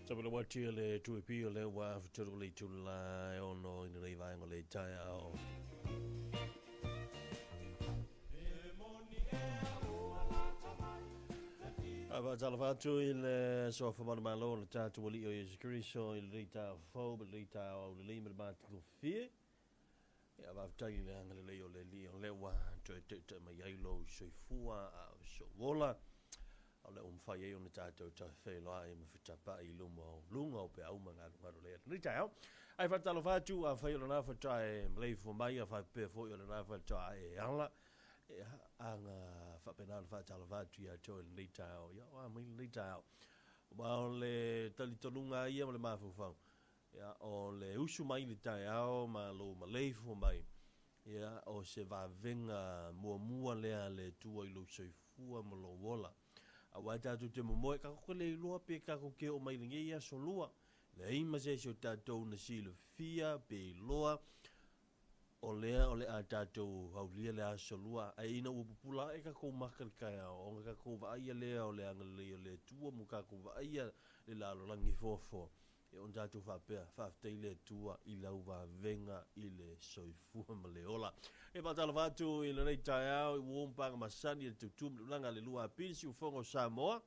Tapulawati o le tuipi o lea ua afatolu le itula e ono i lenei vaega o le taeao. A faatalofa atu i le Suafa Manumalo o le tatou Alii o Iesu Keriso i lenei taeao fou ma lenei taeao aulelei ma le matagofie. Ia, faafetai i le agalelei o le Alii o lea ua toe taitai mai ai lou soifua a o sou ola. O lea ua mafai ai ona tatou tafeiloai ma fetapa'i i luma o luga o peau ma galugalu lea i lenei taeao. Ae faatalofa atu, afai o lena faatoa e maleifua mai, afai pea foi o lena faatoa e ala, ia, aga faapena ona faatalofa atu ia te oe i lenei taeao. Ia, o a mai lenei taeao? Aua o le talitonuga lava ia ma le mafaufau, ia, o le usu mai i le taeao ma lou maleifua mai, ia, o se vavega muamua lea a le Atua i lou soifua ma lou ola. Aua e tatou te momoe, tatou te le iloa pe tatou te oo mai i lenei aso lua. Leai ma se isi o tatou na silafia pe iloa o lea o le a tatou aulia le aso lua. Ae ina ua pupula ae tatou maka i le taeao, ona tatou vaaia lea o le agalelei o le Atua ma tatou vaaia le lalolagi foafoa. Ia ona tatou faapea, Faafetai i le Atua i lau vavega i le soifua ma le ola. E faatalofa atu i lenei taeao i ua paga masani i le tautu ma le ulaga le lua apili siufogo o Samoa.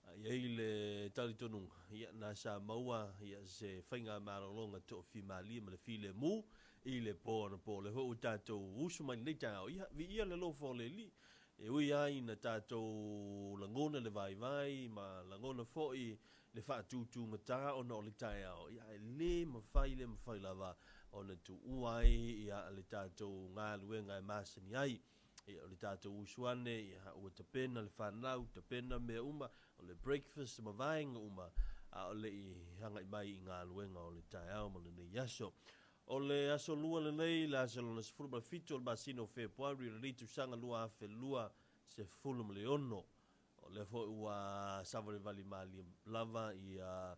A i ai le talitonuga, ia na sa maua ia se faiga malologa toafimalie ma le filemu i le po anapo. O lea foi ua tatou usu mai lenei taeao, ia viia le alofa o le Alii. E ui lava ina tatou lagona le vaivai ma lagona foi le faatutugata ona o le taeao, ia, e le mafai, le mafai lava ona tuua ai ia le tatou galuega e masani ai. Ia, o le tatou usu ane, ia, ua tapena le fanau, tapena mea uma, o le breakfast ma vaega uma, a o le i agai mai i galuega o le taeao ma lenei aso. O le aso Lua lenei, le aso lona 17 o le masina o Fepuari o lenei tausaga 2026. O lea foi ua savalivali malie lava ia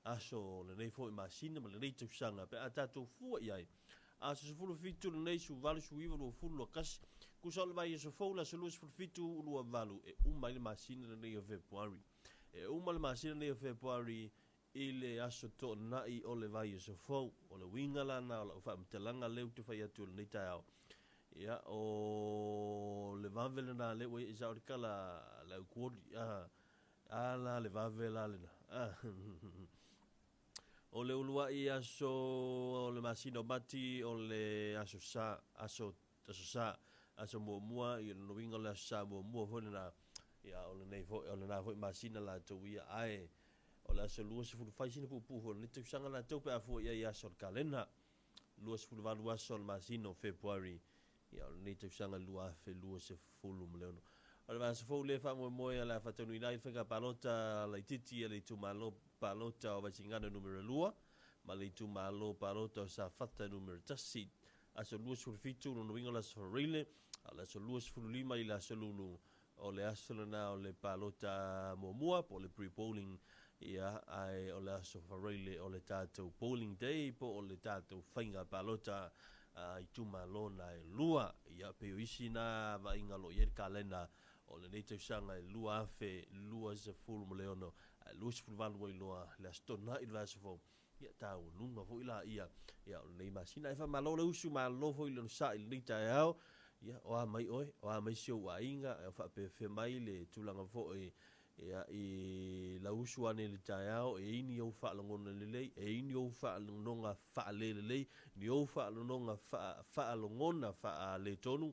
aso o lenei foi masina ma lenei tausaga pe a tatou fua i ai. Aso 17 lenei, 18, 19, 20, 21, tusa o le vaiaso fou le aso 27, 28, e uma ai le masina lenei o Fepuari. E uma le masina lenei o Fepuari i le aso toonai o le vaiaso fou. O le uiga la na o lau faamatalaga lea ou te fai atu i lenei taeao. Ia, o le vave lena lea ua i ai sao le tala a le aukuoli. A, a la le vave la lena. A, o le uluai aso o le masina o Mati o le aso Sa, aso, aso Sa, aso muamua, ia lona uiga o le aso Sa muamua foi lena. Ia, o lenei foi, o lena foi masina latou ia, ae O le aso 20 fai sina puupuu foi o lenei tausaga latou pe a fua i ai i aso o le kalena. 28 aso o le masina o Fepuari ia o lenei tausaga 2026. O le vaiaso fou lea e faamoemoe o le a faataunuuina ai le faiga palota laitiiti a le itumalo palota o Vaisigano Numera 2 ma le itumalo palota o Safata Numera 1. Aso 27, lona uiga o le aso Faraile, a o le aso 25 i le aso Lulu O le aso lena o le palota muamua po o le pre-polling, ia, ae o le aso Faraile o le tatou polling day po o le tatou faiga palota a itumalo na e lua. Ia, pei o isi na vaaiga o lo o i ai le kalena o lenei tausaga e 2026, ae 28 ai loa le Aso Toonai i le vaiaso fou. Ia, taualuga foi laia, ia, o lenei masina. Ae faamalo le usu, malo foi le onosai i lenei taeao. Ia, o a mai oe, o a mai si ou aiga, o faapefea mai le tulaga foi, ia, i lau usu ane i le taeao, e i ni ou faalogona lelei, e i ni ou faalogoga faalelelei, ni ou faalogoga faalogona faaletonu,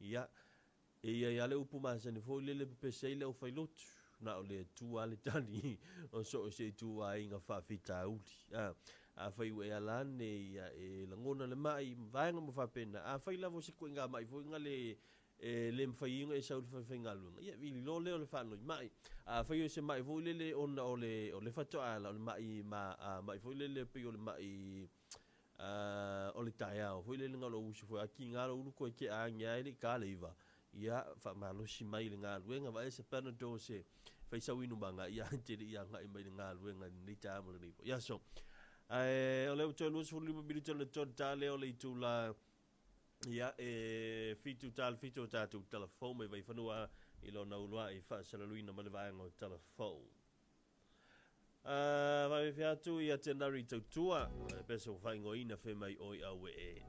ia, E i ai lava le upu masani foi lele e pepese ai le aufailotu, na o le Atua lava le tali o so o se ituaiga faafitauli. A, afai ua e ala ane, ia e lagona le mai ma vaega uma faapena. Afai lava o se ituaiga mai foi na le e le mafai ai ona e sau i le falefaigaluega, ia vili loa lea o le faanoi mai. Afai o se mai foi lele ona o le o le faatoa ala, o le mai ma a mai foi lele pei o le mai o le taeao foi lele na o lou usu foi a kiga lou ulu koe ke a age ai le i ka le iva ia faamalosi mai i le galuega vaai se panadol se fai sau inumaga ia te le i agai mai le galuega i lenei taeao ma lenei foi aso. Ae o lea ua toe 25 minute o le tolu ta lea o le itula ia e 7 ta le 7 o tatou tala fou mai Vaifanua i lona uluai faasalaluina mai le vaega o tala fou. Faafefe atu ia te Larry Tautua, pesa ua faaigoaina fai mai oi aue e.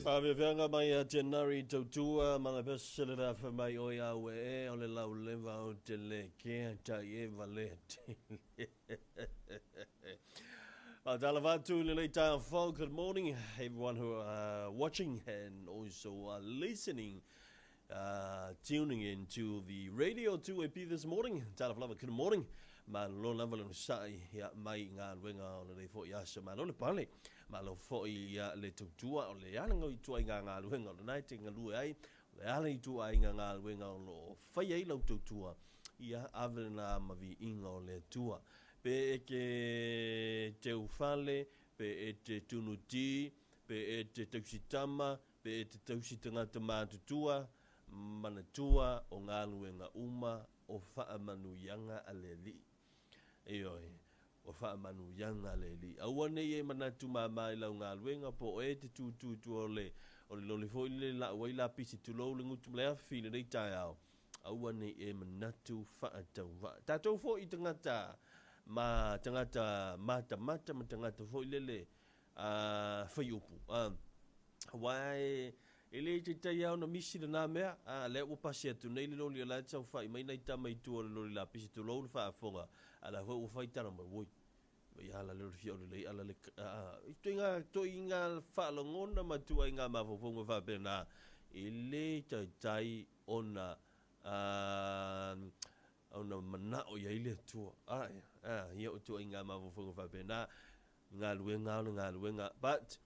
Faafeafeaga mai ia te Nari Tautua ma le pese le la fai mai oi au e o le lau leva o te le kea tai e valea tele. Talavatu le lei taeao fou. Good morning everyone who are watching and also are listening. Tuning in to the Radio 2AP this morning. Talafalava, good morning. Malo lava le onosai ia mai i galuega o lenei foi aso. Malo le pale, malo foi ia le tautua o le ala i ituaiga galuega o lena e te galue ai, o le ala i ituaiga galuega o lo o fai ai lau tautua, ia ave lena ma viiga o le Atua. Pe e te teufale, pe e te tunuti, pe e te tausitama, pe e te tausi tagata matutua, manatua o galuega uma o faamanuiaga a le Alii. Ioe, o faamanuiaga a le Alii. Aua ne i e manatu māmā i lau galuega, po o e te tūtū i tua o le, o le loli foi lele lau ai lapisi, tulou le gutu ma le afi i lenei taeao. Aua ne i e manatu faatauvaa. Tatou foi i tagata ma tagata matamata ma tagata foi lele a, faiupu. A, aua e, E le taitai lava ona misi lena mea. A, lea ua pasi atu nei le loli o la e saofai mai nai tama i tua o le loli lapisi, tulou le faafofoga, a o la foi ua fai tala mai, oi, vai ala lea o le fia o lelei ala le, a, ituaiga, ituaiga faalogona ma ituaiga mafaufauga faapena, e le taitai ona, a, ona manao i ai le Atua. A, a, ia o ituaiga mafaufauga faapena, galuega o le galuega, but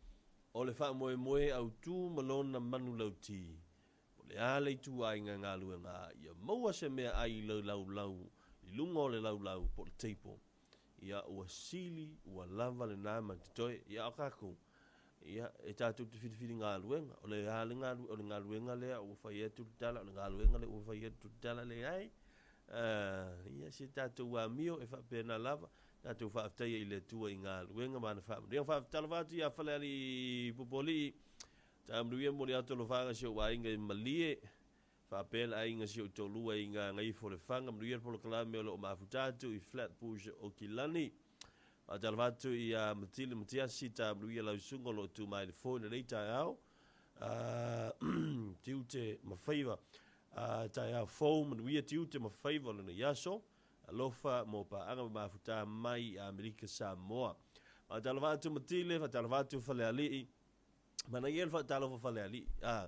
o le faamoemoe autu ma lona manulauti, o le a le ituaiga galuega ia maua se meaai i le laulau, i luga o le laulau po o le table, ia ua sili, ua lava lena ma totoe. Ia a o tatou, ia e tatou te filifili galuega, o le a le galuega, o le galuega lea ua fai atu le tala, o le galuega lea ua fai atu le tala, leai. Ia se tatou amio e faapena lava. Tatou faafetaia i le Atua i galuega ma ana faamanuiaga. Faafetalova atu ia Falealii Pupualii, Taamanuia momoli atu alofaga si ou aiga i Malie, faapea le aiga si ou toalua i Gagaifo Lefaga, manuia le polokalame o lo o mafuta atu i Flatbush Okilani. Faatalofa atu ia Matili Matiasi, Taamanuia lau susuga o lo o tu mai le foe i lenei taeao. Tiute ma faiva. Taeao fou, manuia tiute ma faiva o lenei aso. Alofa mo paaga ma mafuta mai i Amerika Samoa. Faatalofa atu Matile, faatalofa atu Falealii. Manaia le faatalofa Falealii. Ah,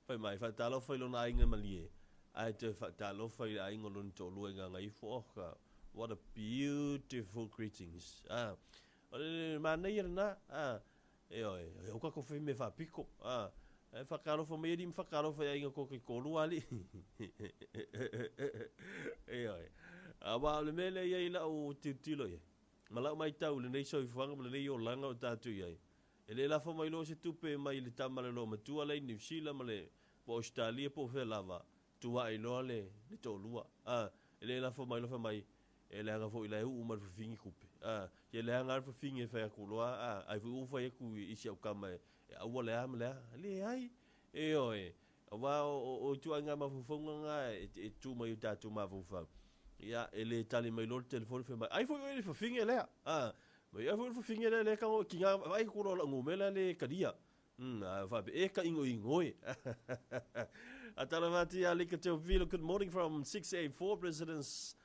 fai mai, faatalofa i lona aiga malie. Ae toe faatalofa i le aiga o lona toalua i Gagaifo. Oh, what a beautiful greetings. Ah, o le manaia lena. Ah, Ioe, e aua tatou fai mea faapito, a. E whakaalofa mai alii ma whakaalofa i aiga ko ke kōlua alii. Ioe. Aua o le mea lea i ai lau tilotilo i ai, ma lau matau i lenei soifuaga ma lenei olaga o tatou i ai, e le lafo mai loa se tupe mai le tama le loomatua la i Niu Sila ma le po o Ausetalia po o fea lava, tuai loa le toalua. A, e le lafo mai loa fai mai, e leaga foi la e uu ma le fafine tupe. A, e leaga lava le fafine e fai atu loa, a, ai foi ua fai atu i si au tama e aua le a ma le a. Leai, ioe, aua o ituaiga mafaufauga na e tu mai i o tatou mafaufau. Ia, e le tali mai loa le telefoni fai mai, ai foi oe i le fafine lea. A, ai foi le fafine lea, lea e tago, tiga, vaai atu loa lau numera le talia. Faapea, e ka ingoingo e. Atalofa atu ia Lika Teofilo, good morning from 684 President's,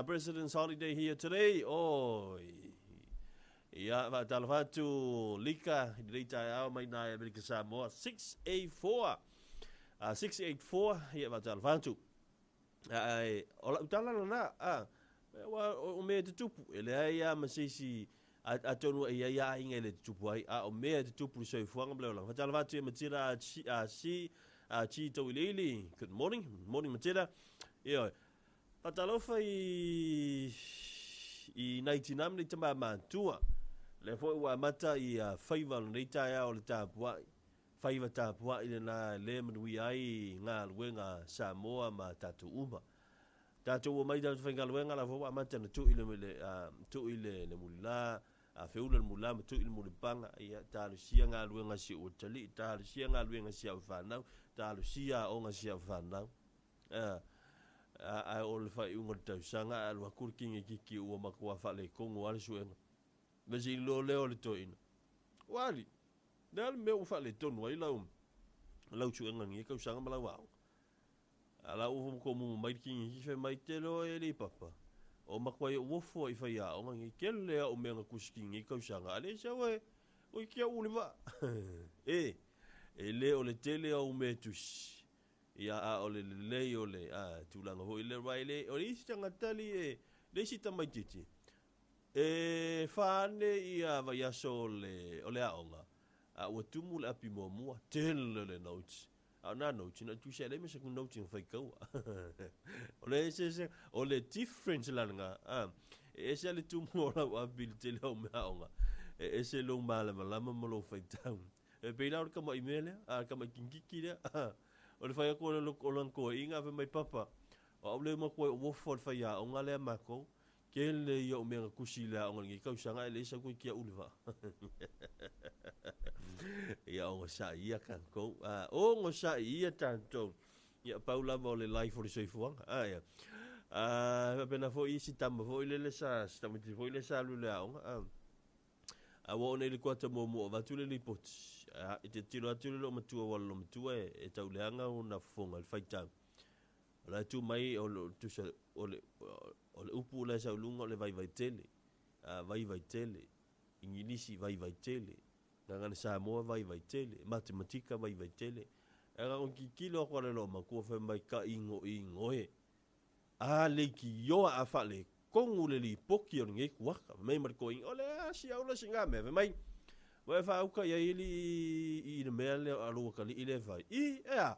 President's Holiday here today. Oi. Ia, faatalofa atu Lika, i lenei taeao mai nā e Amerika Samoa, 684. 684, ia faatalofa atu. Ae, o lau tala lena, ua, o mea e tutupu, e leai lava ma se isi Atonu e i ai aiga e le tutupu ai, a o mea e tutupu i le soifuaga ma le olaga. Faatalofa atu ia Matila a Si a Chi Tauiliili. Good morning. Morning Matila. Ioe. Faatalofa i i nai tinā ma nai tamā mātua. Lea foi ua amata i faiva o lenei taeao o le tapuai. Faiva tapuai lena e le manuia ai galuega a Samoa ma tatou uma. Tatou omai tatou faigaluega la foi ua amata ona tuu i le tuu i le le mulila, a feula le mulila ma tuu i le mulipaga, ia talosia galuega a si ou atalii, talosia galuega a si au fanau, talosia aoga a si au fanau. Ae o le faaiuga o le tausaga ae alu atu le kigekiki ua matua faaletonu lava le suega. Fesili loa lea o le toeaina, Ua ali, le a le mea ua faaletonu ai lau lau suega i lenei tausaga ma lau aoga? A la ua tomumu mai le kigekiki fai mai, Tele oe e le papa, o matua ou ofo i faiaoga nei, tele au mea na tusi nei tausaga, a le sau e, oi ki au le vaa. E, e le o le tele au mea tusi, ia a o le lelei o le a, tulaga foi le vai le, o le isi tagata li e, le isi tamaitiiti, e whane ia vaiaso o le, o le aoga, a ua tumu le api muamua, tele le notes. A o nā notes, na tusi alei ma se notes na faitaua. O le ese ese, o le difference la lena, a, e ese le tumu o lau api i le tele o mea aoga, e ese lou malamalama ma lou faitau. E pei la o le tama'i mea lea, a, le tama'i kikiki lea, o le fai atu o le, o lana toeaiina, fai mai, Papa, o au lea e matua ou ofo i le faiaoga lea a matou, Tele ia o mea na tusi i le aoga i lenei tausaga e leai sau koe kia ule vaa. Ia ogasai ia tatou. Ah, ogasai ia tatou. Ia pau lava o le life o le soifuaga. Ah, ia. Ah, faapena foi isi tama foi lele sa, si tamaiti foi lele sa alu i le aoga. Ah. Ae ua oo nei i le kuata muamua o avatu le lipoti, a i tilotilo atu le loomatua ua le loomatua e tauleaga ona fofoga i le faitau. O la e tu mai o le tusa o le o le upu la e sau i luga o le vaivai tele, a vaivai tele, Igilisi vaivai tele, Gagana Samoa vaivai tele, Matematika vaivai tele. Ae na ona tilotilo atu lava i le loomatua fai mai ka igoigo e. A leitioa a faaletonu le lipoti o lenei kuata, fai mai ma le toeaina, o le a si au le sina mea? Fai mai, ua e faauta i ai alii i le mea lea a lou atalii lea e fai. I, e a?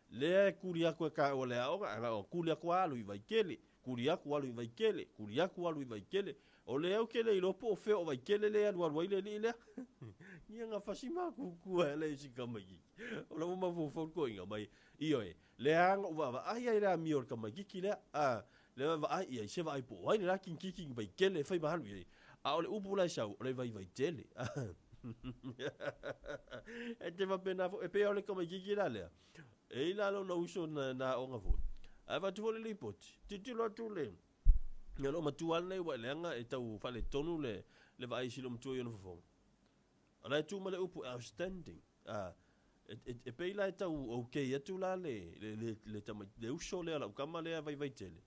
Lea e tuli atu e taua i le aoga, ae na ona tuli atu lava alu i Vaitele, tuli atu alu i Vaitele, tuli atu alu i Vaitele. O lea ou te le iloa po o fea o Vaitele lea e alualu ai le alii lea. Ia na fasi matutua e le isi tamaitiiti. O la ua mafaufau le toeaina mai, ioe, lea na ou vaavaai ai i le amio o le tamaitiiti lea, a, lea vaai i ai, se vaai po o ai le la kinititi ni Vaitele e fai ma alu i ai. A o le upu la e sau, o le vaivai tele. E te faapena foi, e pei o le tamaitiiti la lea, e i ai la lona uso na aoga foi, ae avatu foi le lipoti, tilotilo atu le, ia lou matua lava lenei ua e leaga e tau faaletonu le vaai i si loomatua i ona fofoga. O la e tu ma le upu outstanding. A, e pei la e tau okay atu la le uso lea, lau tama lea vaivai tele.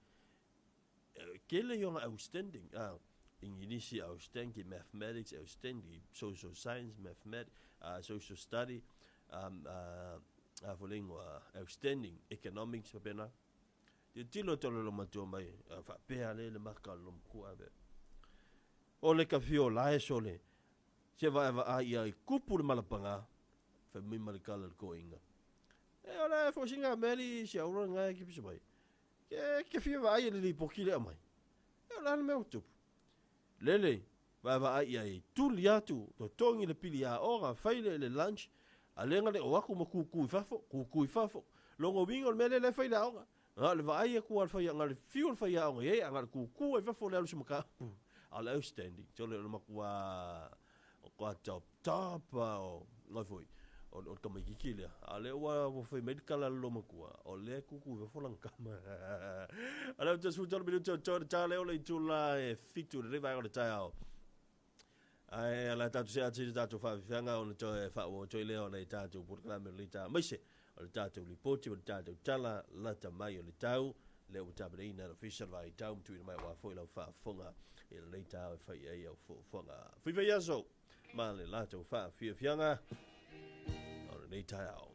Tele i ona outstanding. A, Igilisi outstanding, mathematics outstanding, social science, mathematics, social study, a foi le igoa, outstanding, economics, faapena. Tilotilo atu le loomatua mai, faapea lea le maka o le loomatua ave. O le kafiola e sole, se vaavaai ia i tupu le malapaga, fai mai ma le tala i le toeaina. E o le foi sina mea li si auro nga e kipisi mai. Ke, ke fia vaai e le lipoti le aumai. E o le a le mea ua tupu. Lele, vaavaai i ai, tuli atu, totogi le pili aoga, fai le lunch, a lea na le o atu ma kuku i fafo, kuku i fafo. Lona uiga o le mea lea la e fai i le aoga. Na o le vaai atu lava o le fai, na o le fiu o le faiaoga i ai, a na o le kuku lava i fafo o le alu i se mataupu. A o le outstanding, sole o le matua, matua top top lava o, ai foi, o le tamaitiiti lea. A o lea ua fai mai le tala a le loomatua, o lea e kuku i fafo lana tama. O lea ua 13 minute o totoe le ta lea o le itula e 7 i lenei vaega o le taeao. Ae o le a tatou see atu i le tatou faafiafiaga ona toe faaauau atu ai lea o le tatou polokalame o lenei taeao, aemaise o le tatou lipoti ma le tatou tala lata mai o le tau lea ua tapenaina e le Ofisa o le Vaai Tau ma tuuina mai aua foi lau faafofoga i lenei taeao e fai ai au fuafuaga. Faifai aso ma le latou faafiafiaga o lenei taeao.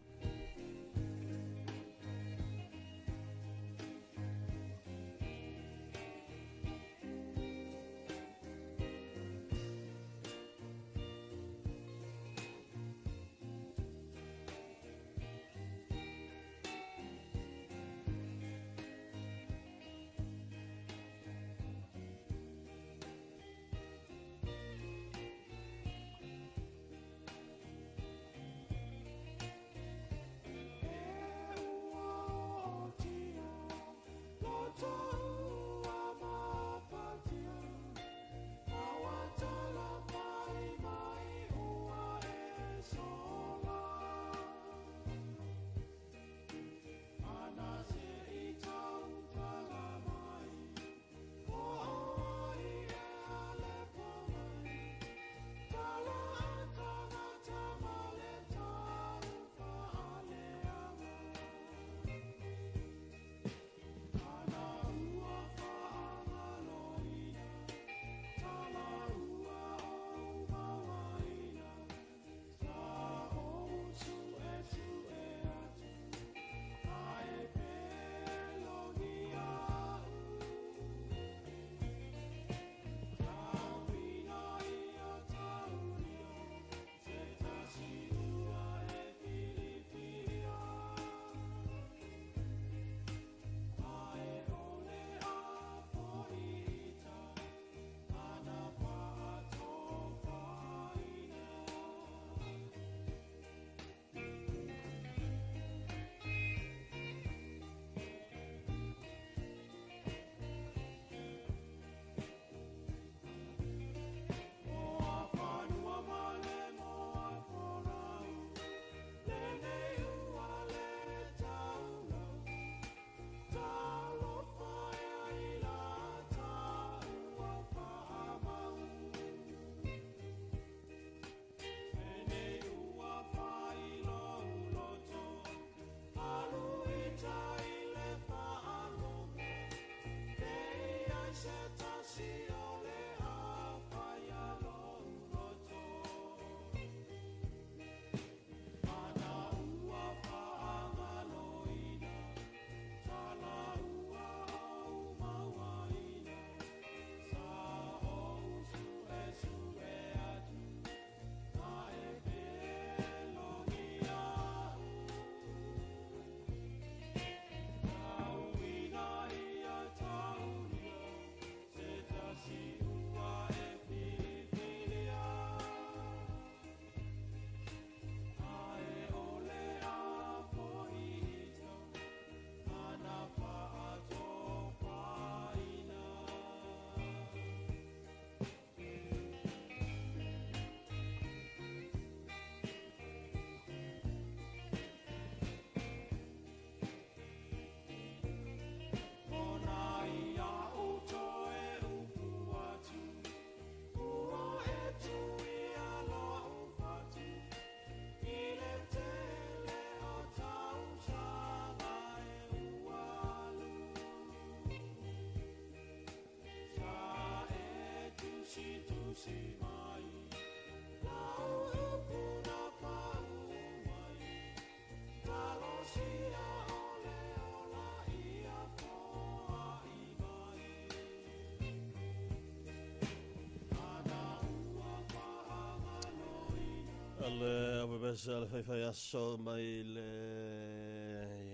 Le aufaipisinisi le faifai aso mai le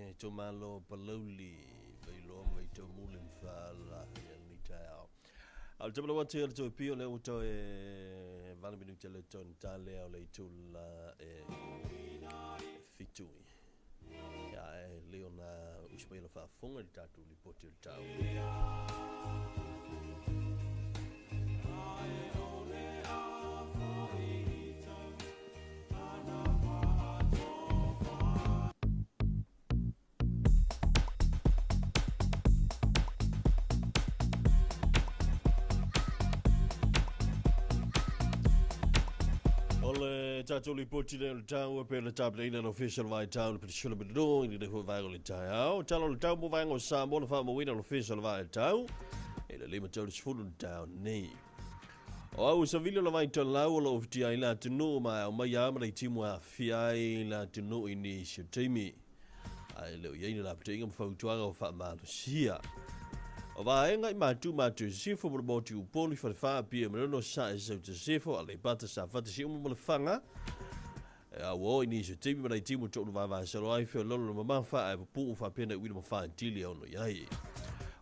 itumalo o Palauli, Vailoa ma Vaitoomuli ma Faalafi i lenei taeao. A o le taimi lava atu i le toe pio lea ua toe 8 minute le toe tale o le itula e 7. Ia e le ona usi mai la faafofoga i le tatou lipoti o le tau. O le tatou lipoti lea o le tau e pei ona tapenaina e le Ofisa o le Vaitau le Penisula Manu i lenei foi vaega o le taeao. Tala o le tau mo vaega o Samoa na faamauina e le Ofisa o le Vaitau i le 5:30 i le taeao nei. O au savili o le vaitolau o lo o fitia ai le atunuu ma e aumai lava ma leitimu e aafia ai le atunuu i nisi o taimi. Ae le o i ai ni lapataiga ma fautuaga o faamalosia. O vaega i Matu Matu Sisifo ma le motu Upolu i Falefa Apia Manono Sae Sauta Sisifo Aleipata Safata Siumu ma Lefaga e auo i nisi o taimi ma leitimu to'ulu vavasalo ai feololo le mamafa ae pupuu faapea na uila ma faatili e ono i ai.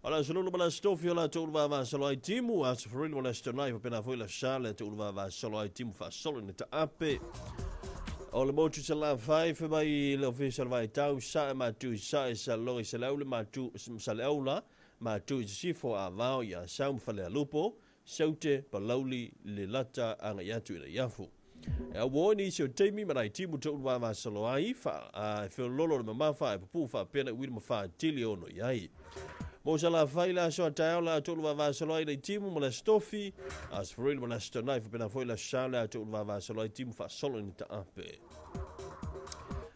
O le aso Lulu ma le aso Tofi o le to'ulu vavasalo ai timu, aso Faraili ma le aso Toonai faapena foi le aso Sa le to'ulu vavasalo ai timu faasolo ina taape. O le motu Salafai fai mai le Ofisa o le Vaitau, Sae Matu i Sae, Saloga i Saleaula, Matu Saleaula, Matu i Sisifo, Avao i Asau ma Falealupo, Saute, Palauli, Lelata, agai atu i Naiafu. E auo i nisi o taimi ma nai timu to'ulu vavasalo ai, fa, feololo le mamafa ae pupuu faapea na uila ma faatili e ono i ai. Mo Salafai le aso a taeao le a to'ulu vavasalo ai timu ma le aso Tofi, aso Faraili ma le aso Toonai faapena foi le aso Sa le a to'ulu vavasalo ai timu faasolo ina taape.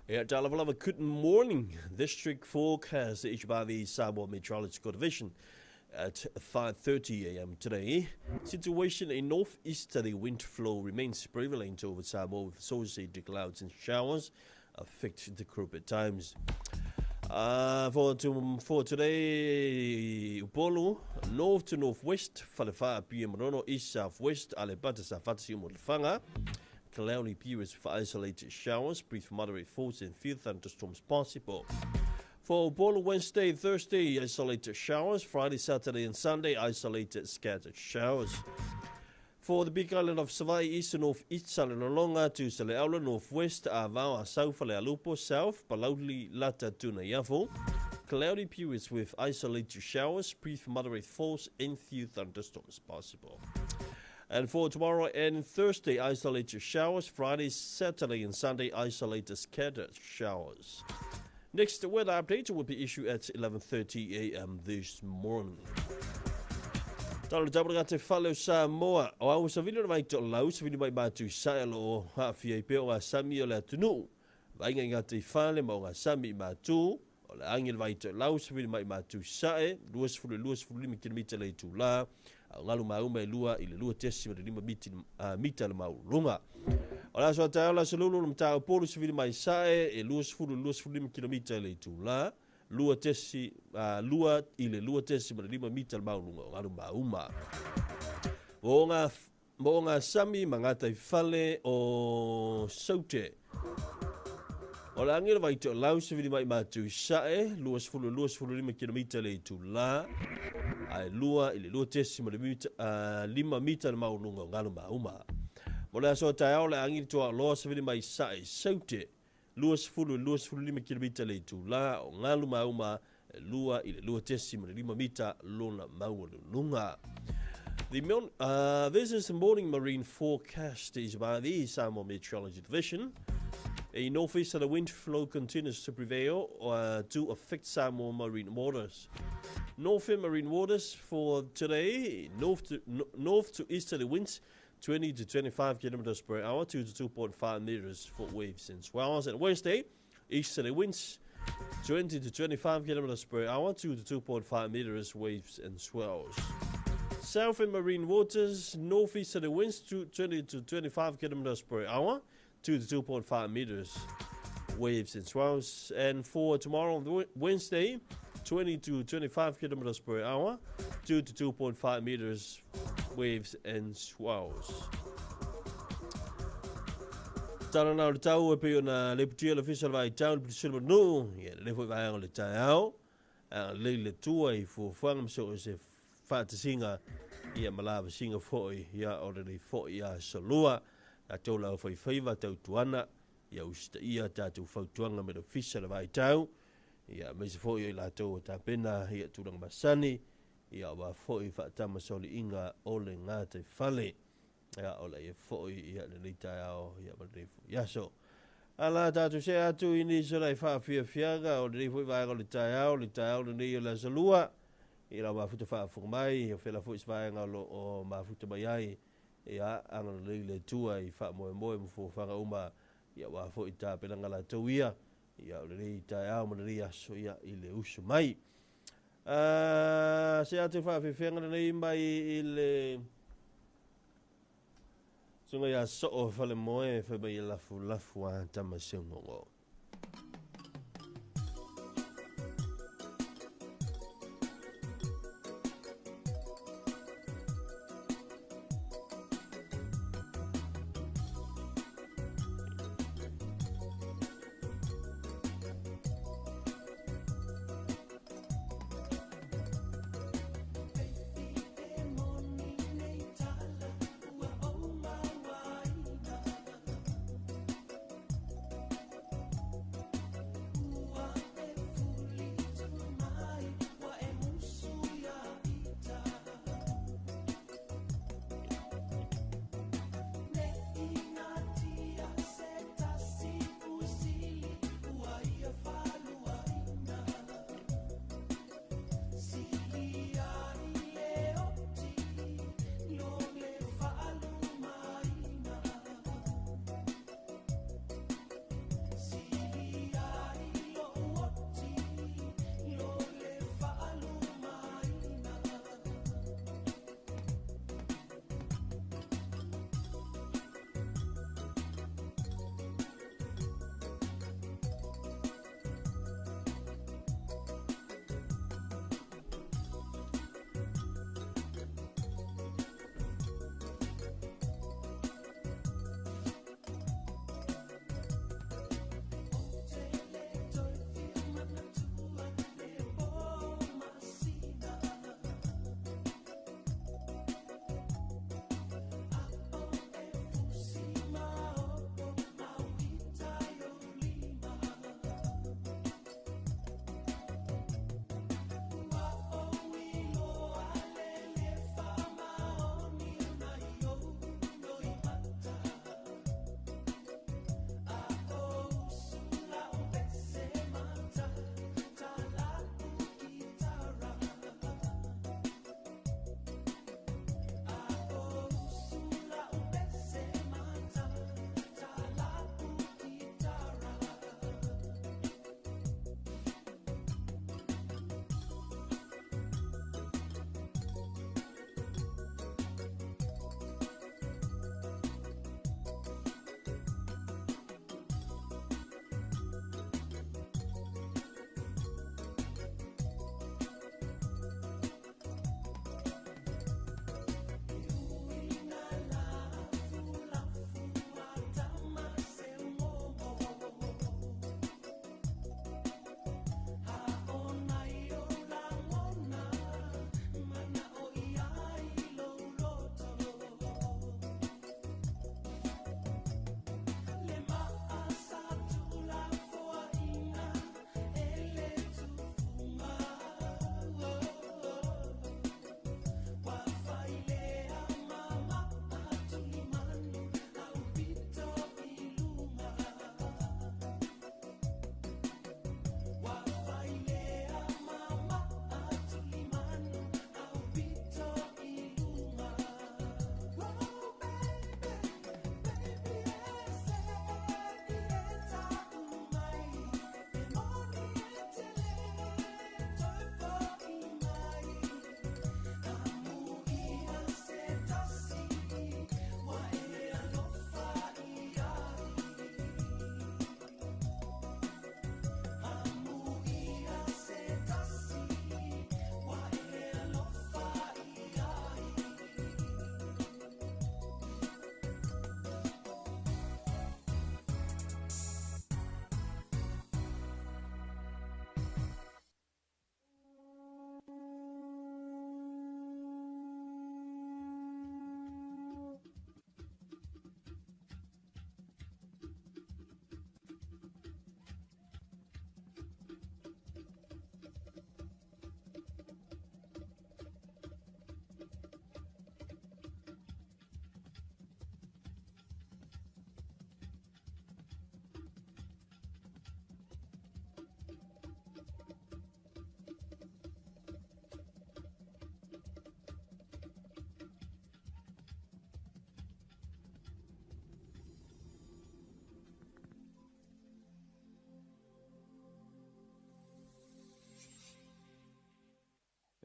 Yeah, lava, good morning. District forecast issued by the Samoa Meteorological Division at 5:30 a.m. today. Situation in northeasterly wind flow remains prevalent over Samoa with associated clouds and showers affect the group at times. For today, Upolu, north to northwest, Falefa, Apia, Manono, east southwest, Aleipata, Safata, Siumu, Lefaga. Cloudy periods for isolated showers, brief moderate force and few thunderstorms possible. For Upolu, Wednesday, Thursday, isolated showers. Friday, Saturday, and Sunday, isolated scattered showers. For the big island of Savaii, east and north east, Salelologa to Saleaula, northwest, Avao, South, Falealupo, south, Palauli, Lata to Naiafu. Cloudy periods with isolated showers, brief moderate force, and few thunderstorms possible. And for tomorrow and Thursday, isolated showers. Friday, Saturday, and Sunday, isolated scattered showers. Next weather update will be issued at 11:30 a.m. this morning. Talo tapu te fale o Samoa. O au savili o le vaitolau, savili mai matu sae o lo o haafia i pea o ngā sami o le atunuu. Vaaiga i ngā te fale ma o ngā sami i matu. O le agi le vaitolau, savili mai matu sae, 20-25 kilomita le itula. A o ngalu mauma e 2 i le 2.5 mita le mauluga. O le aso a taeao le aso Lulu le mata o Upolu savili mai sae e 20-25 kilomita le itula. 2 i le 2.5 mita le mauluga o ngalu mauma. Mo ngā sami ma ngā fale o Saute. O le agi le vaitolau savili mai matu sae 20-25 kilomita le itula. Ae 2 i le 2.5 mita le mauluga o ngalu mauma. Mo le aso a taeao le agi le toa savili mai sae Saute 20-25 kilomita le itula o ngalu mauma 2 i le 2.5 mita lona maualuluga. This is the morning marine forecast is by the Samoa Meteorology Division. A northeasterly wind flow continues to prevail to affect Samoa marine waters. Northern marine waters for today, north to easterly winds 20 to 25 kilometers per hour, 2 to 2.5 meters for waves and swells. And Wednesday, easterly winds 20 to 25 kilometers per hour, 2 to 2.5 meters waves and swells. Southern marine waters, northeasterly winds 20 to 25 kilometers per hour, 2 to 2.5 meters waves and swells. And for tomorrow, Wednesday, 20 to 25 kilometers per hour, 2 to 2.5 meters waves and swells. Tala na o le tau e pei ona leputia le Ofisa o le Vaitau i le Pitusili ma Nuu, ia lenei foi vaega o le taeao, agalelei le Atua i fuafuaga ma so o se faatasiga, ia ma lavasiga foi, ia o lenei foi aso lua. Tatou le aufaifaiva tautuana, ia usitaia tatou fautuaga mai le Ofisa o le Vaitau, ia aemaise foi o i latou ua tapena ia tulaga masani, ia aua foi faatamasoaliiga o le gataifale. Ia o le ia foi ia lenei taeao ia ma lenei foi aso. Ala tatou see atu i nisi o nai faafiafiaga o lenei foi vaega o le taeao, le taeao lenei o le aso lua, i lau mafuta faafofoga mai, o fela foi se vaega o lo o mafuta mai ai, ia agalelei le Atua i faamoemoe ma fuafuaga uma, ia aua foi tapenaga latou ia, ia o lenei taeao ma lenei aso ia i le usu mai. Se atu i faafiafiaga lenei mai i le Susuga ia Soo Falemoe fai mai e lafulafu a tama seugogo.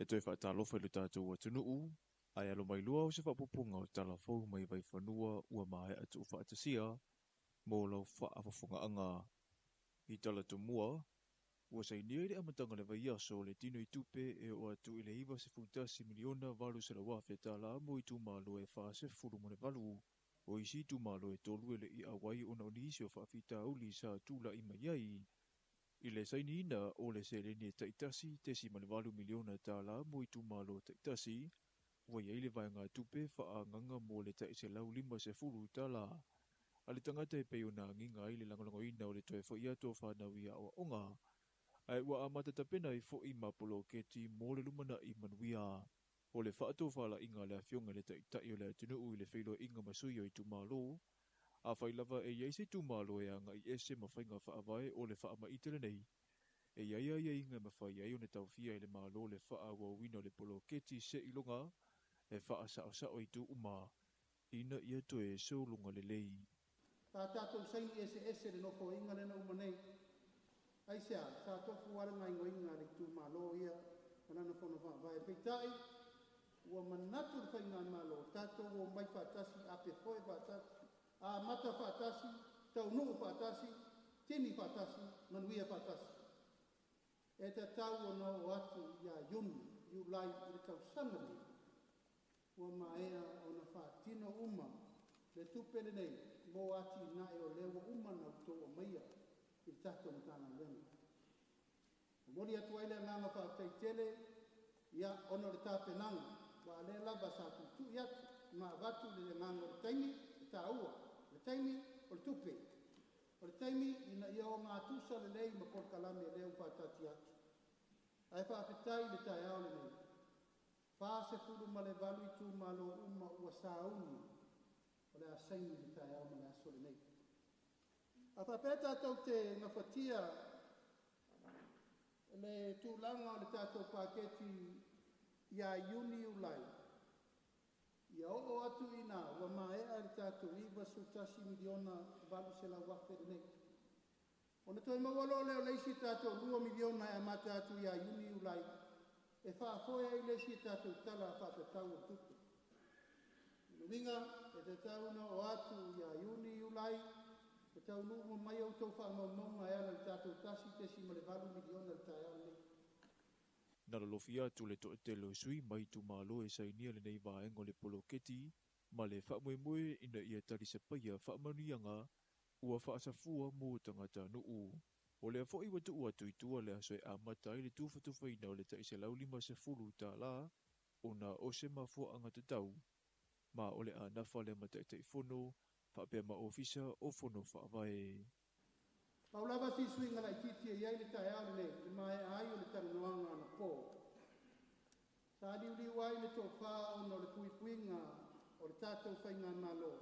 E toe faatalofa i lo tatou atunuu, ae alo mai loa o se faaopoopoga o tala fou mai Vaifanua ua maea tuufaatasia mo lau faafofogaaga. I tala tomua, ua sainia i le amataga o le vaiaso le tinoitupe e oo atu i le $91,800,000 mo itumalo e 48. O isi itumalo e 3 e le i auai ona o nisi o faafitauli sa tulai mai ai. I le sainiina o le seleni e tai $1.8 miliona mo itumalo taitasi, ua i ai le vaegatupe faaagaaga mo le tai $150 a le tagata e pei ona agiga ai le lagolagoina o le toe foi atu o fanau i aoaoga, ae ua amata tapena ai foi ma poloketi mo le lumanai manuia. O le faatofalaiga a le Afioga i le Taitai o le atunuu i le feiloaiga ma sui o itumalo, afai lava e i ai se itumalo e agai ese ma faiga faavae o le faamaite lenei, e i ai aiaiga e mafai ai ona taofia e le Malo le faaauauina o le poloketi seiloga e faasaosao itu uma ina ia toe sologa lelei. Sa tatou saini eseese i le nofoaiga lea na uma nei. Aisea? Sa tofu lava le gaoioiga a le itumalo ia ma lana fono faavae. Peitai, ua manatu le faigamalo, tatou omai faatasi, apefoe faatasi, amata faatasi, taunuu faatasi, tini faatasi, manuia faatasi. E tatau ona oo atu ia Iuni, Iulai i le tausaga lenei, ua maea ona faatino uma le tupe lenei mo atinae o lea ua uma ona outou aumaia i le tatou Matagaluega. Momoli atu ai le agaga faafetai tele, ia, ona o le tapenaga, aua o lea lava sa tuitui atu ma avatu le agaga o le taimi e taua, o le taimi o le tupe, o le taimi ina ia ogatusa lelei ma polokalame lea ua faataatia atu. Ae faafetai i le taeao lenei, 48 itumalo uma ua sauni o le a saini i le taeao ma le aso lenei. A faapea tatou te gafatia le tulaga o le tatou paketi ia Iuni Iulai, ia oo atu i ina ua maea le tatou $91,800,000 lenei. Ona toe maua loa lea o le isi tatou $2 miliona e amata atu ia Iuni Iulai e faafoe ai le isi tatou tala faatatau o le tupe. O le uiga, e tatau ona oo atu ia Iuni Iulai e taunuu uma mai a outou faamaumauga e ala i le tatou $1.8 miliona i le taeao lenei. Na lolofia atu le toatele o sui mai itumalo e sainia lenei vaega o le poloketi ma le faamoemoe ina ia talisapaia faamanuiaga ua faasafua mo tagatanuu. O lea foi ua tuu atu i tua le aso e amata ai le tufatufaina o le tai $150 ona o se mafuaaga tatau, ma o le a nafa lea ma Taitaifono faapea ma Ofisa o Fono Faavae. Pau lava si suiga laitiiti e i ai le taeao lenei i le maea ai o le talanoaga anapo. Sa liuliu ai le tofa ona o le puipuiga o le tatou faigamalo,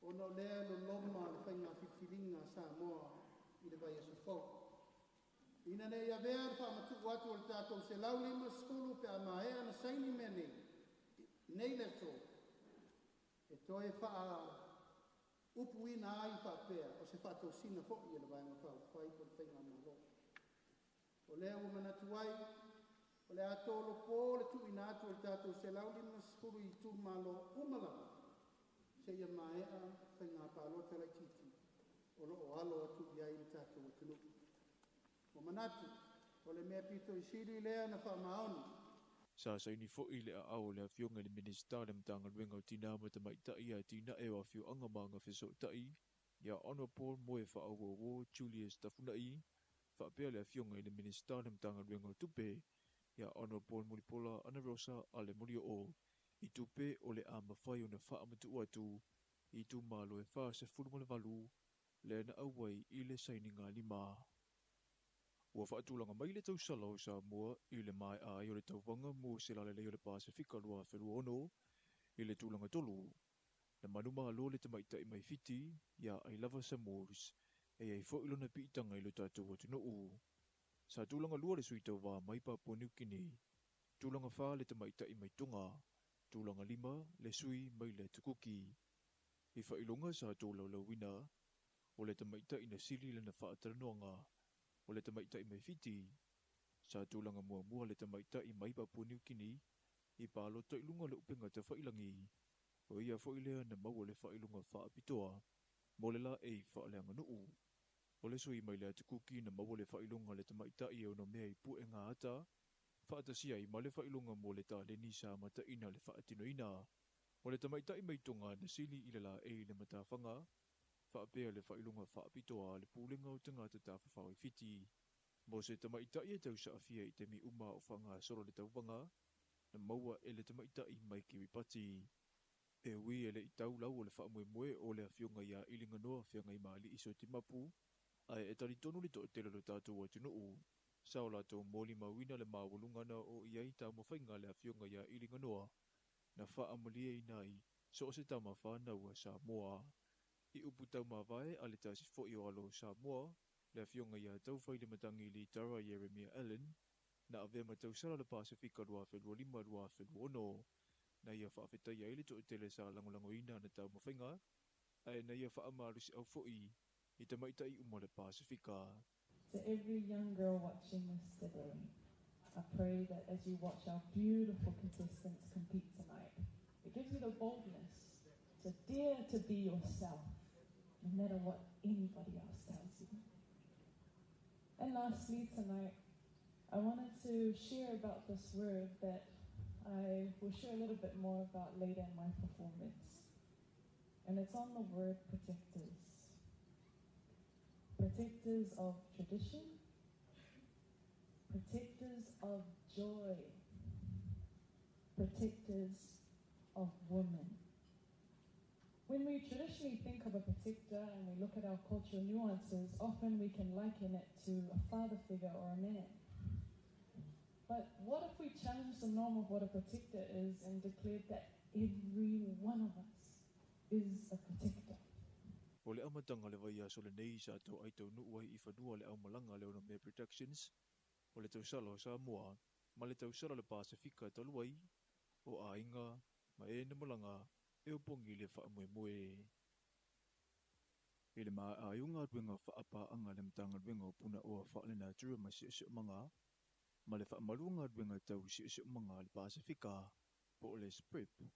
ona o lea e loloma le faiga filifiliga a Samoa i le vaiaso fou. Ina ne i avea le faamatuu atu o le tatou 150 pe a maea ona saini mea nei, nei le aso, e toe faaupuina ai faapea o se faatosina foi a le Vaega Faaupufai po o le faigamalo. O lea ua manatu ai, o le a tolopo le tuuina atu o le tatou 150 i itumalo uma lava, seia maea faiga palota laitiiti o lo o alo atu i ai le tatou atunuu. Ua manatu, o le mea pito i sili lea na faamaoni. Sa saini foi le aao o le Afioga i le Minisita o le Matagaluega o Tina ma Tamaitai, Atinae o Afioaga ma Agafesootai, ia Honourable Moefaauouo Julius Tafunai, faapea le Afioga i le Minisita o le Matagaluega o Tupe, ia Honourable Mulipola Anarosa Ale Molioo, i tupe o le a mafai ona faamatuu atu i itumalo e 48 lea na auai i le sainiga lima. Ua faatulaga mai le tausala o Samoa i le maea ai o le tauvaga mo se lalelei o le Pasefika 2026 i le tulaga tolu. Na manumalo le tamaitai mai Fiti ia Ailava Samols e i ai foi lona piitaga i lo tatou atunuu. Sa tulaga lua le sui tauva mai Papua New Guinea, tulaga fa le tamaitai mai Tonga, tulaga lima le sui mai le Atukuki. I faailoga sa tolaulauina, o le tamaitai na sili lana faatalanoaga o le tamaitai mai Fiti. Sa tulaga muamua le tamaitai mai Papua New Guinea i palota i luga o le upega tafailagi. O ia foi lea na maua le faailoga faapitoa mo le laei faaleaganuu. O le sui mai le Atukuki na maua le faailoga le tamaitai e onomea i puega ata, faatasia ai ma le faailoga mo le taleni sa mataina le faatinoina. O le tamaitai mai Tonga na sili i le laei le matafaga, faapea le faailoga faapitoa le pulega o tagata tafafao i Fiti. Mo se tamaitai e tausaafia i taimi uma o faagasolo le tauvaga, na maua e le tamaitai mai Kiribati. E ui e le i tau lau o le faamoemoe o le afioga ia Iliganoa Feagaimali'i Sotimapu, ae e talitonu le toatele o le tatou atunuu. Sa o latou molimauina le maualuga na oo i ai taumafaiga le afioga ia Iliganoa, na faamalieina ai so o se tama fanau a Samoa. I upu taumavae a le tasi foi o alo o Samoa, le afioga ia Taufailematagi Litara Ieremia Allan, na avea ma tausala le Pasefika 2025-2026. Na ia faafetaia ai le toatele sa lagolagoina na taumafaiga, ae na ia faamalosi foi i tamaitai uma le Pasefika. To every young girl watching this today, I pray that as you watch our beautiful contestants compete tonight, it gives you the boldness to dare to be yourself, no matter what anybody else tells you. And lastly, tonight, I wanted to share about this word that I will share a little bit more about later in my performance. And it's on the word protectors. Protectors of tradition, protectors of joy, protectors of women. When we traditionally think of a protector and we look at our cultural nuances, often we can liken it to a father figure or a man. But what if we challenge the norm of what a protector is and declared that every one of us is a protector? O le amataga le vaiaso lenei sa toai taunuu ai i fanua le aumalaga le Onomea Productions o le tausala o Samoa ma le tausala le Pasefika talu ai o aiga ma e na malaga e opogi le faamoemoe. I le maea ai o galuega faapaaga le Matagaluega o Punaoa Faalenatura ma Siosiomaga ma le faamalu o galuega tau siosiomaga le Pasefika po o le SPREP.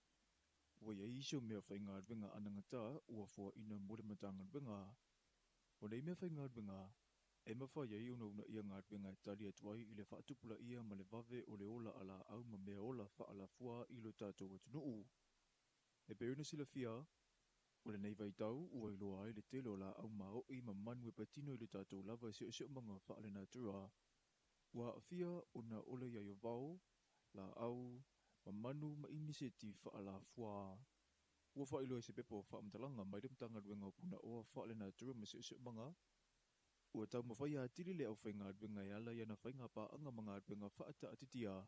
Ua i ai isi o mea faigaluega anagata ua foaina mo le Matagaluega. O nei mea faigaluega e mafai ai ona uunaia galuega e tali atu ai i le faatupulaia ma le vave o le ola a laau ma mea ola faalafua i lo tatou atunuu. E pei ona silafia, o lenei vaitau ua iloa ai le tele o laau maoi ma manu e patino i le tatou lava siosiomaga faalenatura. Ua aafia ona o le iai o vao, laau, ma manu ma iniseti faalafua. Ua faailoa i se pepa o faamatalaga mai le Matagaluega o Punaoa Faalenatura ma Siosiomaga, ua taumafai atili le aufaigaluega e ala i ana faiga paaga ma galuega faataatitia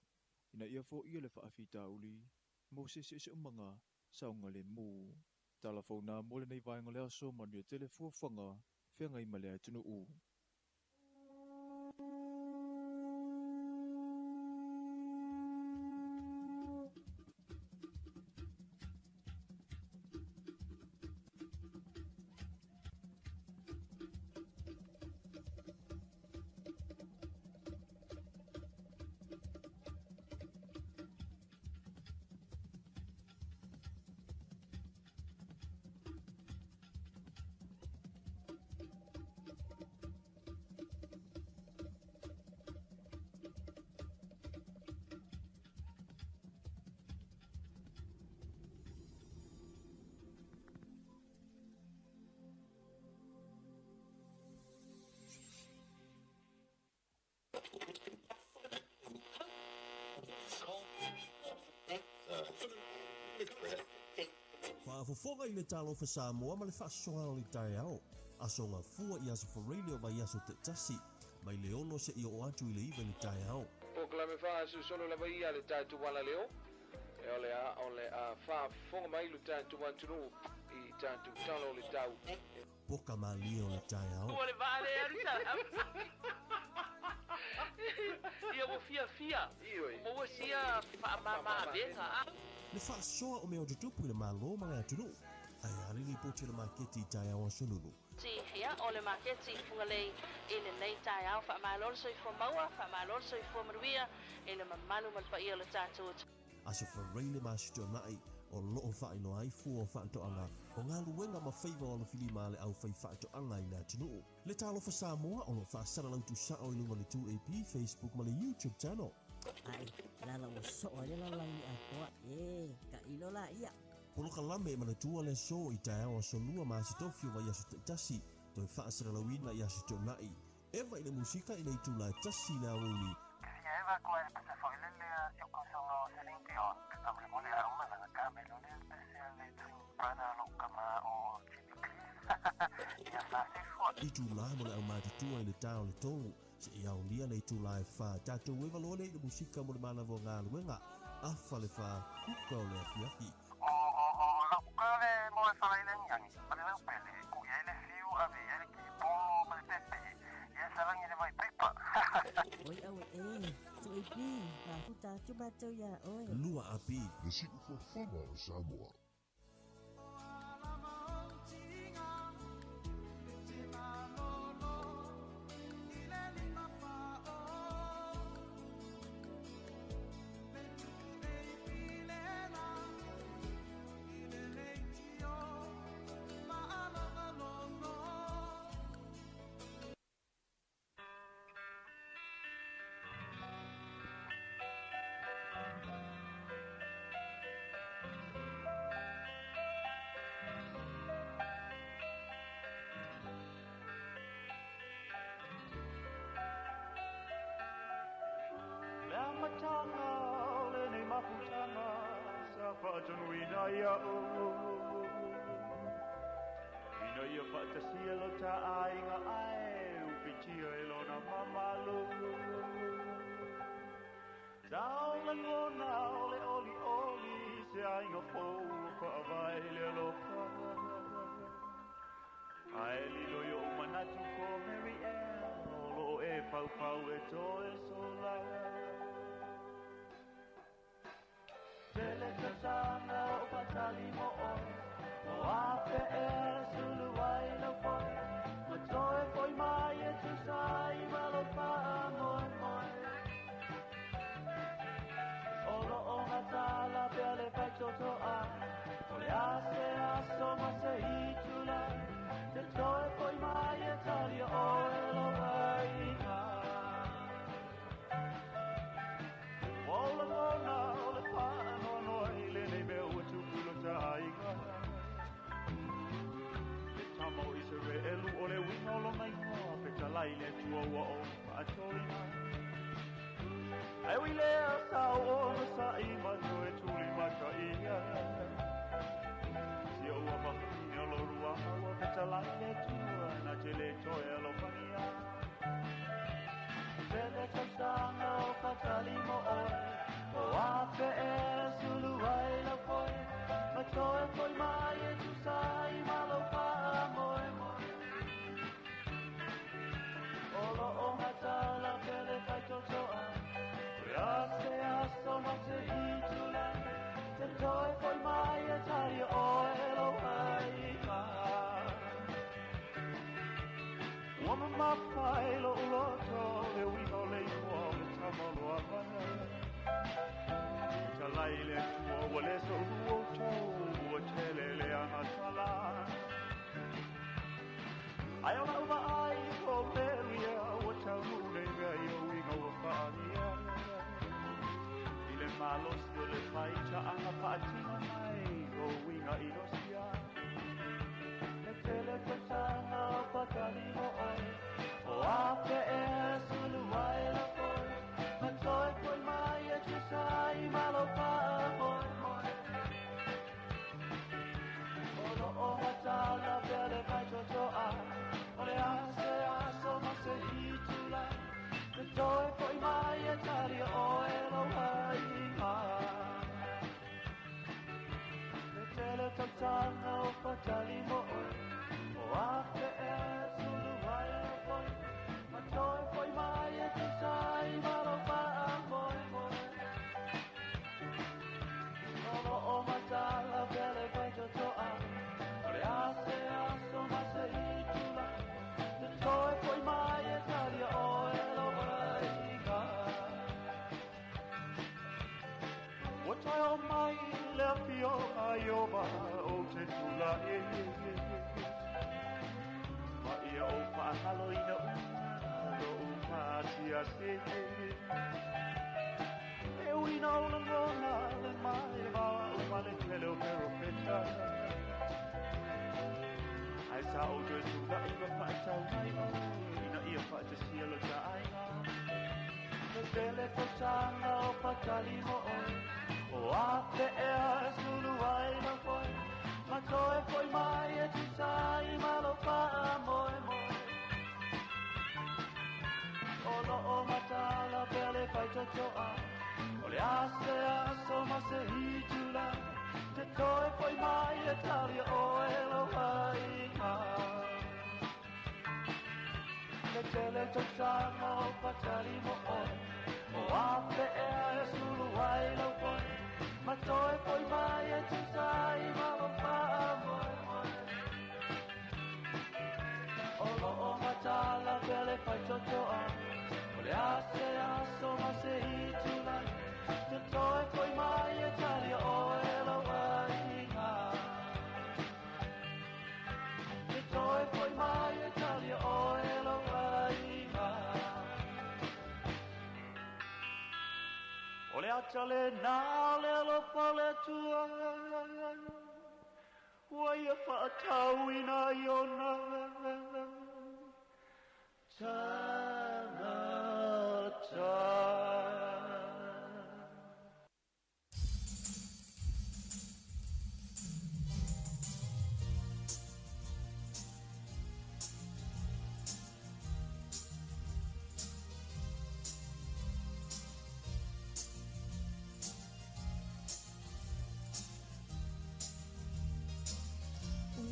ina ia foia le faafitauli mo se siosiomaga saogalemu. Tala fauna mo lenei vaega o le aso, manuia tele fuafuaga feagai ma le atunuu. Faafofoga i le Talofa Samoa ma le faasoa o le taeao. Aso Gafua i aso Faraile o vaiaso taitasi, mai le 6 seia oo atu i le 9 i le taeao. Polokalame faasolosolo lava ia le tatou alaleo. E o le a o le a faafofoga mai lo tatou atunuu i tatou tala o le tau. Poka malie o le taeao. Ua le vaa le alu sa. Ia ua fiafia. Ioe. Maua sia faamama avega. Le faasoa o mea o tutupu i le Malo ma le atunuu. Ae a le lipoti a le maketi i taeao aso Lulu? Ia, o le maketi i Fugalei i lenei taeao. Faamalo le soifua maua, faamalo le soifua manuia i le mamalu ma le paia o le tatou atunuu. Aso Faraile ma Aso Toonai o loo faailoa ai fua o faatoaga o galuega ma faiva o alofilima a le aufaifaatoaga i le atunuu. Le Talofa Samoa o lo o faasalalau tusao i luga o le 2AP, Facebook ma le YouTube channel. Ae lala ua soo ai le lalolagi atoa e tailo laia. Polokalame e manatua le aso i taeao aso Lua ma Aso Tofi o vaiaso taitasi, toe faasalalauina i Aso Toonai. Eva i le musika i le itula e tasi i le aoauli. Itula mo le aumatutua i le ta o le 3, seia aolia le itula e 4. Tatou eva loa lea i le musika mo le manava o galuega, afa le 4, kuka o le afiafi. Oi au e, 2AP, mafuta atu matou ia oe. 2 AP. Le siufofoga o Samoa. Joy for my Italia, oil, oh, Iehova o te tula'i Ma ia o whaahalo ina uma lo u paasiasi E uina o langona le mai le vaoa o male tele o perofeta Ai sa o toe tula'i ma whaatau mai o ina ia whaatasia lo ta aiga Le tele tausaga o patali mo oe O a te ea e sulu ai lau foe Ma toe foi mai e tusa i ma lou faamoemoe O loo mataala pea le faitotoa O le a se aso ma se itula Te toe foi mai e talia oe lou aiga Le tele tausaga o patali mo oe O a pe ea e sulu ai lau foe Ma toe foi mai e tusa i ma lou faamoemoe O loo mataala pea le faitotoa O le a se aso ma se itula Te toe foi mai e talia oe lou aiga Te toe foi mai e talia oe lou aiga O le ata lena o le alofa o le Atua Ua ia faatauina i ona tagata.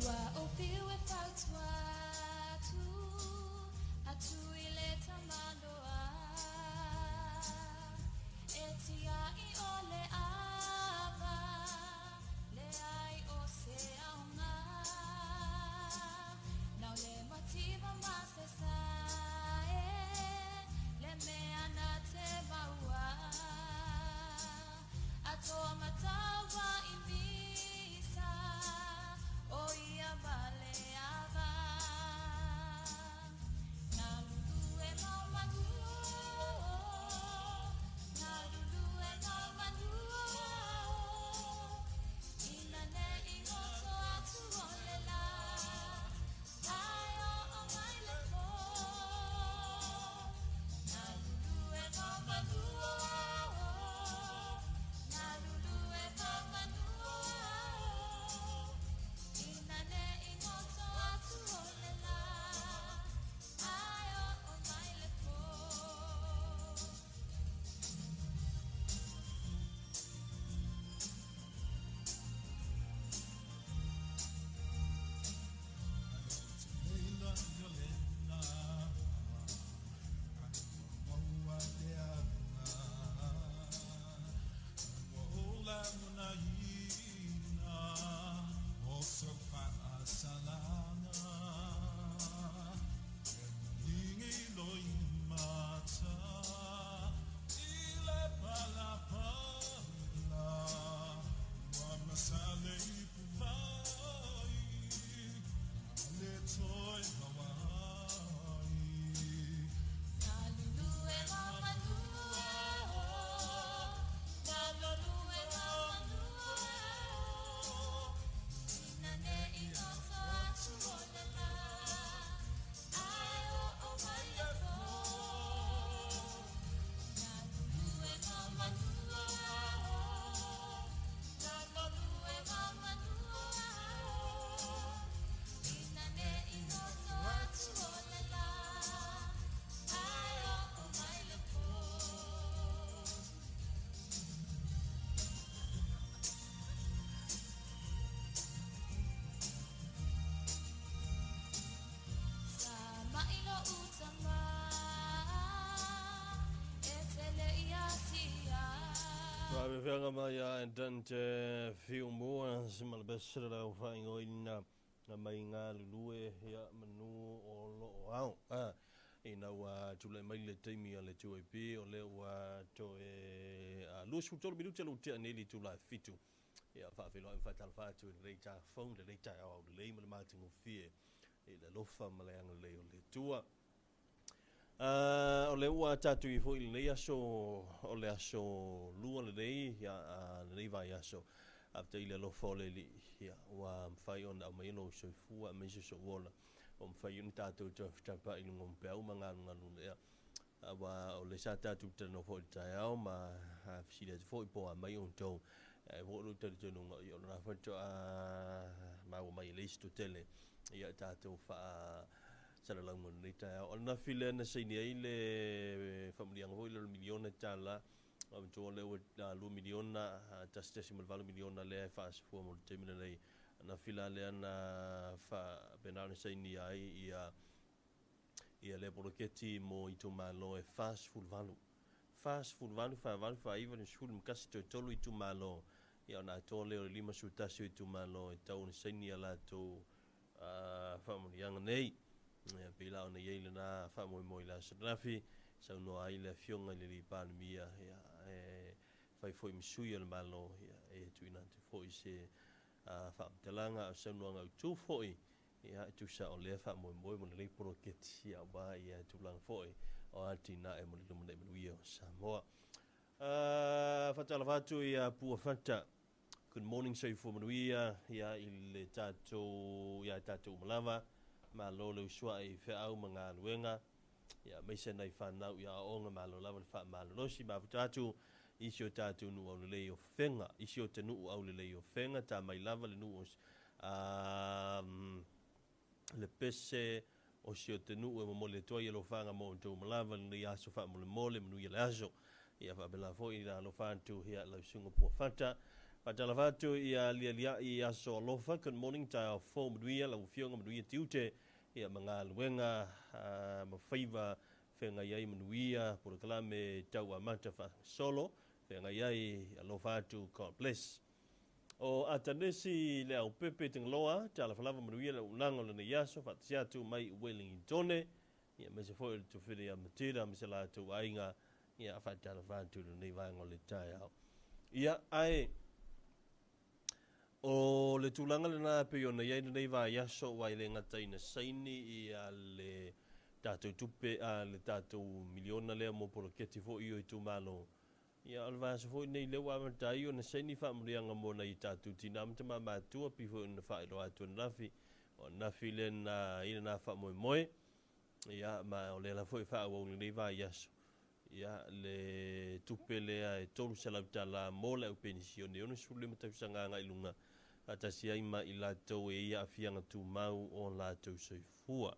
Ua ou fiu e fautua atu, atu i le tamaloa. E tiai o le ava, leai o se aoga. Nau le mativa ma se sae, le mea na te maua. Atoa mataua i misa, o ia ma le ava. Galulue mau manu, galulue mau manu, ina ne i goto atu o le la, ai o mai le po. Galulue mau manu, galulue mau manu, ina ne i goto atu o le la, ai o mai le po. Galulue mau manu, galulue mau manu, ina ne i goto atu o le la, ai o mai le po. Galulue mau manu, galulue mau manu, ina ne i goto atu o le la, ai o mai le po. Sa mailo utama, e tele ia sia. Faafefeaga mai ia Dante Fiumua se ma le besere lau faaigoaina mai galulue ia manu o loo ao ina ua tulai mai le taimi a le 2AP o lea ua toe 23 minute lou tea nei le itula e 7. Ia, faafeiloai ma faatalofa atu i lenei tafofoga, lenei taeao aulelei ma le matagofie i le alofa ma le agalelei o le Atua. O lea ua tatou i ai foi i lenei aso, o le aso lua lenei, ia, lenei vaiaso, faafetai i le alofa o le Alii, ia, ua mafai ona aumaia lou soifua aemaise sou ola, ua mafai ona tatou toe fetapaai i luga o peau ma galugalu lea. Aua o lea sa tatou talanoa foi i le taeao ma fesili atu foi po o a mai outou. Ae foi lou talitonuga, ia o lena faatoa maua mai e le isi toatele ia tatou faasalalauga o lenei taeao. O le nafi lea na saini ai le faamanuiaga foi lea o le miliona tala, manatua lea ua $2 miliona, $1.8 miliona lea e faasafua mo le taimi lenei. Nafi la lea na faapena ona sainia ai ia ia lea poloketi mo itumalo e 48. 48, 48, 49, 11 toe tolu itumalo, ia ona atoa lea o le 51 o itumalo e tatau ona saini a latou faamanuiaga nei. Ia, pei la ona i ai lena faamoemoe i le aso ananafi, saunoa ai le Afioga i le Alii Palemia, ia, e fai foi ma sui o le Malo, ia, e tuuina atu foi se faamatalaga a o se saunoaga autu foi Ia, e tusa o lea faamoemoe mo lenei poloketi aua ia tulaga foi o atinae mo le lumanai manuia o Samoa. Faatalofa atu ia Pua Fata. Good morning, soifua manuia ia i le tatou ia tatou uma lava. Malo le usuai i feau ma galuega. Ia aemaise nai fanau i aoaoga, malo lava le faamalolosi. Mafuta atu i si o tatou nuu aulelei o Fega, i si o ta nuu aulelei o Fega, ta mai lava le nuu o le pese o si o ta nuu e momoli atu ai alofaga mo outou uma lava i lenei aso faamolemole, manuia le aso. Ia faapena foi ona alofa atu ia lau susuga Puafata. Faatalofa atu ia alialiai i aso alofa, good morning, taeao fou, manuia lau afioga, manuia tiute, ia ma galuega ma faiva feagai ai manuia polokalame tau amata faagasolo feagai ai alofa atu God bless. O Atanesi Leaupepe Tagaloa, talofa lava manuia le auaunaga o lenei aso, faatasi atu mai Wellingtone, ia aemaise foi o le tofili ia Matilda ma se latou aiga, ia faatalofa atu i lenei vaega o le taeao. Ia, ae O le tulaga lena e pei ona i ai lenei vaiaso aua e le gata ina saini ia le tatou tupe, a le tatou miliona lea mo poloketi foi o itumalo. Ia o le vaiaso foi lenei lea ua amata ai ona saini faamanuiaga mo nai o tatou tina ma tama matutua pei foi ona faailoa atu ananafi. O ananafi lea na i lena faamoemoe. Ia ma o lea la foi e faaauau i lenei vaiaso. Ia, le tupe lea e $300 mo le au penisione e 65 tausaga agai i luga, faatasi ai ma i latou e i ai aafiaga tumau o latou soifua.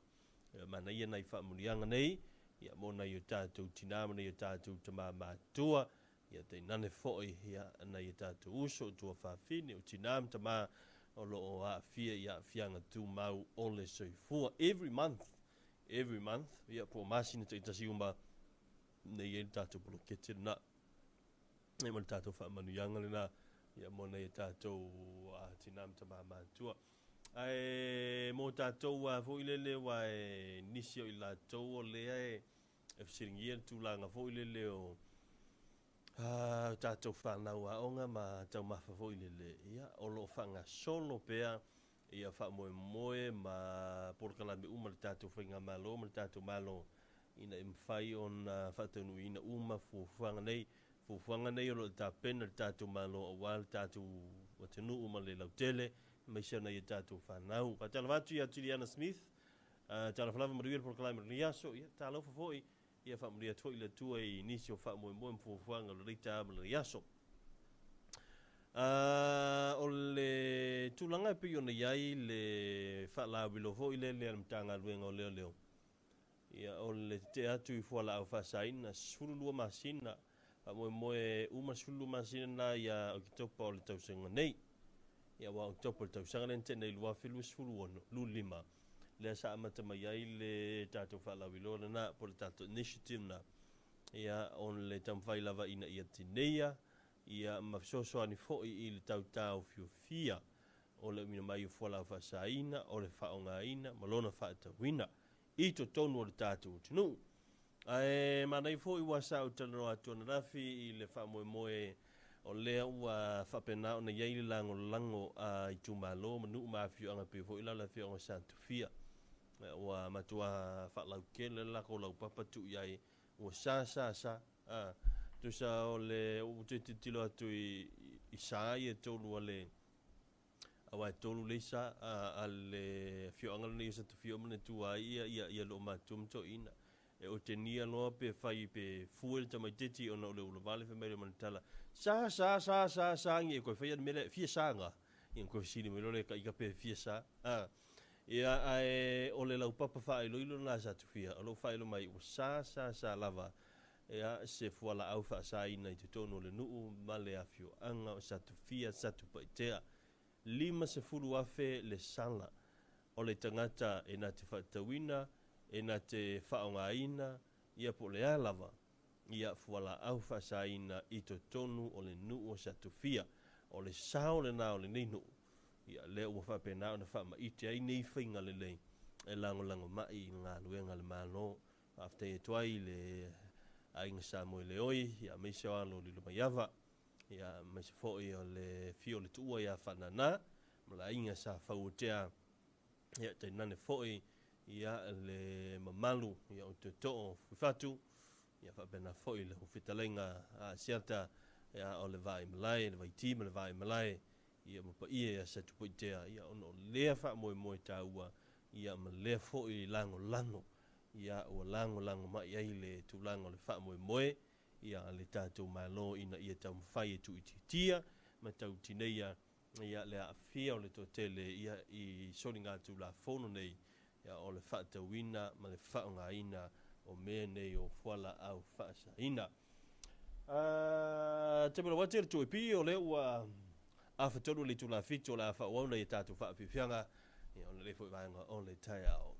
E manaia nai faamanuiaga nei, ia, mo nai o tatou tina ma nai o tatou tama matutua, ia tainane foi, ia, nai o tatou uso, o tuafafine, o tina ma tama o lo o aafia i aafiaga tumau o le soifua. Every month, every month, ia, po o masina taitasi uma, nei i ai le tatou poloketi lena, ia ma le tatou faamanuiaga lena, ia mo nai a tatou tina ma tama matutua. Ae mo tatou lava foi lele, aua e nisi o i latou o lea e fesiligia le tulaga foi lele o tatou fanau aoga ma taumafa foi lele, ia, o lo o faagasolo pea ia faamoemoe ma polokalame uma a le tatou Faigamalo ma le tatou Malo ina ia mafai ona faataunuuina uma fuafuaga nei. Fuafuaga nei o lo o tapena le tatou Malo aua le tatou atunuu ma le lautele, aemaise o nai a tatou fanau. Faatalofa atu ia Juliana Smith, talofa lava manuia le polokalame o lenei aso. Ia, talofa foi, ia faamanuia atu foi le Atua i nisi o faamoemoe ma fuafuaga o lenei taeao ma lenei aso. O le tulaga e pei ona i ai le faalauiloa foi lele a le Matagaluega o Leoleo, ia, o le tetee atu i fualaau faasaina, 12 masina, faamoemoe uma le 12 masina na ia Oketopa o le tausaga nei. Ia, aua o Oketopa o le tausaga lea na tea nei 2026, 25, lea sa amata mai ai le tatou faalauiloa lena, po o le tatou initiative lena, ia, o le taumafai lava ina ia tineia, ia, ma fesoasoani foi i le tau taofiofia o le auina mai o fualaau faasaina, o le faaaogaina ma lona faatauina i totonu o le tatou atunuu. Ae manaia foi ua sa ou talanoa atu ananafi i le faamoemoe O lea ua faapena ona i ai le lagolago a itumalo ma nuu ma afioaga e pei foi la o le afioaga o Satufia. Ua matua faalautele le latou laupapa tuu i ai ua sa sa sa. Tusa o le ua toe tilotilo atu i sa ia e tolu a le aua e tolu le isa a le afioaga lenei o Satufia o manatua ai ia loomatua ma toeaiina. E otenia loa pe fai pe fue le tamaitiiti ona o le ulavale fai mai le manatala sa sa sa sa sa ngi e koe faia le mea lea e fia sa ga. Ia koe fesili mai loa lea e ika pe fia sa. Ia ae o le laupapa faailoilo lena a Satufia o loo faailoa mai ua sa sa sa lava ia se fualaau faasaina i totonu o le nuu ma le afioaga o Satufia Satupaitea. 50,000 le sala o le tagata e na te faatauina, e na te faaaogaina, ia po o le a lava, ia fualaau faasaina i totonu o le nuu o Satufia. O le sao lena o lenei nuu, ia lea ua faapena ona faamaite ai nei faiga lelei e lagolagomai i le galuega a le Malo. Faafetai atu ai i le aiga Samoeleoi, ia aemaise o alo o Lilomaiava, ia aemaise foi o le afio o le Tuua ia Faanana, ma le aiga sa Fauatea, ia tainane foi ia le mamalu ia o Tootoo o Fuifatu, ia faapena foi le fetalaiga a Asiata ia o le Vaaimalae, le Vaiti ma le Vaaimalae, ia ma paia ia Satupaitea, ia ona o lea faamoemoe taua, ia ma lea foi lagolago, ia ua lagolago mai ai le tulaga o le faamoemoe, ia le tatou Malo ina ia taumafai e tuuitiitia ma tautineia ia le aafia o le toatele ia i soligatulafono nei ia o le faatauina ma le faaaogaina o mea nei o fualaau faasaina. Taimi o le uati le 2AP o lea ua afatolu le itula 7 o le a faaauau nai a tatou faafiafiaga ia ona lea foi vaega o le taeao.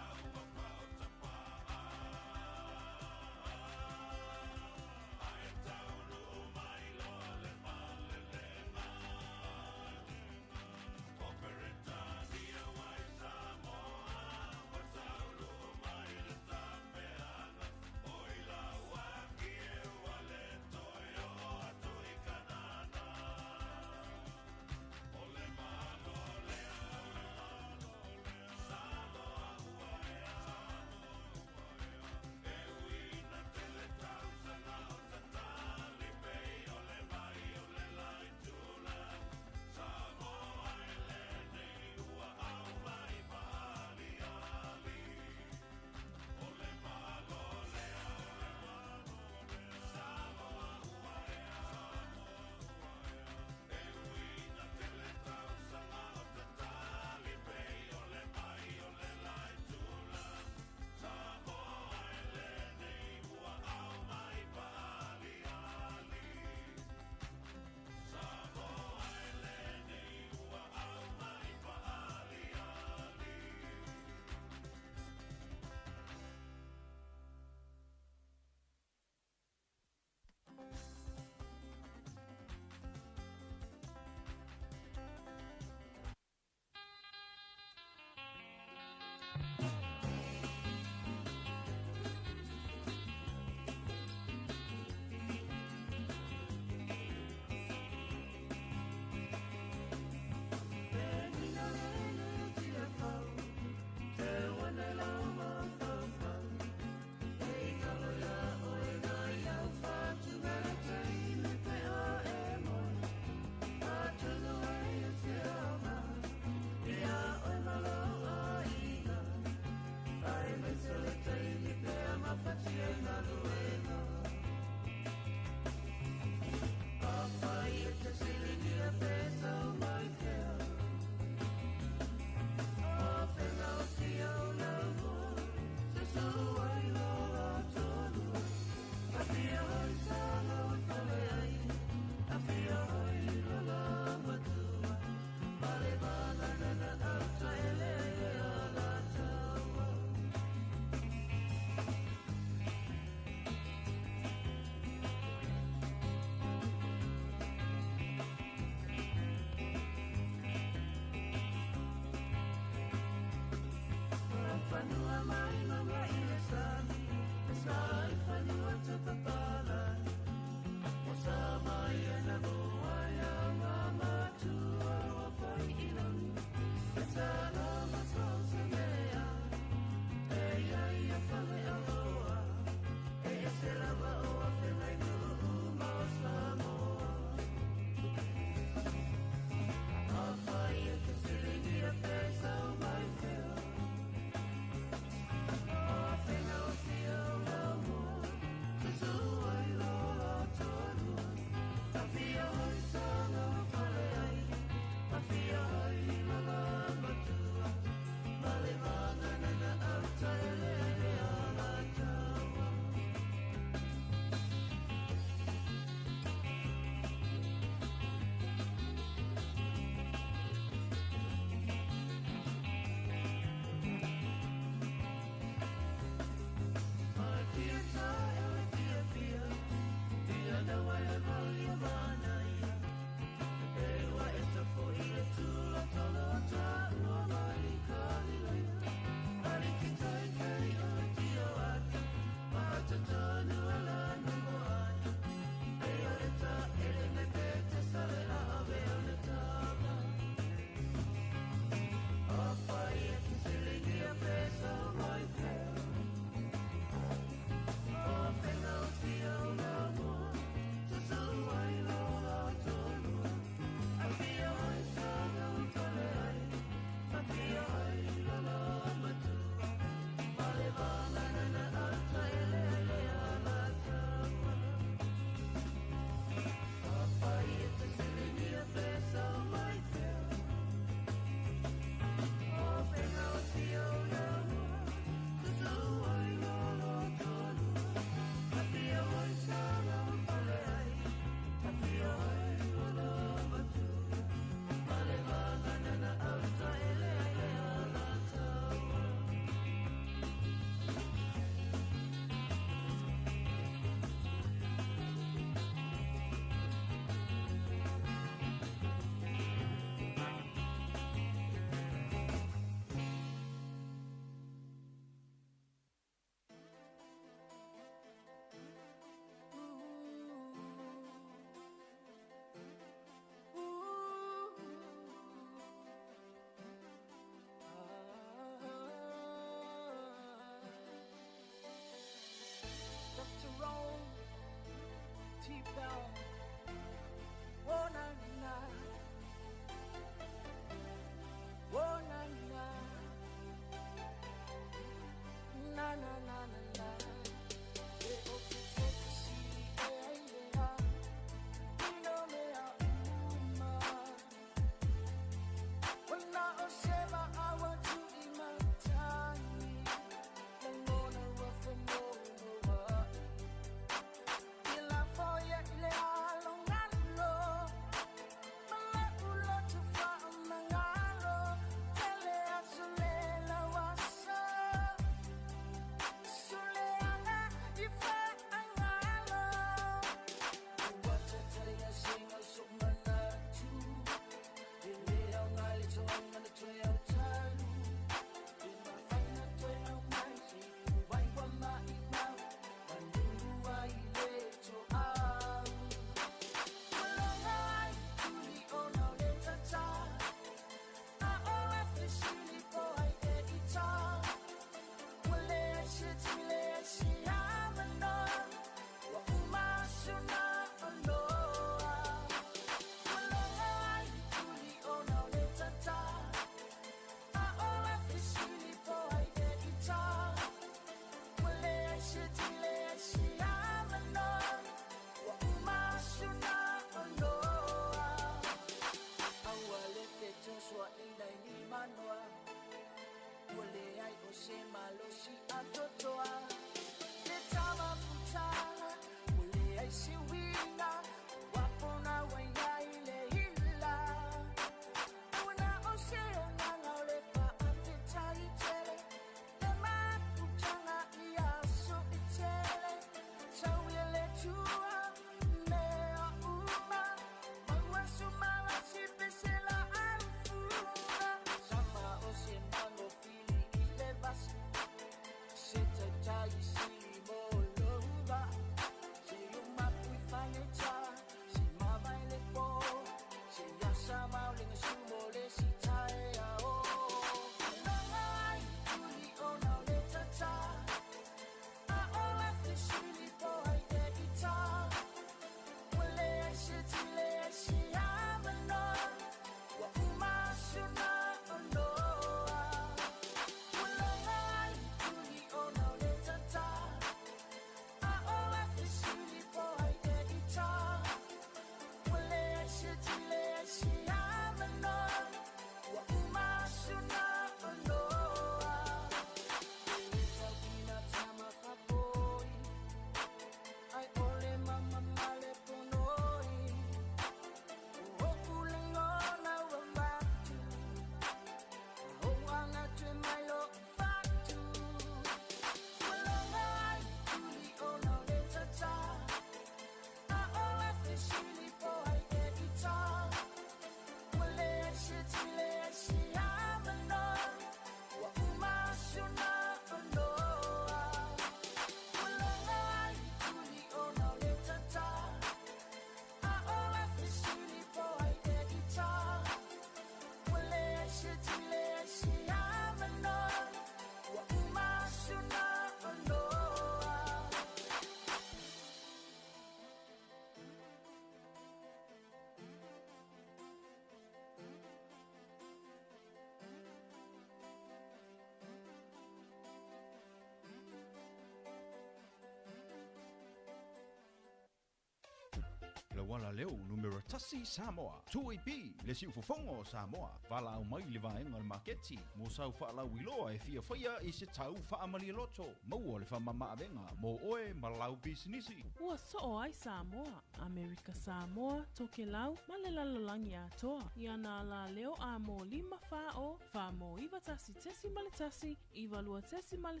auala leo numera 1 Samoa. 2AP, le siufofoga o Samoa. Valaau mai i le vaega o le maketi mo sau faalauiloa e fia faia i se tau faamalialoto. Maua le faamamaavega mo oe ma lau pisinisi. Ua soo ai Samoa, Amerika Samoa, Tokelau ma le lalolagi atoa. I ana alaleo a mo 5 4 0 4 mo 91.1, 92.1 ma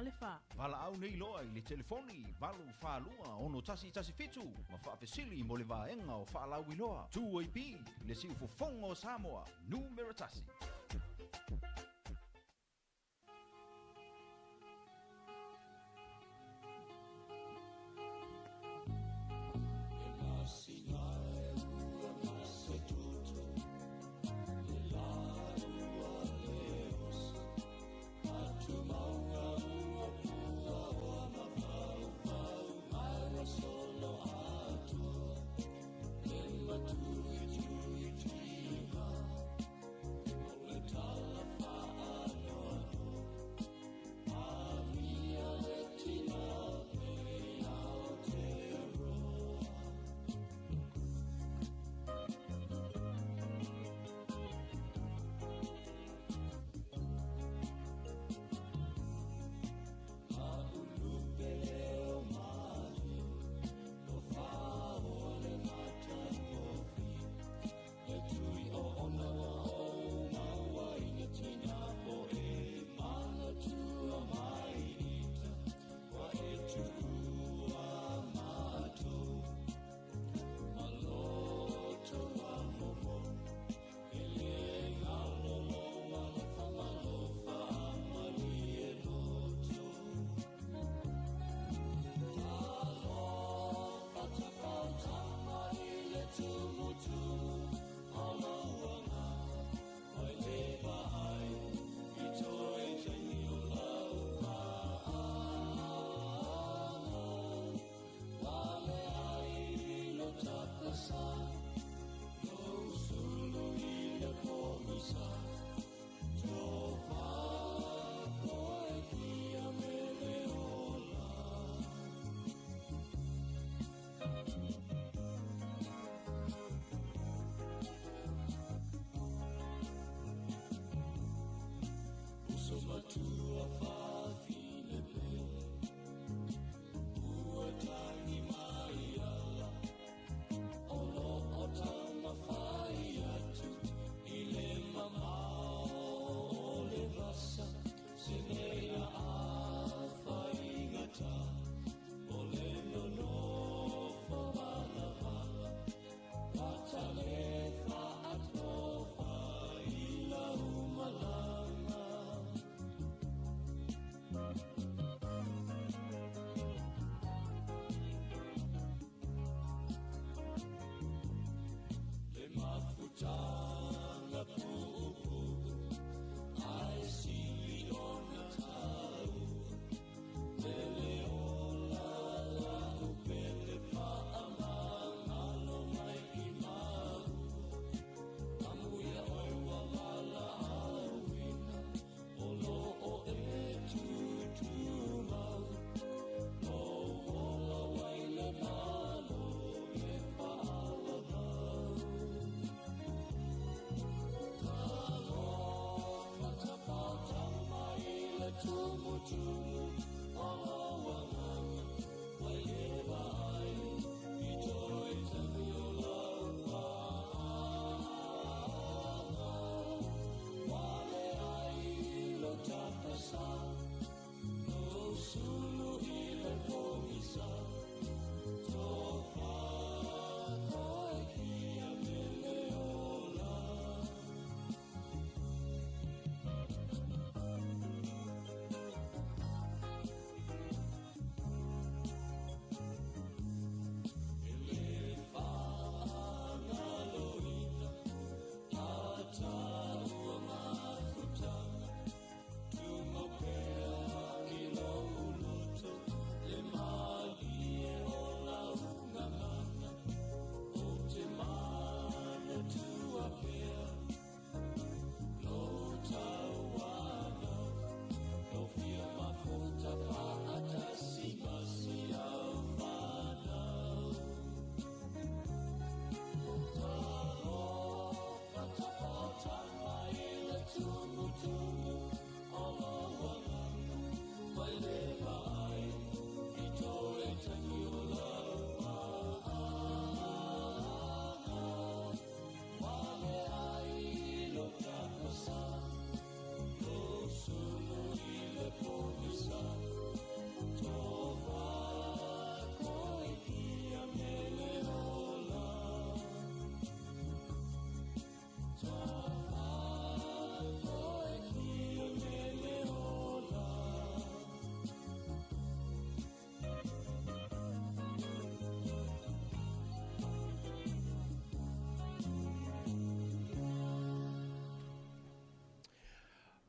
le 107.4. Valaau nei loa i le telefoni 842 6117 ma faafesili mo le vaega o faalauiloa. 2AP, le siufofoga o Samoa, numera 1. E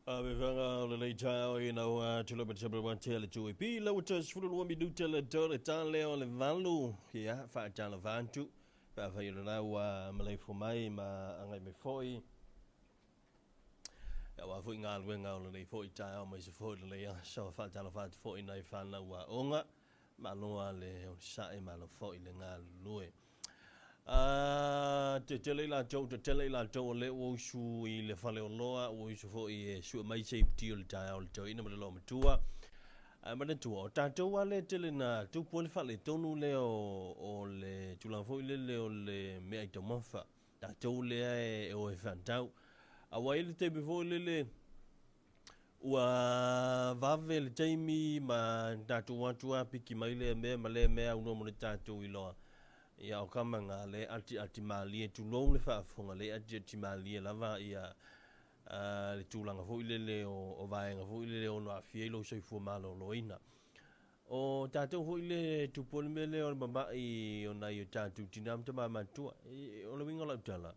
Avefaga o lenei taeao ina ua tulope te wa te le tui pi la ua 12 minuta le tole tale o le valu ia whaatala vantu whaawhai o le ua maleifo mai ma angai me foi ia wā foi ngā luenga o lenei foi taeao mai se foi le lea so whaatala whātu foi nai whanau wa onga ma loa le o sae ma lo foi le ngā lue. Te tele i latou, te tele i latou o le ua usu i le fale o loa, ua usu foi e sue mai se iputi o le taeao o le toeaina ma le loomatua. Ae manatua, o tatou lava lea e tele na tupu ai le faaletonu lea o le tulaga foi lele o le meaai taumafa. Tatou lea e o e faatau. Aua e i ai le taimi foi lele ua vave le taimi ma tatou o atu lava piki mai lea mea ma lea mea aunoa mo le tatou iloa. Ia o kama na le atiati malie tulou le faafofoga le atiati malie lava ia le tulaga foi lele o vaega foi lele ono aafia ai lou soifua maloloina. O tatou foi le tupu ai le mea lea o le mama'i o nai o tatou tina ma tama matutua. O le uiga o lau tala,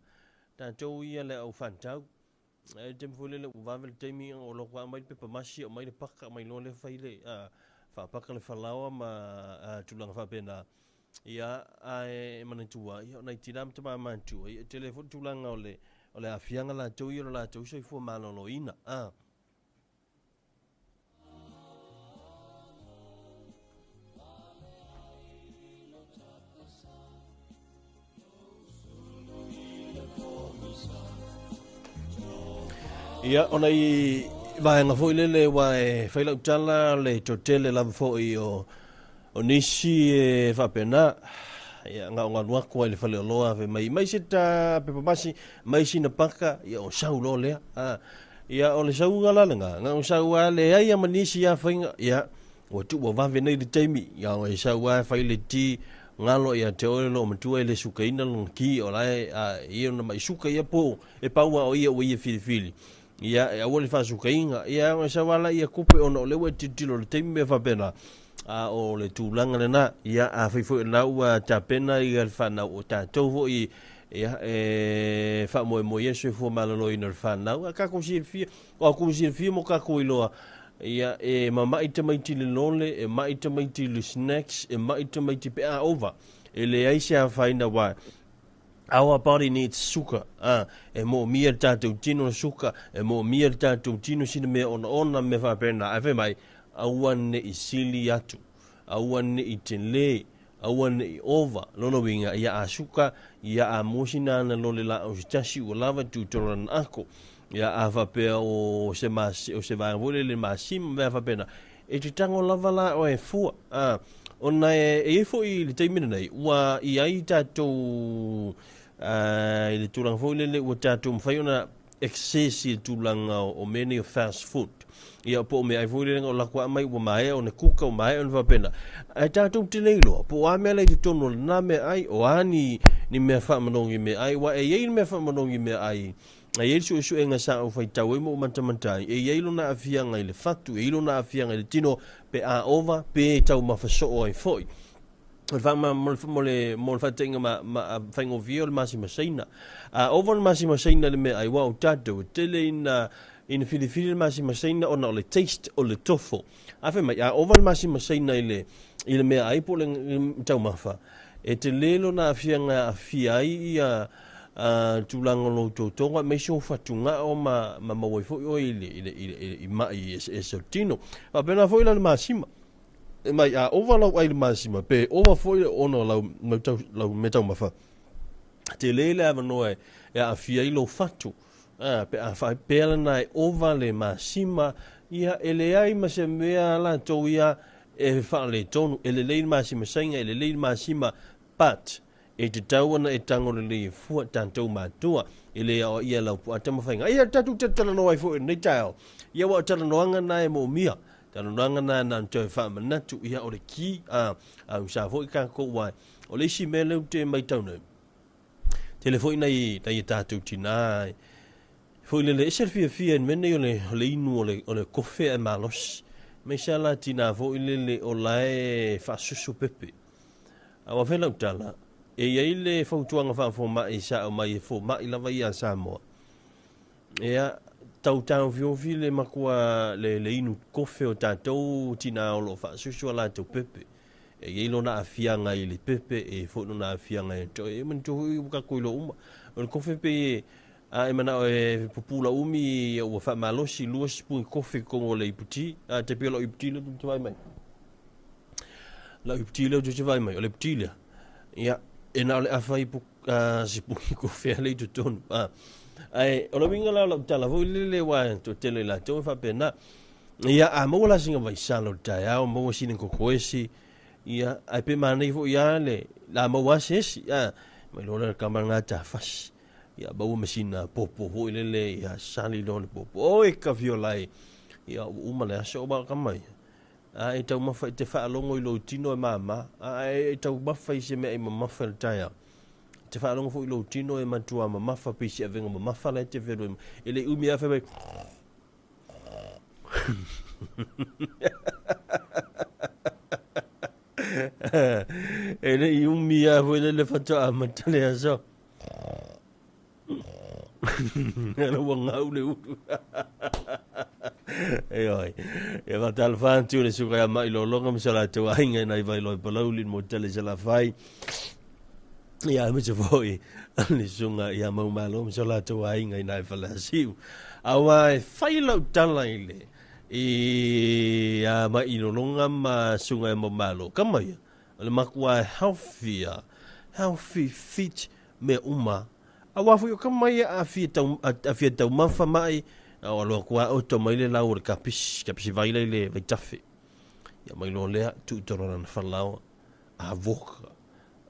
tatou ia le au faatau, E le taimi foi lele ua vave le taimi o loko aumai le pepa masi, aumai le paka, aumai loa lea fai le faapaka le falaoa ma tulaga faapena. Ia, ae manatua, ia, o nai tina ma tama matutua, ia, e tele foi le tulaga o le, o le aafiaga latou ia o le latou soifua maloloina. A. Ia, o nai vaega foi lele ua e fai lau tala le totele lava foi o, o nisi e faapena. Ia, na o galu atu ai le faleoloa fai mai, mai se ta pepa masi, mai sina paka, ia o sau loa lea. A, ia o le sauga la lena, na o sau lava leai ma nisi a faiga, ia, ua tuu ua vave nei le taimi, ia o e sau lava fai le ti, galo ia te oe le matua e le sukaina lona ki, o la e, a, ia ona mai suka ia po, e pau a o ia ua ia filifili. Ia, e aua le faasukaina, ia, o e sau lava la ia kupe ona o lea ua e tilotilo i le taimi mea faapena. A o le tulaga lena, ia, afai foi o lena ua tapena ia le fanau, o tatou foi, ia, e faamoemoe i ai le soifua maloloina o le fanau, a tatou silafia, o a silafia mo tatou iloa, ia, e mama'i tamaiti i le lole, e ma'i tamaiti i le snacks, e ma'i tamaiti pe a ova, e leai se afaina aua Our body needs suka, ā, e moomia le tatou tino le suka, e moomia le tatou tino sina mea onaona ma mea faapena, ae fai mai, aua ne i sili atu, aua ne i tele, aua ne i ova, lona uiga, ia a suka, ia a mua sina ana lole laau se tasi ua lava e tutolo lana ako, ia a faapea o se mas, o se vaega foi lele masima ma mea faapena, e te tago lava la oe e fua, ā, ona e, e i ai foi i le taimi lenei, ua i ai tatou i le tulaga foi lele ua tatou mafai ona access i le tulaga o, o mea nei o fast food. Ia, po o meaai foi lele o lako lava mai ua maea ona kuka, ua maea ona faapena. Ae tatou te le iloa, po o a mea la i totonu o lena meaai, o a ni, ni mea faamanogi meaai, aua e i ai le mea faamanogi meaai E i ai le suesuega sa ou faitau ai ma ou matamata ai, e i ai lona aafiaga i le fatu, e i ai lona aafiaga i le tino pe a ova, pe taumafa soo ai foi. O le faama, mo le, mo le, mo le faataitaiga ma, ma, faigofie o le masimasaina. A ova le masimasaina i le meaai, aua o tatou, e tele ina, ina filifili le masimasaina ona o le taste o le tofo. A fai mai, a ova le masimasaina i le, i le meaai po o le taumafa, e tele lona aafiaga e aafia ai ia tulaga o lou totoga aemaise ou fatugao ma, ma maua ai foi oe i, le, i, le, i, le, i mai eseese o le tino. Faapena foi la le masima. E mai a ova lau ai le masima, pe ova foi le ona o lau, lau, lau meataumafa, tele le avanoa e, e aafia ai lou fatu. A, pe a faapea lana e ova le masima, ia e leai ma se mea latou ia e faaletonu, e lelei le masima saina, e lelei le masima, but e tatau ona e tago lelei e fua tatou matua, e le aoaia lau puata ma faiga. Ia tatou talatalanoa ai foi i lenei taeao, ia aua o talanoaga na e moomia, talanoaga na na ona toe faamanatu, ia o le ki, a, a usa foi tatou aua o le isi mea lea ou te matau nei, tele foi nai, nai a tatou tinā, foi lele, ese le fiafia i le mea nei o le, o le inu o le, o le kofe ae malosi. Aemaise lava la tinā foi lele o la e faasusu pepe. A ua fai lau tala, e i ai le fautuaga faafomai sa aumai e fomai lava ia a Samoa. Ia, tau taofiofi le matua le, le inu kofe o tatou tinā o lo o faasusu a latou pepe. E i ai lona aafiaga i le pepe, e i ai foi lona aafiaga ia te oe. E manatua foi ua tatou iloa uma, o le kofe pei e, a e manao e pupula umi, ia ua faamalosi lua sipuni kofe i totonu o le iputi. A te pei o lau iputi lea ou te vaai mai. Lau iputi lea ou te vaai mai, o le iputi lea. Ia, e na o le afa ipu, sipuni kofe lea i totonu. Ae, o le uiga la o lau tala foi lele aua e toatele i latou e faapena. Ia, a maua la sina vaisala o le taeao, maua sina kokoesi, ia, ae pe manaia foi lava le, la maua lava se esi, a, mai loa lea o le tama lena tafasi. Ia, maua ma sina popo foi lele, ia, sali loa le popo. Oi ka fiola e! Ia, ua uma le aso o tama ia. A e taumafa i te faalogo i lou tino e māmā, a e taumafa i se mea e mamafa i le taeao. Te faalogo foi i lou tino e matua mamafa pei se avega mamafa la e te felu e le umi a fai mai. E le i umi a foi le faatoa amata le aso. Ela ua ngau le ulu. E oi. E whatalofa atu le suka ia mai lolonga ma sa latou aiga i nai Vailoa i Palauli mo tele se lafai. Ia me se foi le sunga ia mau malo ma sa latou aiga i nai Faleasiu. Aua e fai lau tala i le i a mai lolonga ma sunga ia mau malo. Kama ia, o le makua e healthy ia, healthy fit mea uma. Aua foi o kama ia a fia tau, a fia taumafa mai, o alo atu a oto mai le lau o le kapisi, kapisi vai lea i le vaitafe. Ia mai loa lea, tuu i totonu o lana falaoa, a voka.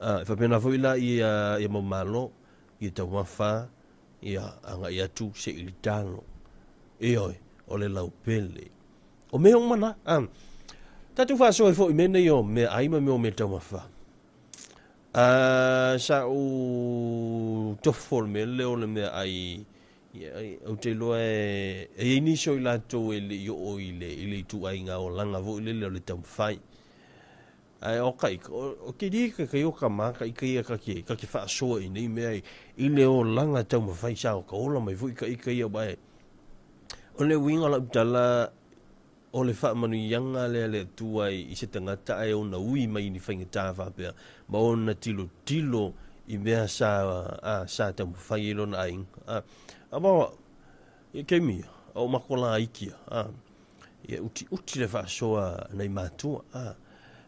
A, e faapena foi la ia, ia mau malo, ia taumafa, ia agai atu se i le talo. Ioe, o le laupele. O mea uma na, a, tatou faasoa ai foi i mea nei o meaai ma mea o meataumafa. A, sa ou tofo i le mea lea o le meaai, ou te iloa e i ai nisi o i latou e le i oo i le, i le ituaiga olaga foi lele o le taumafai. Ae o ka ika, o ke li ka kai o ka mā ka ika ia ka ke, ka ke faasoa i nei mea i le olaga taumafai sa o ka ola mai foi ka ika ia wae. O le uiga o lau tala, O le faamanuiaga lea a le Atua i se tagata ae ona ui mai i ni faigata faapea, ma ona tilotilo i mea sa, a, sa taumafai ai lona aiga. A, a ma, ia kemi ia, a o mako la iki ia, a, ia utiuti le faasoa a nai matua, a.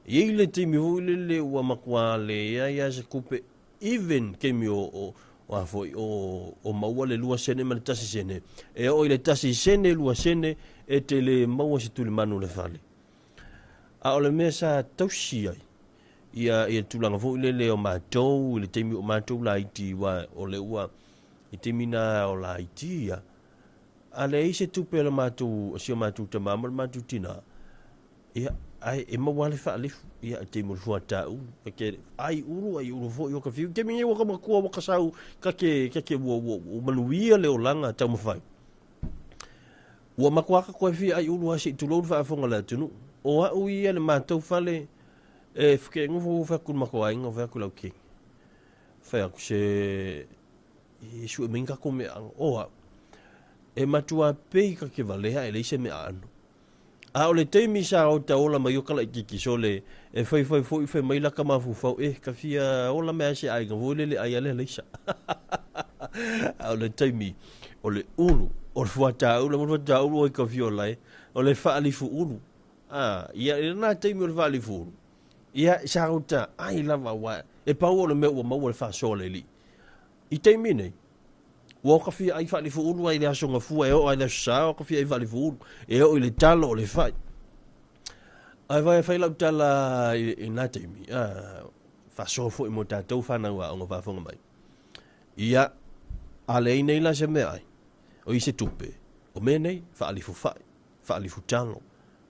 E i ai le taimi foi lele ua matua leai lava se tupe even kemi o, o, o a foi, o, o maua le 2 sene ma le 1 sene. E oo i le 1 sene, 2 sene, e te le maua se tulimanu i le fale. A o le mea sa tausi ai, ia, ia tulaga foi lele o matou, i le taimi o matou laiti, aua o le ua, i taimi na o laiti ia, a leai se tupe a le matou, a si o matou tamā ma le matou tinā, Ia, ae e maua lava le faalefu, ia, i taimi o le fuata ulu. Ka ke, ai ulu, ai ulu foi o ka fiu. Taimi nei ua ka matua, ua ka sau, ka ke, ka ke ua, ua, ua manuia le olaga taumafai. Ua matua ka koe fia ai ulu a se i tulou le faafofoga a le atunuu. O au ia le matou fale, e ke nofo fai atu i le matou aiga, fai atu i lau kegi. Fai atu se, e sue mai ni tatou meaaano. O au, e matua pei ka ke valea e leai se meaano. A o le taimi sa ota ola mai o ka laitiiti sole, e faifai foi fai mai laka mafaufau, eh, ka fia ola mai a se aiga foi lele ai a le alaisa. A o le taimi o le ulu, o le fuata ulu, o le fuata ulu oi ka fia ola e, o le faalifu ulu. A, ia, i lena taimi o le faalifu ulu, ia, sa ota ai lava aua e pau o le mea ua maua le faasoa le alii. I taimi nei, Ua o ka fia ai faalifuulu ai i le aso gafua e oo ai i le aso Sa, o ka fia ai faalifuulu e oo i le talo o le fai. Ae vai e fai lau tala i, i nā taimi, a, faasoa foi mo tatou whanau aoga faafofoga mai. Ia, a leai nei la se meaai, o i se tupe, o mea nei, faalifu fai, faalifu talo,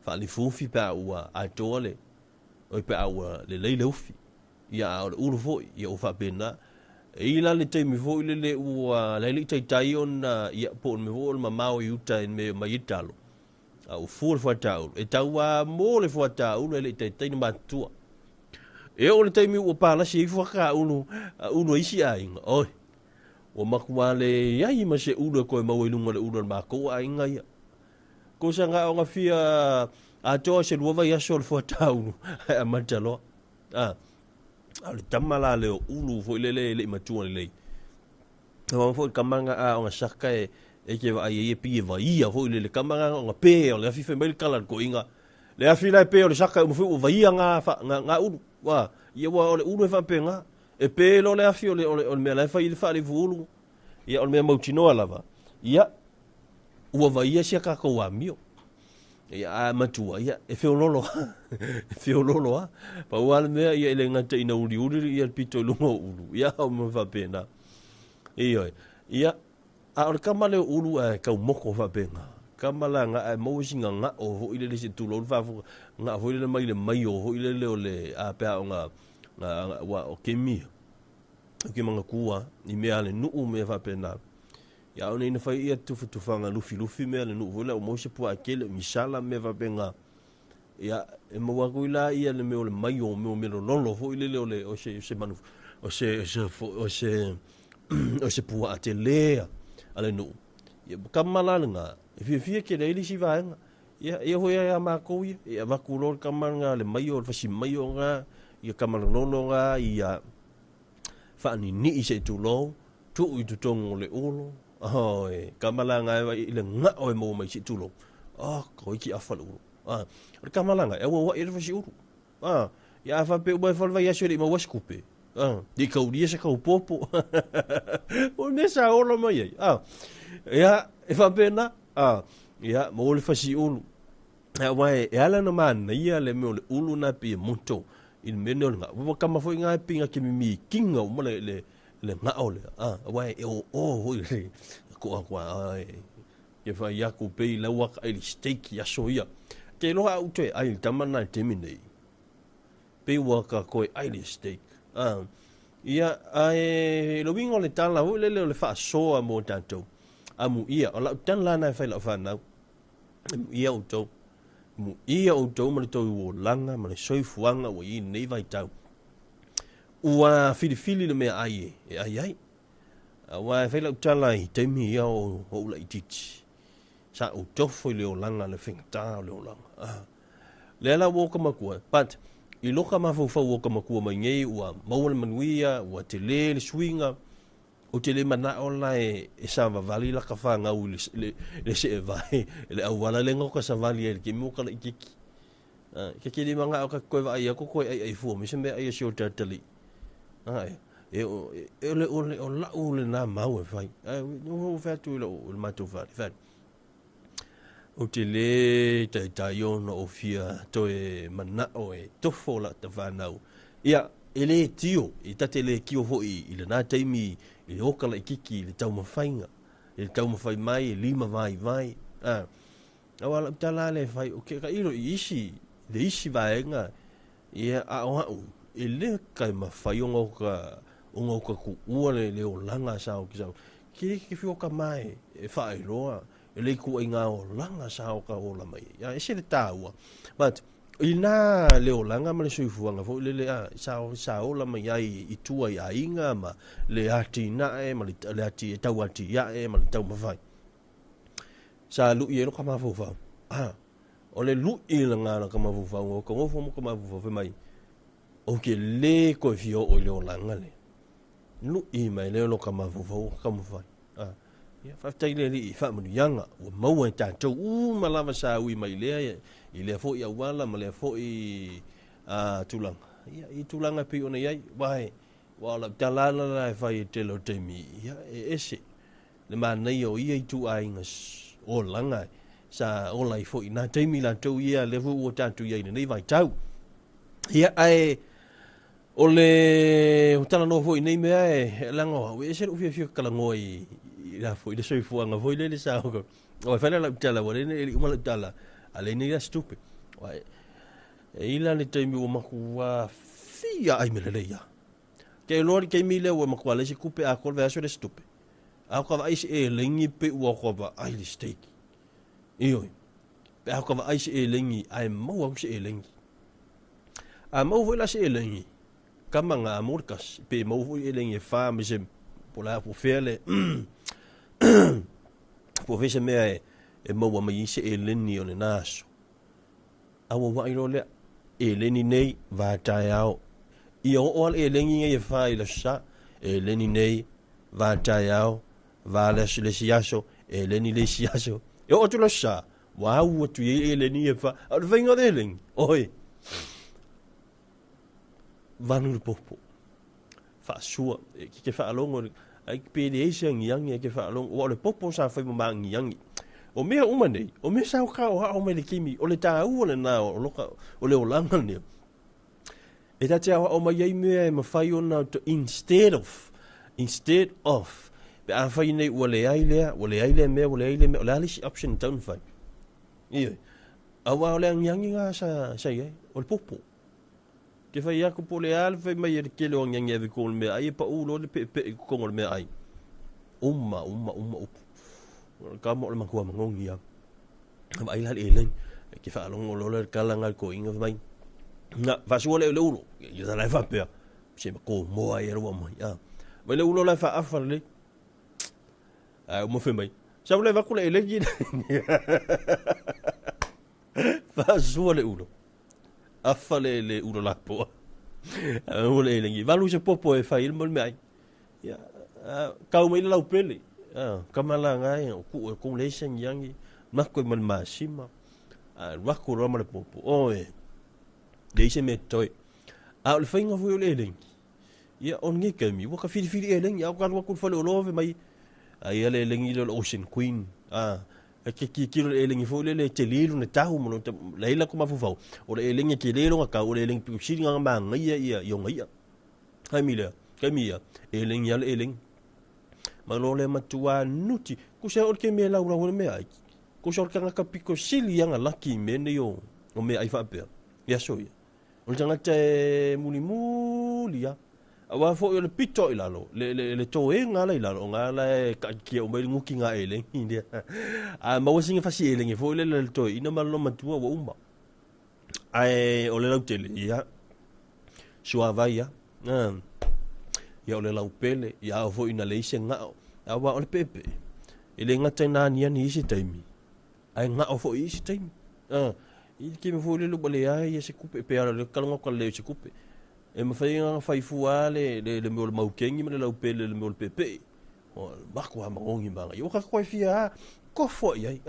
faalifu ufi pe a ua atoa le, oi pe a ua lelei le ufi. Ia, a o le ulu foi, ia ua faapena. E i la le taimi foi lele ua le alii taitai ona, ia, po o le mea foi o le mamao i uta i le mea e omai ai talo, a ua fua le fuata ulu. E tau lava mo le fuata ulu e le i taitai ona matutua. E oo i le taimi ua palasi ai fuata ulu, ulu a isi aiga, oi, Ua matua leai ma se ulu e toe maua i luga o le ulu a le matou aiga ia. Tusa na o na fia atoa se lua vaiaso o le fuataulu ae amata loa. A, a o le tama la lea o Ulu foi lele e le i matua lelei. Aua foi le tama lena a ona saka e, e te vaai ai e pei e vaia foi lele tama lena ona pe o le afi fai mai le tala a le toeaina. Le afi la e pe o le saka e uma foi ua vaia na, na, na ulu. Ua, ia ua o le ulu e faapena. E pe loa le afi o le, o le, o le mea la e fai i le faalifu ulu. Ia o le mea mautinoa lava. Ia, ua vaia si a tatou amio. Ia, a matua, ia, e feololo e feololo lava. Pau lava le mea, ia, e le gata ina uliuli ia le pito i luga o ulu, ia, o mea faapena. Ioe. Ia, a o le tama lea o Ulu ae tau moko faapena. Tama la na ae maua sina gao foi lele se tulou le faafofoga, gao foi lele mai le maio foi lele o le, a pe a o na, na, ua o kemi, o ke manatua i mea a le nuu mea faapena. Ia aʻo nei na fai ia tufatufaga lufilufi mea a le nuu foi lea ua maua se puaa tele o misala ma mea faapena. Ia e maua atu ai la ia le mea o le maio, mea o mea lololo foi lele o le o se o se manu o se o se o se o se puaa tele a le nuu. Ia kama la lena, e fiafia tele ai le isi vaega. Ia ia foi ia matou ia, e avatu loa le kama lena le maio, le fasi maio lena, ia kama lololo lena, ia faaninii se i tulou, tuu i totonu o le ulu, oi, kama la nga e i le ngao e maua mai se i tulou, oh, toeiti afa le ulu. Ah, o le kama la nga, e auauai ai le fasi ulu. Ah, ia a faapea uma ifo le vaiaso e le i maua se tupe. Ah, le i taulia se taupopo. O le mea sa ola mai ai. Ah, ia, e faapena. Ah, ia, maua le fasi ulu. Aua e ala ona manaia le mea o le ulu na pei e moto i le mea lea o le gao. Ua kama foi ngā e pei ngā ke mimi kinga uma le, le, le gao lea. Ah, aua e o o foi le koa koa ai. Ke whai aku pei lau aka ai le steak i aso ia. Te loa au toe ai le tama nā i te nei. Pei ua ka koe ai le steak. Ah, ia, ae le uiga o le tala foi lele o le faasoa mo tatou. Amu ia, o lau tala lana e fai lau whanau. Muia outou, muia outou ma le tou olaga ma le soifuaga ua i ai i lenei vaitau. Ua filifili le meaai e ai ai. Aua e fai lau tala i taimi ia o ou laitiiti, sa ou tofo i le olaga, le faigata o le olaga. Ah. Lea la ua oka matua, but i loka mafaufau oka matua mai nei ua maua le manuia, ua tele le suiga, Ou te le manao la e savavali laka fanau i le, le seevae, le auala le ngoka savali ai le kemi o kala ikiki. Ke ke le manao ka koe vaai aku koe ai ai fua, me se mea ai si o tatali. Ai, e o, e le o le o lau le nā mau e whai. Ai, no ho whatu i lau, le mātou whare, whare. Ou te le taitai ona o fia toe manao e tofo la ta whanau. Ia, e le tio, e ta te le kio foi i lena taimi i le oka laitiiti i le taumafaiga, i le taumafai mai e lima vaivai. A, aua lau tala lea e fai, o ke tailo i isi, le isi vaega, ia, a o a'u, e le ka e mafai ona o ka, ona o ka tuua le, le olaga sa o ke sa, ke ke fia o ka mae e faailoa e le ituaiga olaga sa o ka ola mai ai. A ese le taua. But, inā le olaga ma le soifuaga foi lele a, sa, sa ola mai ai i tua i aiga ma le atinae ma le, le ati, e tau atiae ma le taumafai. Sa lui ai lo ka mafaufau. A, o le lui lena la ka mafaufau, o ka nofo mo ka mafaufau fai mai, ou te le koe fia oo i le olaga lea. Lui mai lea lo ka mafaufau o ka taumafai. A, ia, faafetai le Alii i faamanuiaga ua maua e tatou uma lava sa ui mai lea, i lea foi auala ma lea foi a, tulaga. Ia, i tulaga e pei ona i ai, aua e, aua o lau tala lava la e fai e tele o taimi, ia, e ese le manaia o ia ituaiga olaga sa ola ai foi i nā taimi latou ia, lea foi ua tatou i ai i lenei vaitau. Ia, ae o le talanoa foi i nei mea e leaga o au, e ese lou fiafia talanoa i la foi le soifuaga foi lele sa o e fai la lau tala, ua le e le i uma lau tala, a le nei la se tupe. E i la le taimi ua matua fia ai me lelei lava. Ke iloa le taimi lea ua matua leai se tupe atoa le vaiaso e leai se tupe. A o ka vaai se elegi pe ua ka vaai le steak. Ioe. Pe a ka vaai se elegi ae maua atu se elegi. A maua foi la se elegi, kama nga mo le kasi, pe maua foi elegi e wha me se Po la po fea le po fea se mea e maua mai ai se eleni o lena aso. Auauai loa lea, eleni nei, va taeao. Ia oo lava le eleni nei e fa i le aso Sa, eleni nei, va taeao, va le aso le isi aso, eleni le isi aso. E oo atu le aso Sa, ua au atu i ai eleni e fa. A o le faiga o le eleni, oi, vanu le popo. Faasua, e ke faalogo, ai pe leai se agiagi e ke faalogo, ua o le popo sa fai ma maagiagi. O mea uma nei, o mea sa okaoao mai le taimi, o le taua lena o loka, o le olaga lenei. E ta te aoao mai ai mea e mafai ona to instead of, instead of, pe afai nei ua leai lea, ua leai lea mea, ua leai lea mea, o le a le isi option e tatau ona fai? Ioe. Aua o le agiagi lena sa, sa i ai, o le popo. Ke fai aku po o le a le fai mai e le tele o agiagi e ave i totonu o le meaai e pau loa le peepee i totonu o le meaai. Uma, uma, uma upu. O le kama o le matua manogi lava. Vaai la le eleni. Ke faalogo loa le tala lena a le toeaina fai mai, na, faasua lea i le ulo. Ia la e faapea, se ma tomoa ai ua aumai. Ah. Vai le ulo la e faaafa lelei. Ae uma fai mai, sau le avatu le eleni. Faasua le ulo. Afa le le ulo lapoa. Ae le eleni. Valu se popo e fai ai le mo le meaai. Ia, kau mai le laupele. Kama la ngai o ku e kou le se ngiangi. Mako i ma le masima. Alu aku loa ma le popo. Oe, leai se mea totoe. A o le faiga foi o le eleni, ia, o lenei taimi, ua ka filifili eleni, a ua alu atu i le faleoloa fai mai, aia le eleni lea o le Ocean Queen, a, e te tilotilo i le eleni foi lele e tele lona tau ma lona, leai la tou mafaufau, o le eleni e tele lona tau, o le eleni pito sili ona manaia ia ona i'a. Taimi lea, taimi ia, eleni lava le eleni. Malo le matua nuti, kusa o le taimi e laulau ai le meaai, kusa o le tagata pito sili ana laki i mea nei o meaai faapea, i aso ia. O le tagata e mulimuli lava, aua foi o le pito i lalo, le toega la i lalo, o na la e taatitia uma ai le nuti na eleni lea. A maua sina fasi eleni foi lele le toeaina ma lona matua ua uma. Ae o le lautele, ia, suavai lava. Ia o le laupele, ia ao foi ina leai se gao. Aua o le peepee, e le gata ina aniani i isi taimi, ae gao foi i isi taimi. I le taimi foi lele ua leai ia se tupe, pe ala le kaloga o ka lelei o se tupe. E mafai ona fai fua lava le mea o le maukeni ma le laupele i le mea o le peepee. O le matua manogi manaia. Ua tatou toe fia lava tofo i ai.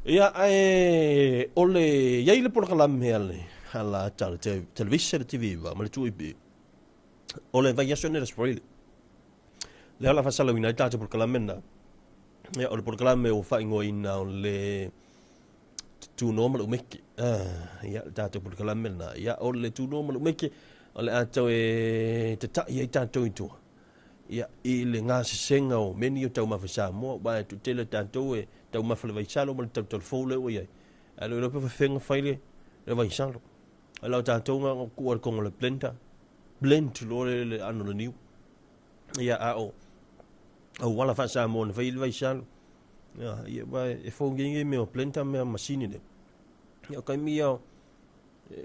Ia, ae o le i ai le polokalame a le ala tala televisa le TV ma le 2AP. O le vaiaso nei o le Aso Faraile. Lea o le a faasalauina ai tatou polokalame lena. Ia, o le polokalame ua faaigoaina o le Tunoa ma le Umeke. Ia, le tatou polokalame lena. Ia, o le Tunoa ma le Umeke, o le a toe tatai ai tatou i tua. Ia, i le gasesega o mea nei o taumafa Samoa, aua e toatele tatou e taumafa le vaisalo ma le tautalo fou lea ua i ai. Ae le o iloa pe faafefea ona fai le vaisalo. Ae la o tatou na ona tuu lava i totonu o le blender, blend loa le le aano o le niu. Ia, a o auala faa-Samoa na fai ai le vaisalo. Ia, ia, aua e fou nei nei mea o blender ma mea masini nei. Ia, o taimi ia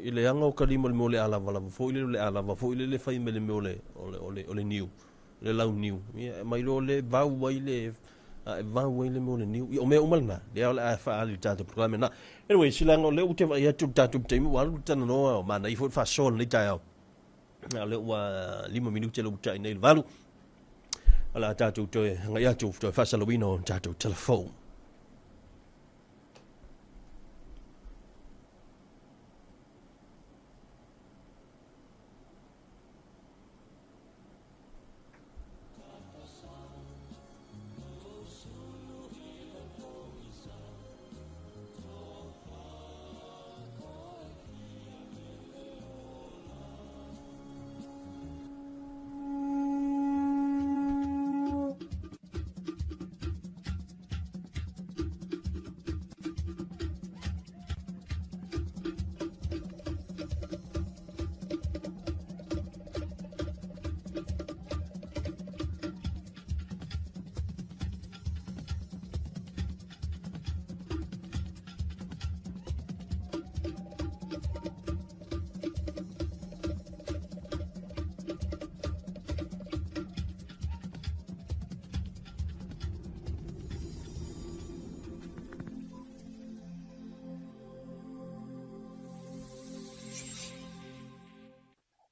i le aga o ka lima o le mea o le alavalava foi lele, o le alava foi lele e fai mai le mea o le, o le, o le, o le niu, le launiu. Ia, aumai loa le vau ai le, a e vau ai le mea o le niu. Ia, o mea uma lena, lea o le a faaali i le tatou polokalame lena. Anyway, sila o lea ou te vaai atu i le tatou taimi ua alu le talanoa, o manaia foi le faasoa o lenei taeao. A o lea ua 5 minute lea ua ta'i nei i le 8. O le a tatou toe agai atu, toe faasalauina o tatou telefone.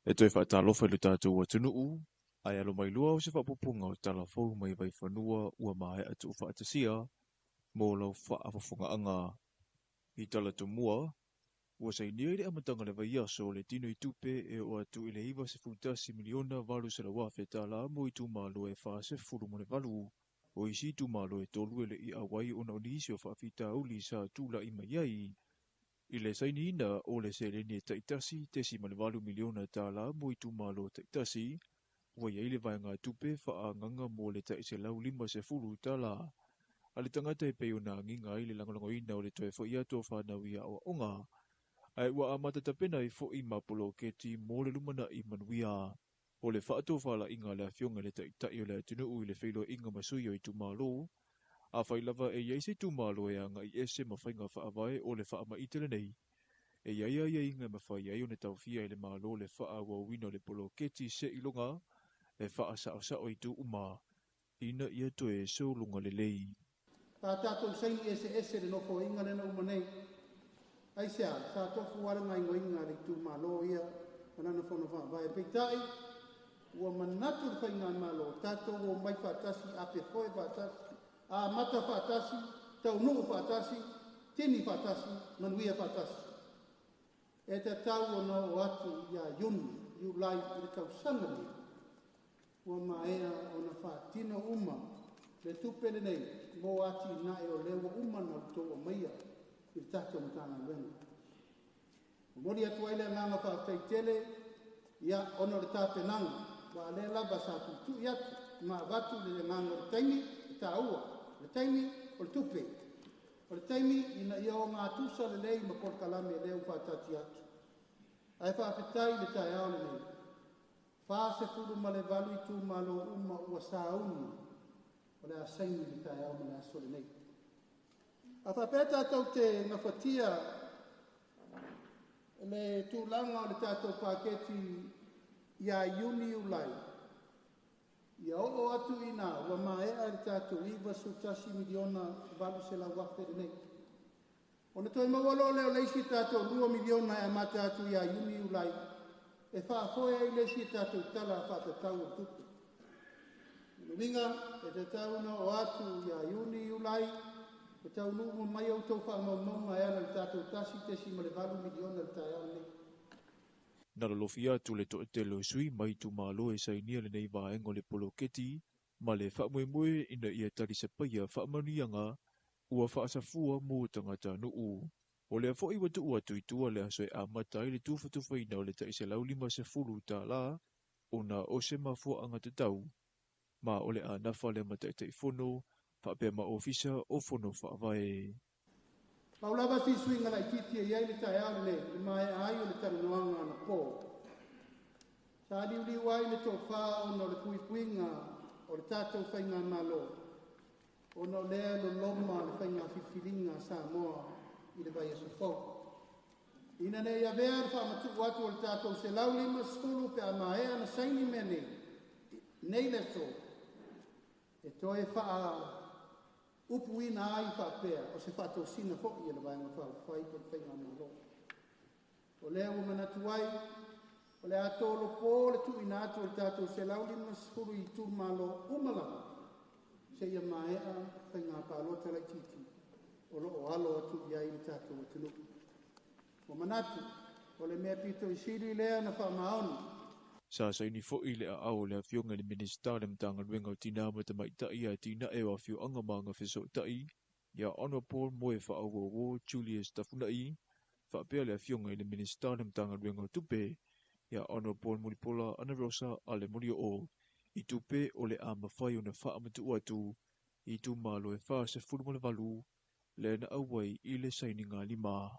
E toe faatalofa i lo tatou atunuu, ae alo mai loa o se faaopoopoga o tala fou mai Vaifanua ua maea tuufaatasia mo lau faafofogaaga. I tala tomua, ua sainia i le amataga o le vaiaso le tinoitupe e oo atu i le $91 miliona 800,000 tala mo itumalo e 48. O isi itumalo e 3 e le i auai ona o nisi o faafitauli sa tula'i mai ai. I le sainiina o le seleni e taitasi 1.8 miliona tala mo itumalo taitasi, ua i ai le vaegatupe faaagaga mo le tai $150 tala a le tagata e pei ona agiga ai le lagolagoina o le toe fo'i atu o fanau i aoaoga, ae ua amata tapena ai fo'i ma poloketi mo le lumana'i manuia. O le faatofalaiga a le afioga i le Taitai o le atunuu i le feiloaiga ma sui o itumalo, afai lava e i ai se itumalo e aga'i ese ma faiga faavae o le faamaite lenei, e i ai aiaiga e mafai ai ona taofia e le Malo le faaauauina o le poloketi seiloga e faasaosao itu uma ina ia toe sologa lelei. Sa tatou saini eseese i le nofoaiga lea na uma nei. Aisea? Sa tofu lava le gaoioiga a le itumalo ia ma lana fono faavae. Peitai, ua manatu le faigamalo, tatou omai faatasi, apefoe faatasi, amata faatasi, taunuu faatasi, tini faatasi, manuia faatasi. E tatau ona oo atu ia Iuni, Iulai i le tausaga lenei, ua maea ona faatino uma le tupe lenei mo atinae o lea ua uma ona outou aumaia i le tatou Matagaluega. Momoli atu ai le agaga faafetai tele, ia, ona o le tapenaga, aua o lea lava sa tuitui atu ma avatu le agaga o le taimi e taua, o le taimi o le tupe, o le taimi ina ia ogatusa lelei ma polokalame lea ua faataatia atu. Ae faafetai i le taeao lenei, 48 itumalo uma ua sauni o le a saini le taeao ma le aso lenei. A faapea tatou te gafatia le tulaga o le tatou paketi ia Iuni Iulai, ia oo atu i ina ua maea le tatou $91 miliona 800,000 lenei. Ona toe maua loa lea o le isi tatou $2 miliona e amata atu ia Iuni Iulai e faafoe ai le isi tatou tala faatatau o le tupe. O le uiga, e tatau ona oo atu ia Iuni Iulai, ua taunuu uma mai outou faamaumauga e ala i le tatou $1.8 miliona i le taeao lenei. Na lolofi atu le toatele o sui mai itumalo e sainia lenei vaega o le poloketi ma le faamoemoe ina ia talisapaia faamanuiaga ua faasafua mo tagatanuu. O lea foi ua tuu atu i tua le aso e amata ai le tufatufaina o le tai $150 ona o se mafuaaga tatau, ma o le a nafa lea ma Taitaifono faapea ma Ofisa o Fono Faavae. Pau lava si suiga laitiiti e i ai le taeao lenei i le maea ai o le talanoaga anapo. Sa liuliu ai le tofa ona o le puipuiga o le tatou faigamalo, ona o lea e loloma le faiga filifiliga a Samoa i le vaiaso fou. Ina ne i avea le faamatuu atu o le tatou 150 pe a maea na saini mea nei, nei le aso, e toe faaupuina ai faapea o se faatosina foi a le Vaega Faaupufai po o le Faigamalo. O lea ua manatu ai, o le a tolopo le tuuina atu o le tatou 150 i itumalo uma lava, seia maea faiga palota laitiiti o lo o alo atu i ai le tatou atunuu. Ua manatu, o le mea pito i sili lea na faamaoni. Sa saini foi le aao o le afioga i le Minisita o le Matagaluega o Tina ma Tamaitai Atinae o Afioaga ma Agafesootai, ia Honourable Moefaauouo Julius Tafuna'i, faapea le afioga i le Minisita o le Matagaluega o Tupe, ia Honourable Mulipola Anarosa Alemonio'o, i tupe o le a mafai ona faamatuu atu i itumalo e 48 lea na auai i le sainiga lima.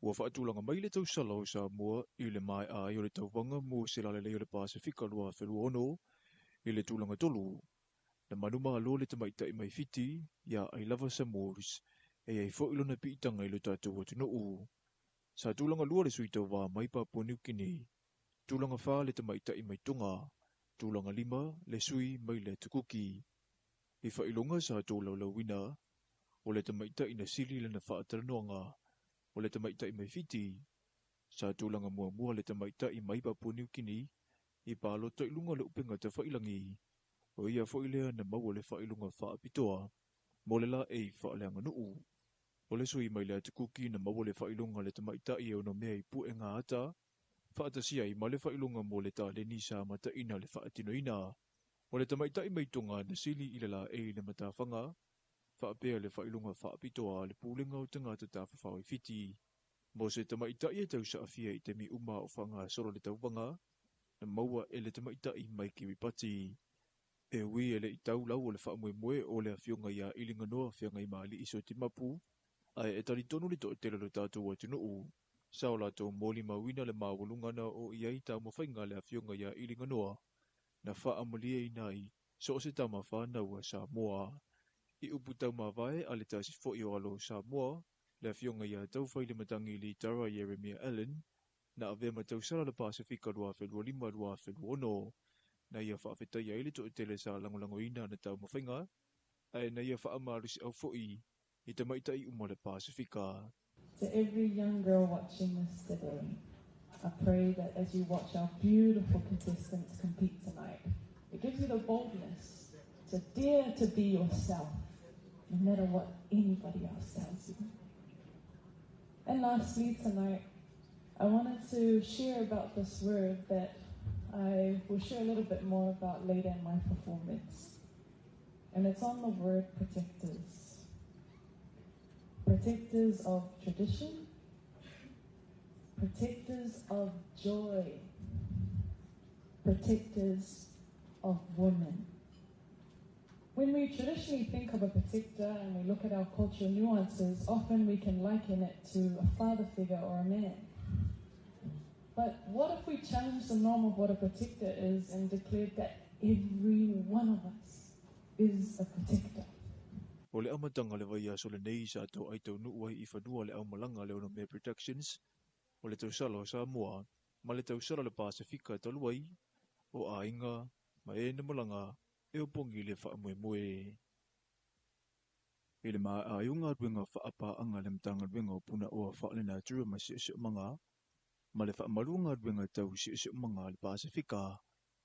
Ua faatulaga mai le tausala o Samoa i le maea ai o le tauvaga mo se lalelei o le Pasefika 2026 i le tulaga tolu. Na manumalo le tamaitai mai Fiti ia Ailava Samols e i ai foi lona piitaga i lo tatou atunuu. Sa tulaga lua le sui tauvā mai Papua New Guinea, tulaga fa le tamaitai mai Tonga, tulaga lima le sui mai le Atukuki. I faailoga sa tolaulauina, o le tamaitai na sili lana faatalanoaga, o le tamaitai mai Fiti. Sa tulaga muamua le tamaitai mai Papua Niu Kini i palota i luga o le upega tafailagi. O ia foi lea na maua le faailoga faapitoa mo le laei faaleaganuu. O le sui mai le Atukuki na maua le faailoga le tamaitai e ono mea i puega ata, faatasia ai ma le faailoga mo le taleni sa mataina le faatinoina. O le tamaitai mai Tonga na sili i le laei le matafaga, faapea le faailoga faapitoa a le Pulega o Tagata Tafafao i Fiti. Mo se tamaitai e tausaafia i taimi uma o faagasolo le tauvaga, na maua e le tamaitai mai Kiribati. E ui e le i tau lau o le faamoemoe o le afioga ia Iliganoa Feagaimalii Sotimapu, ae e talitonu le toatele o le tatou atunuu. Sa o latou molimauina le maualuga na oo i ai taumafaiga a le afioga ia Iliganoa, na faamalieina ai so o se tama fanau a Samoa. I upu taumavae a le tasi foi o alo o Samoa, le afioga ia Taufailematagi Litara Ieremia Allan, na avea ma tausala le Pasefika 2025-2026, na ia faafetaia ai le toatele sa lagolagoina ana taumafaiga, ae na ia faamalosiau foi i tamaitai uma o le Pasefika. To every young girl watching this today, I pray that as you watch our beautiful contestants compete tonight, it gives you the boldness to dare to be yourself, no matter what anybody else tells you. And lastly, tonight, I wanted to share about this word that I will share a little bit more about later in my performance. And it's on the word protectors. Protectors of tradition, protectors of joy, protectors of women. When we traditionally think of a protector and we look at our cultural nuances, often we can liken it to a father figure or a man. But what if we challenge the norm of what a protector is and declared that every one of us is a protector? O le amataga o le vaiaso lenei sa toai taunuu ai i fanua le aumalaga a le Onomea Productions o le tausala o Samoa ma le tausala o le Pasefika talu ai o aiga ma e na malaga e opogi le faamoemoe. I le maea ai o galuega faapaaga a le Matagaluega o Punaoa Faalenatura ma Siosiomaga ma le faamalu o galuega tau siosiomaga a le Pasefika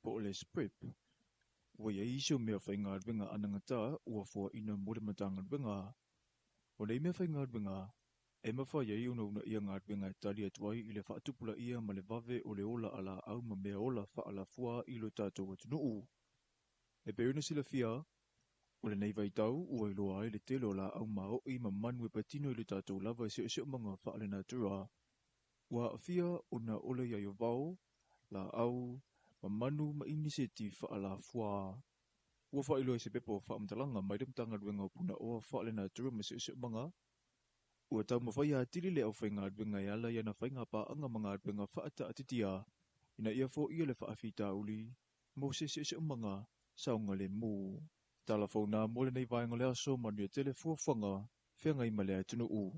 po o le SPREP, ua i ai isi o mea faigaluega anagata ua foaina mo le Matagaluega. O nei mea faigaluega e mafai ai ona uunaia galuega e tali atu ai i le faatupulaia ma le vave o le ola a laau ma mea ola faalafua i lo tatou atunuu. E pei ona silafia, o lenei vaitau ua iloa ai le tele o laau maoi ma manu e patino i lo tatou lava siosiomaga faalenatura. Ua aafia ona ola i ai o vao, laau, ma manu ma iniseti faalafua. Ua faailoa i se pepa o faamatalaga mai le Matagaluega o Punaoa Faalenatura ma Siosiomaga, ua taumafai atili le aufaigaluega e ala i ana faigapaaga ma galuega faataatitia ina ia foia le faafitauli mo se siosiomaga saogalemu. Tala fou na mo lenei vaega o le aso, manuia tele fuafuaga feagai ma le atunuu.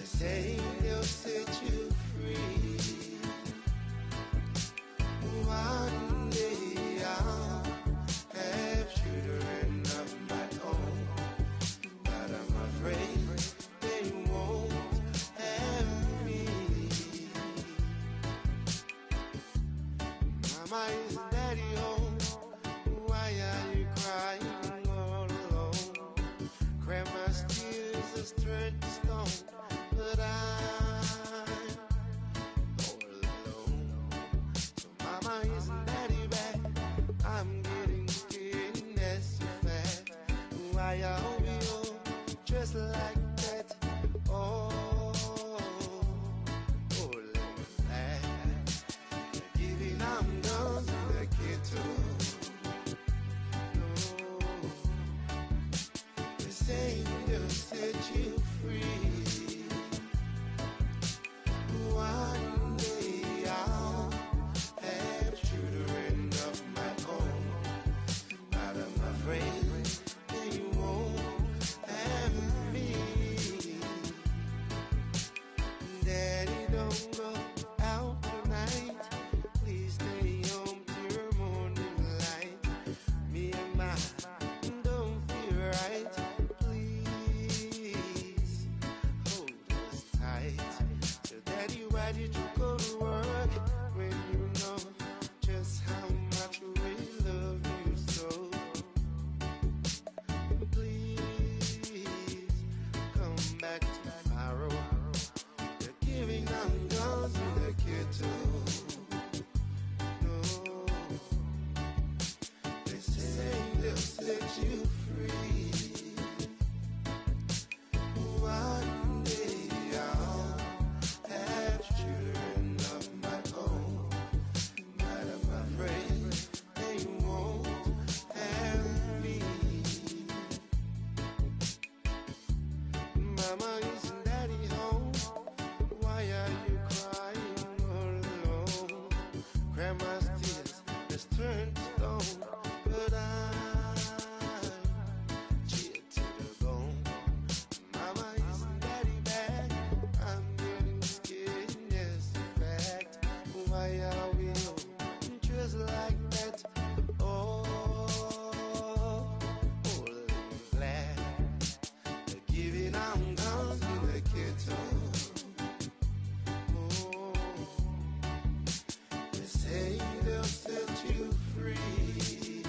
Say they'll set you free. One day I'll have children of my own, but I'm afraid they won't have me. Mama, is daddy home? Why are you crying all alone? Grandma's tears has turned to stone, but I'm all alone. So mama, isn't daddy back? I'm getting scared, and that's a fact. Why are we all dressed like that? Oh, oh, let me laugh. They're giving out guns in the ghetto. No, they say they'll set you free. One day I'll have children of my own, but I'm afraid they won't have me. Daddy, don't go out tonight. Please stay home till morning light. Me and my don't feel right. Please hold us tight. So daddy, why did you go to work when you know just how much we love you so? Please come back tomorrow. They're giving out guns in the ghetto. No, they say they'll set you free. One day I'll have children of my own, but I'm afraid they won't have me. Mama, isn't daddy home? Why are you crying all alone? Grandma's tears has turned to stone, but I'm cheered to the bone. Mama, isn't daddy back? I'm getting scared, and that's a fact. Why are we all dressed like that? Oh, all in black. They're giving out guns in the ghetto. Oh, they say they'll set you free.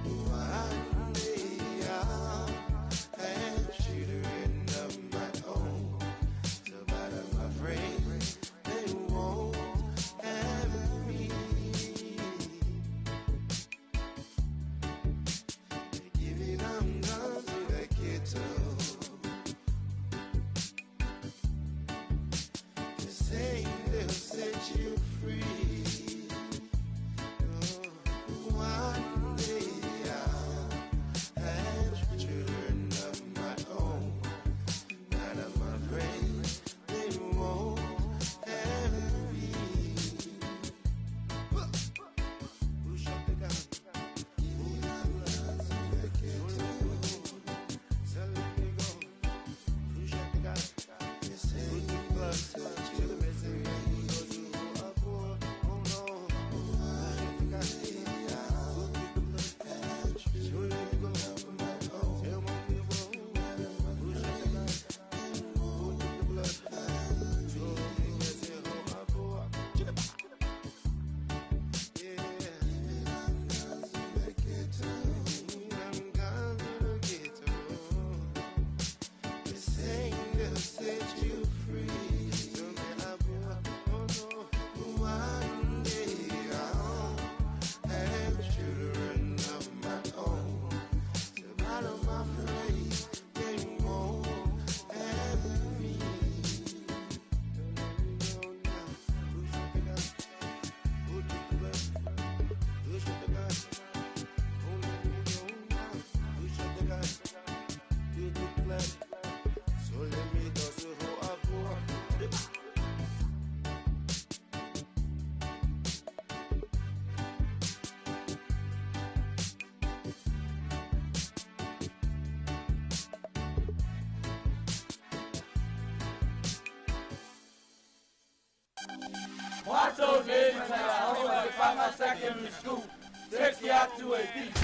One day I'll have children of my own, so but I'm afraid they won't Matou nei ma Lefaga Secondary School. Text to a beat.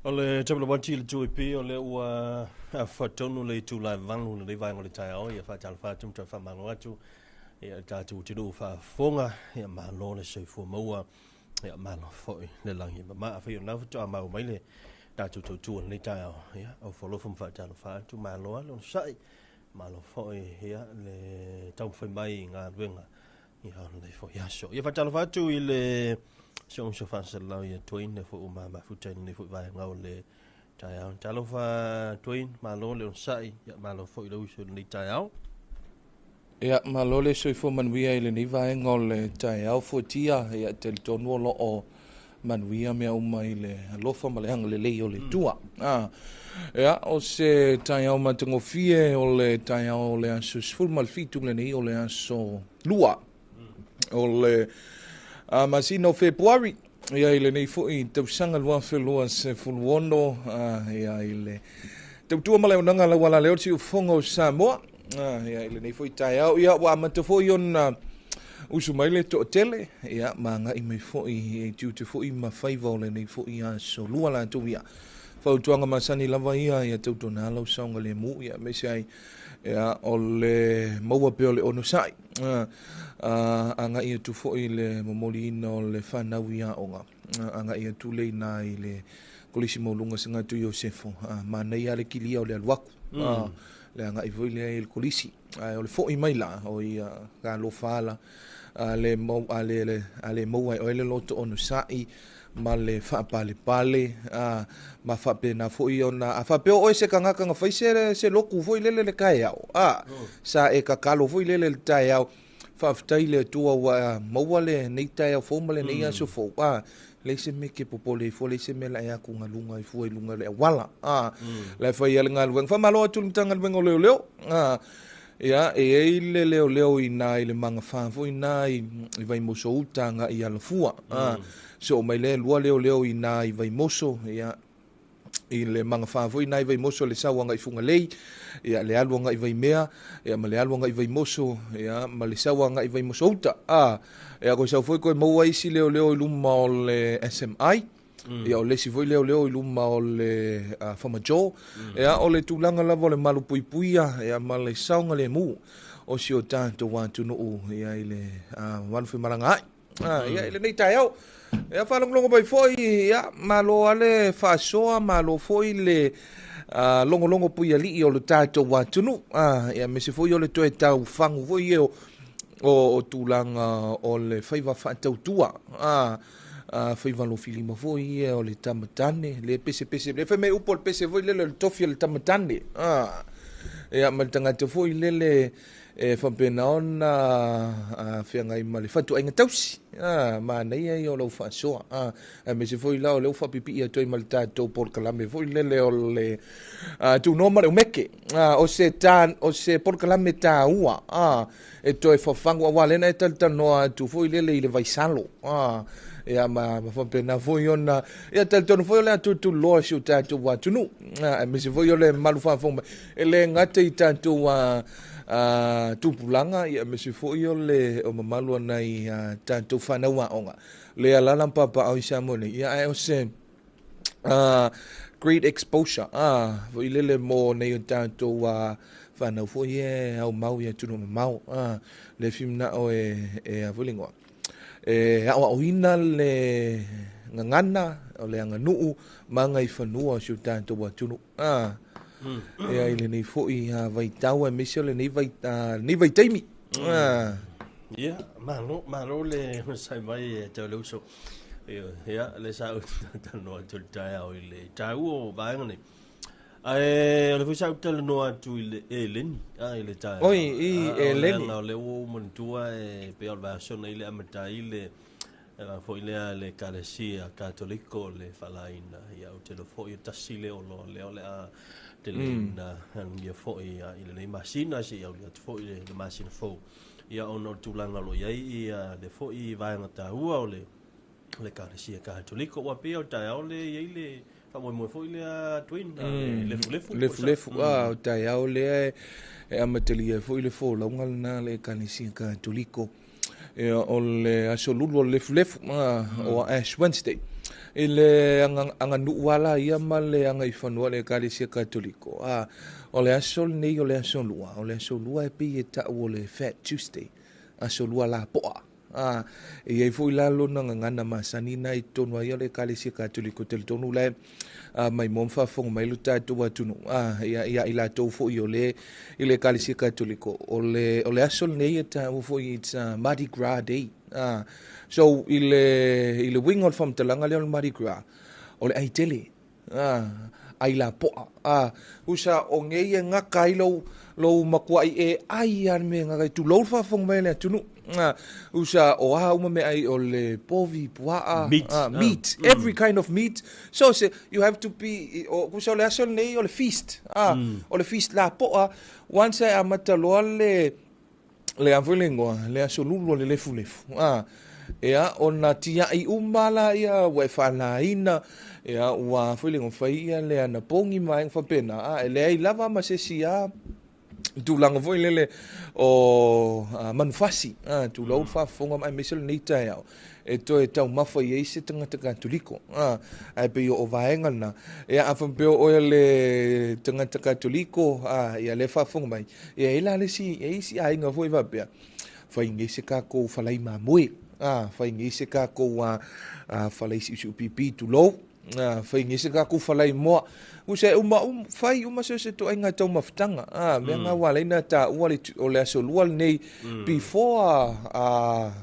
O le tapula wati le tui pi o le ua afatonu le tūlai valu le vaenga o le taeao ia faatalofa atu ma toe faamalo atu ia tatou atunuu faafofoga ia malo le soifua maua ia malo foi le lagi ma afai o lena faatoa mau mai le tatou tautua i lenei taeao ia aufalofa ma faatalofa atu malo lava le onosai malo foi ia le taumafai mai i galuega ia o lenei foi aso. Ia faatalofa atu i le si ou uso faasalalau ia Dwayne lea foi ua mamafuta i lenei foi vaega o le taeao. Talofa Dwayne, malo le onosai, ia malo foi le uso i lenei taeao. Ia, malo le soifua manuia i lenei vaega o le taeao fuatia, ia talitonu o lo o manuia mea uma i le alofa ma le agalelei o le Atua. Ah, ia, o se taeao matagofie o le taeao o le aso 17 lenei o le aso 2 o le masina o Fepuari, ia i lenei foi tausaga 2026, ia i le tautua ma le auaunaga lauala lea o le siufofoga o Samoa, ia i lenei foi taeao, ia ua amata foi ona usu mai le toatele, ia ma agai mai foi i tiute foi ma faiva o lenei foi aso lua latou ia. Fautuaga masani lava ia, ia tautuana lau saogalemu, ia aemaise ai ia o le maua pea o le onosai. Agai atu foi le momoliina o le fanau i aoga, agai atu le ina i le kolisi maualuga Sagatu Iosefo, manaia le kilia o le alu aku, le agai foi lea i le kolisi, ae o le foi mai la, o ia ka alofa ala, a le mau, a le, a le maua e oe le loto onosai, ma le faapalepale, ma faapena foi ona, a faapea o oe se tagata na fai se, se lotu foi lele le taeao, sa e tatalo foi lele le taeao, faafetai le Atua ua maua lenei taeao fou ma lenei aso fou, leai se mea e te popole ai fua, leai se mea la e atugaluga ai fua i luga o le auala, la e fai ai le galuega. Faamalo atu i le Matagaluega o Leoleo, Ia, e i ai le leoleo i ina i le magafa foi lena i Vaimoso uta agai i Alafua. Soo mai lea e lua leoleo i ina i Vaimoso, ia, i le magafa foi lena i Vaimoso le sau agai i Fugalei, ia, le alu agai i Vaimea, ia, ma le alu agai i Vaimoso, ia, ma le sau agai i Vaimoso uta. Ia, koe sau foi koe maua isi leoleo i luma o le SMI, Ia o le isi foi leoleo i luma o le Famajo. Ia o le tulaga lava o le malupuipuia ia ma le saogalemu o si o tatou atunuu ia i le mamalu femalagaai. Ia i lenei taeao. Ia faalogologo mai foi ia malo lava le faasoa, malo foi le logologo puialii o le tatou atunuu. Ia aemaise foi o le toe taufagu foi ia o tulaga o le faiva faatautua. Faiva alofilima foi ia o le tama tane, le pesepese, le fai mai upu o le pese foi lele o le tofi o le tama tane. Ia ma le tagata foi lele e faapena ona feagai ma le fatuaiga tausi. Manaia ia o lau faasoa. Aemaise foi la o lea ua faapipii atu ai ma le tatou polokalame foi lele o le Tunoa ma le Umeke. O se o se polokalame taua e toe fafagu aua lea na e talatalanoa atu foi lele i le vaisalo. Ia ma faapena foi ona ia talitonu foi o le a tulituliloa si o tatou atunuu. Aemaise foi o le mamalu faafofoga mai e le gata i tatou tupulaga ia aemaise foi o le o mamalu o nai tatou fanau aoga le alaala ma papaaao i Samoa nei. Ia ae o se great exposure foi lele mo nei o tatou fanau foi e aumau i atunuu mamao. Le fia manao e a foi le igoa e aoaoina le gagana o le aganuu ma agaifanua o si o tatou atunuu. Ia i lenei foi vaitau aemaise o lenei lenei vaitaimi. Ia, malo, malo le onosai mai e tau le uso. Ia, le sa ou talanoa atu i le taeao i le taua o vaega nei. Ae o le foi sa ou talanoa atu i le eleni, i le taeao. Oi, i eleni. O lea ua ou manatua e pei o le vaiaso nei le amata ai le le foi lea le Ekalesia Katoliko le faalaina. Ia, ou te iloa foi e tasi lea oloa lea o le a teleina anuia foi i lenei masina seia auli atu foi le masina fou. Ia, ona o le tulaga o lo o i ai ia le foi vaega taua o le Ekalesia Katoliko. Ua pei o le taeao lea e i ai le faamoemoe foi lea Twin, le lefulefu. Lefulefu, o taeao lea e amatalia ai foi le folauga lena a le Ekalesia Katoliko. Ia, o le aso lulu o le lefulefu, o Ash Wednesday. I le aganuu lava la ia ma le agaifanua a le Ekalesia Katoliko, o le aso lenei o le aso lua, o le aso lua e pei e tau o le Fat Tuesday, aso lua lapoa. E i ai foi la lona gagana masani na i totonu ai o le Ekalesia Katoliko. Talitonu la e maimoa ma faafofoga mai lo tatou atunuu, ia, ia i latou foi o le i le Ekalesia Katoliko, o le aso lenei e taua foi, it's a Mardi Gras Day. So i le uiga o le faamatalaga lea o le Mardi Gras, o le ai tele, ai lapoa. Usa o nei e gaka ai lou matuai e ai lava le mea e gaka ai, tulou le faafofoga mai a le atunuu. Usa o a uma meaai o le povi, puaa, Meat. Meat, every kind of meat. So se, you have to be, o, usa o le aso lenei o le feast. O le feast lapoa, once e amata loa le a foi le igoa, le aso lulu o le lefulefu. Ia, ona tiai uma la ia, ua e faalaina, ia, ua foi le igoa, fai ia le anapogi ma vaega faapena. E leai lava ma se isi a tulaga foi lele o manufasi, tulou le faafofoga mai aemaise o lenei taeao, e toe taumafa i ai se tagata Katoliko. Ae pei o vaega lena, ia, a faapea o oe le tagata Katoliko, ia lea faafofoga mai, ia, e la le isi, e isi aiga foi faapea, fai nei se tatou falai mamoe, fai nei se tatou falai siusiupipi, tulou, fai nei se tatou falai moa. Usa e uma, fai uma se toaiga taumafataga. Mea nga ua alai na taua o le aso lua lenei before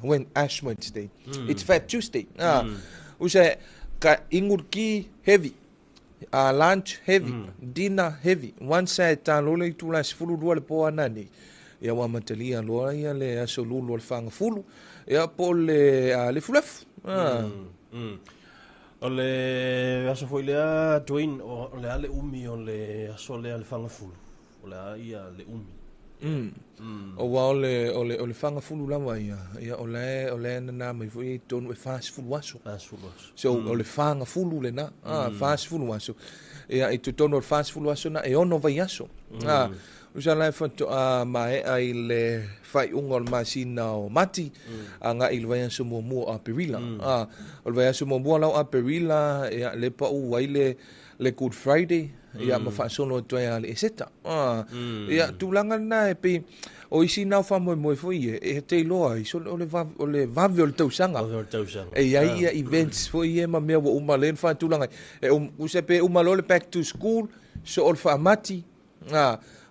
when Ash Wednesday. It's Fat Tuesday. Usa ka inu ki heavy. Lunch heavy, dinner heavy. Once e talo le itula 12 le po ana nei. Ia ua amatalia loa ia le aso lulu o le fagafulu. Ia po le lefulefu. O le aso foi lea, Dwayne, o le a le umi o le aso lea le fagafulu. O le a ia le umi. Aua o le, o le, o le fagafulu lava ia, ia o la e, o la e nanā mai foi i totonu e 40 aso. 40 aso. So, o le fagafulu lena, 40 aso. Ia, i totonu o le 40 aso na, e 6 vaiaso. Tusa la e faatoa maea i le faaiuga o le masina o Mati, agai i le vaiaso muamua o Aperila. O le vaiaso muamua la o Aperila, ia, lea e pau ai le, le Good Friday, ia, ma faasolo atu ai a le Eseta. Ia, tulaga lena e pei, o isi na o faamoemoe foi e, e te iloa ai, so, o le vave, o le vave o le tausaga. Vave o le tausaga. E i ai ia events foi ia ma mea ua uma lea na faatulaga ai. E tusa pe uma loa le back to school, so o le faamati,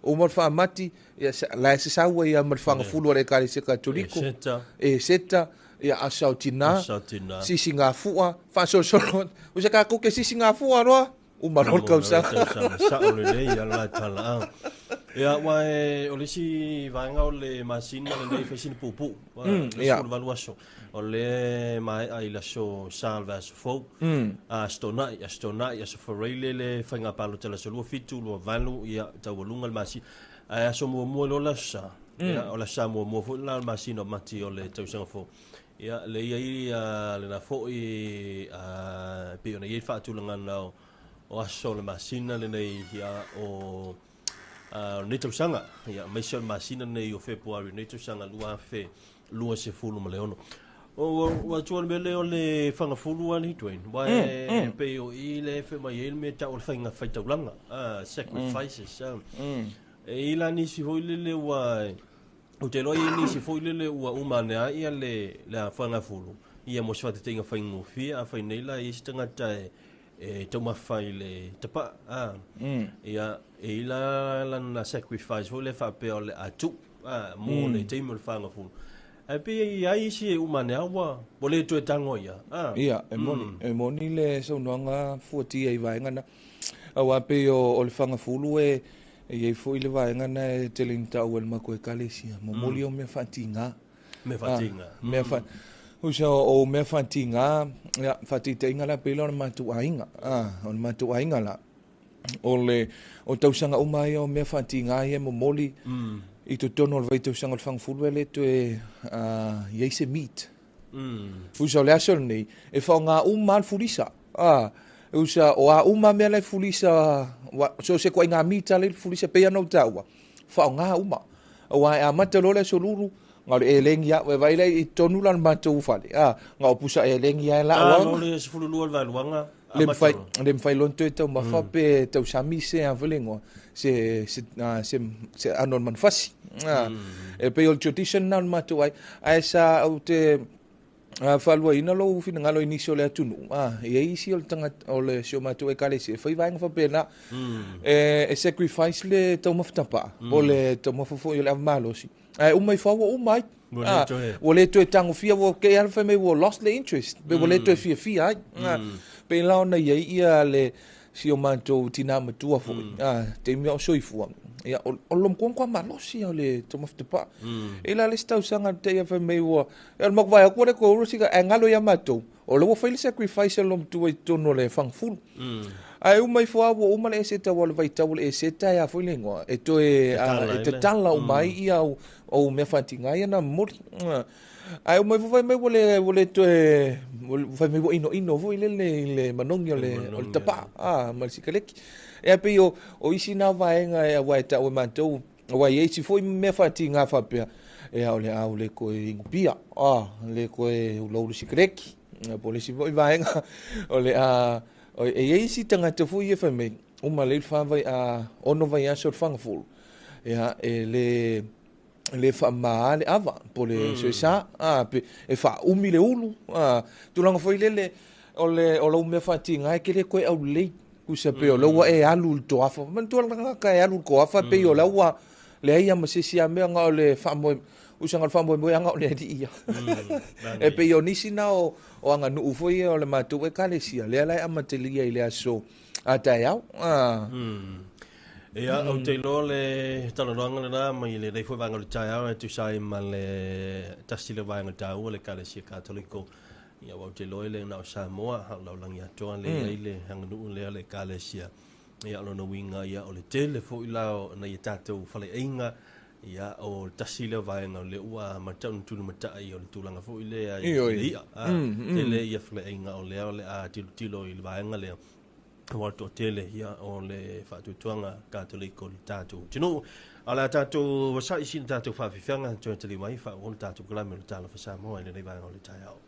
uma le faamati, ia, la e sasau ai lava ma le fagafulu a le Ekalesia Katoliko. Eseta. Eseta, ia, aso o tina, Aso o tina. sisigafua, faasolosolo, usa tatou ke sisigafua loa, uma loa le tausaga. Uma loa le tausaga, sao lelei ia la tala, a. Ia, aua e, o le isi vaega o le masina lenei e fai sina puupuu, le 18 aso. O lea e maea i le aso Sa o le vaiaso fou, Aso Toonai, Aso Toonai, Aso Faraile le faiga palota i le aso 27, 28, ia, taualuga le masina. Ae aso muamua loa le aso Sa, ia, o le aso Sa muamua foi lena o le masina o Mati o le tausaga fou. Ia, lea e i ai lena foi, e pei ona i ai le faatulagaga o aso o le masina lenei, ia, o lenei tausaga, ia, aemaise o le masina lenei o Fepuari o lenei tausaga 2026. Ua tua le mea lea o le fagafulu a le Dwayne, aua e pei o i lea e fai mai ai le mea e tau o le faiga faitaulaga, sacrifices. E i ai la nisi foi lele ua, ou te iloa e i ai nisi foi lele ua uma ane lava ia le fagafulu, ia mo se faataitaiga faigofie, afai nei la e i ai se tagata e taumafa i le tapaa, ia, e i ai la lana sacrifice foi lea faapea o le a tuu, mo le taimi o le fagafulu. Ae pei e i ai isi e uma ane lava ua le toe tago ai lava. Ia, e moni, e moni le saunoaga fuatia i vaega na. Aua pei o le fagafulu e i ai foi le vaega na e tele ina taua e le matou Ekalesia, momoli o mea faatiga. Mea faatiga. Mea fa, usa o mea faatiga, ia, faataitaiga la pei la o le matou aiga, o le matou aiga la, o le o tausaga uma ia o mea faatiga ia e momoli i totonu o le vaitausaga o le fagafulu e le toe i ai se meat. Usa o le aso lenei, e faaaoga uma lava le fulisa. Usa o a uma mea la e fulisa, so o se ituaiga meat lava la e i le fulisa, pei lava ona ou taua, faaaoga uma. Aua e amata loa le aso lulu, na o le elegi lava, e vaai la i totonu la o le matou fale, na o pusa elegi lava e lau lava. Loa le 12 o le vaeluaga, Le mafai, le mafai loa ona toe taumafa pe tausami se a foi le igoa, se, se, se, se aano o le manufasi. E pei o le tradition lena o le matou aiga. Ae sa ou te faaluaina lou finagalo i nisi o le atunuu, e i ai isi o le tagata, o le si o matou Ekalesia e fai vaega faapena. E sacrifice le taumafa tapaa, po o le taumafa foi o le ava malosi. Ae uma ifo lava ua uma ai. Ua le toe. Ua le toe tagofia, ua kei lava fai mai ua lost le interest, pe ua le toe fiafia ai. Pei la ona i ai ia le si o matou tina matua foi, taimi a o soifua, ia, o le loma matua malosi o le taumafa tapaa. E i ai la le isi tausaga te i fai mai ua, ia o le matou vaai atu ua le toe ulu sika, ae galo ia matou, o lea ua fai le sacrifice a le loma matua i totonu o le fagafulu. Ae uma ifo lava ua uma le eseta, aua o le vaitau o le eseta e a foi le igoa, e toe, e tatala uma ai ia ou mea faatiga ia na momoli. Ae uma ifo fai mai ua le, ua le toe, fai mai ua inoino foi lele i le manogi o le, o le tapaa, ma le sikaleki. Ia pei o isi na vaega aua e tau e matou, aua e i ai isi foi mea faatiga faapea, ia o le a ua le toe inupia, le toe ulaulu sikaleki. Po o le isi foi vaega o le a, e i ai isi tagata foi ia fai mai, uma lelei le fa vai, ono vaiaso o le fagafulu, ia, e le faamama le ava, po o le soesa, pe, e faaumi le ulu, tulaga foi lele, o le, o lau mea faatiga e te le toe aulelei, tusa pei o lea ua e alu i le toafa, manatua le tagata e alu i le toafa, pei o lea ua leai lava ma se isi lava mea na o le faamoe, usa na o le faamoemoeaga o le alii ia. E pei o nisi na o aganuu foi ia o le matou Ekalesia, lea la e amatalia i le aso a taeao. Ia, ou te iloa le talanoaga lena mai lenei foi vaega o le taeao e tusa ai ma le tasi lea vaega taua le Ekalesia Katoliko. Ia, aua ou te iloa e le na o Samoa, a o le lalolagi atoa lea e i ai le aganuu lea o le Ekalesia. Ia, o lona uiga, ia, o le tele foi la o nai a tatou faleaiga, Ia, o le tasi lea o vaega o lea ua amata ona tulimatai o le tulaga foi lea i le i'a. Tele ia faleaiga o lea o le a tilotilo i le vaega lea, aua o le toatele ia o le faatuatuaga Katoliko i le tatou atunuu. A o le a tatou vasa'i sina tatou faafiafiaga toe taliu mai faaauau le tatou kalame o le Talofa Samoa i lenei vaega o le taeao.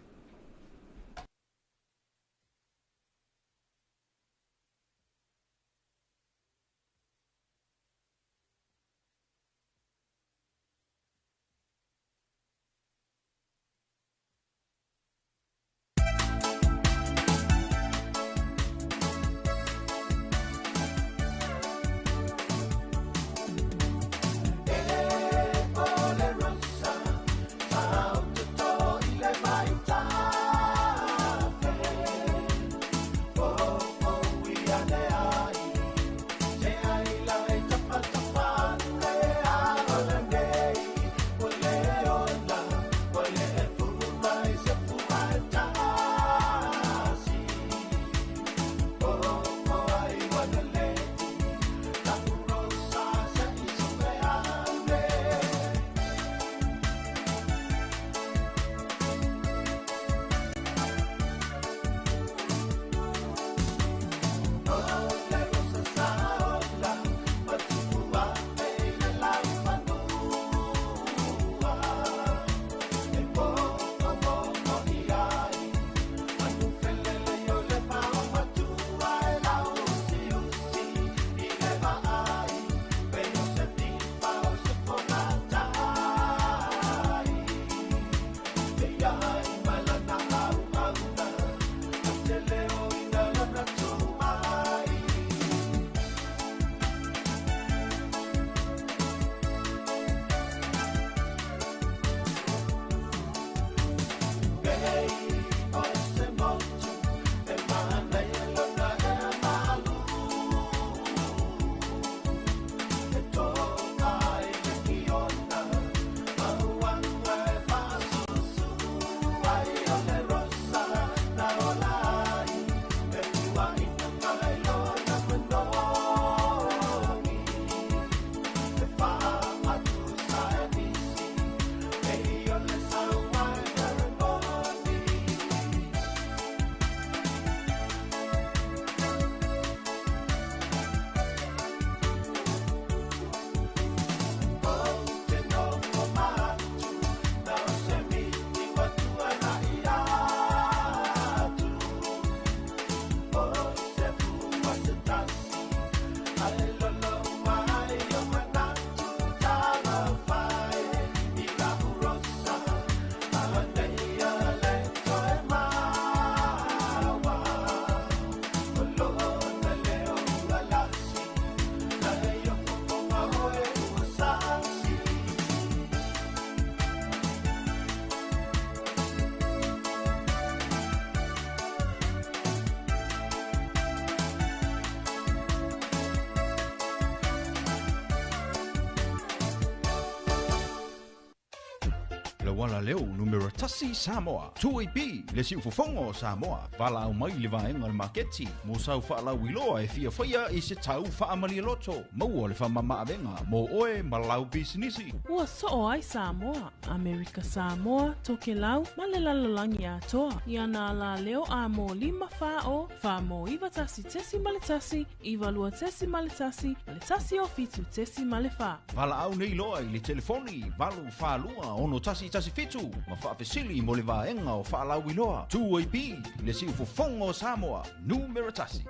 Le uala leo numera tasi Samoa. 2AP, le siufofoga o Samoa. Valaau mai i le vaega o le maketi mo sau faalauiloa e fia faia i se tau faamalie loto. Maua le faamamaavega mo oe ma lau pisinisi. Ua soo ai Samoa, Amerika Samoa, Tokelau ma le lalolagi atoa i ana alaleo a mo 5 4 0 4 mo 91.1 92.1 ma le 107.4. Valaau nei loa i le telefoni 842 6117 ma faafesili mo le vaega o faalauiloa. 2AP, le siufofoga o Samoa, numera tasi.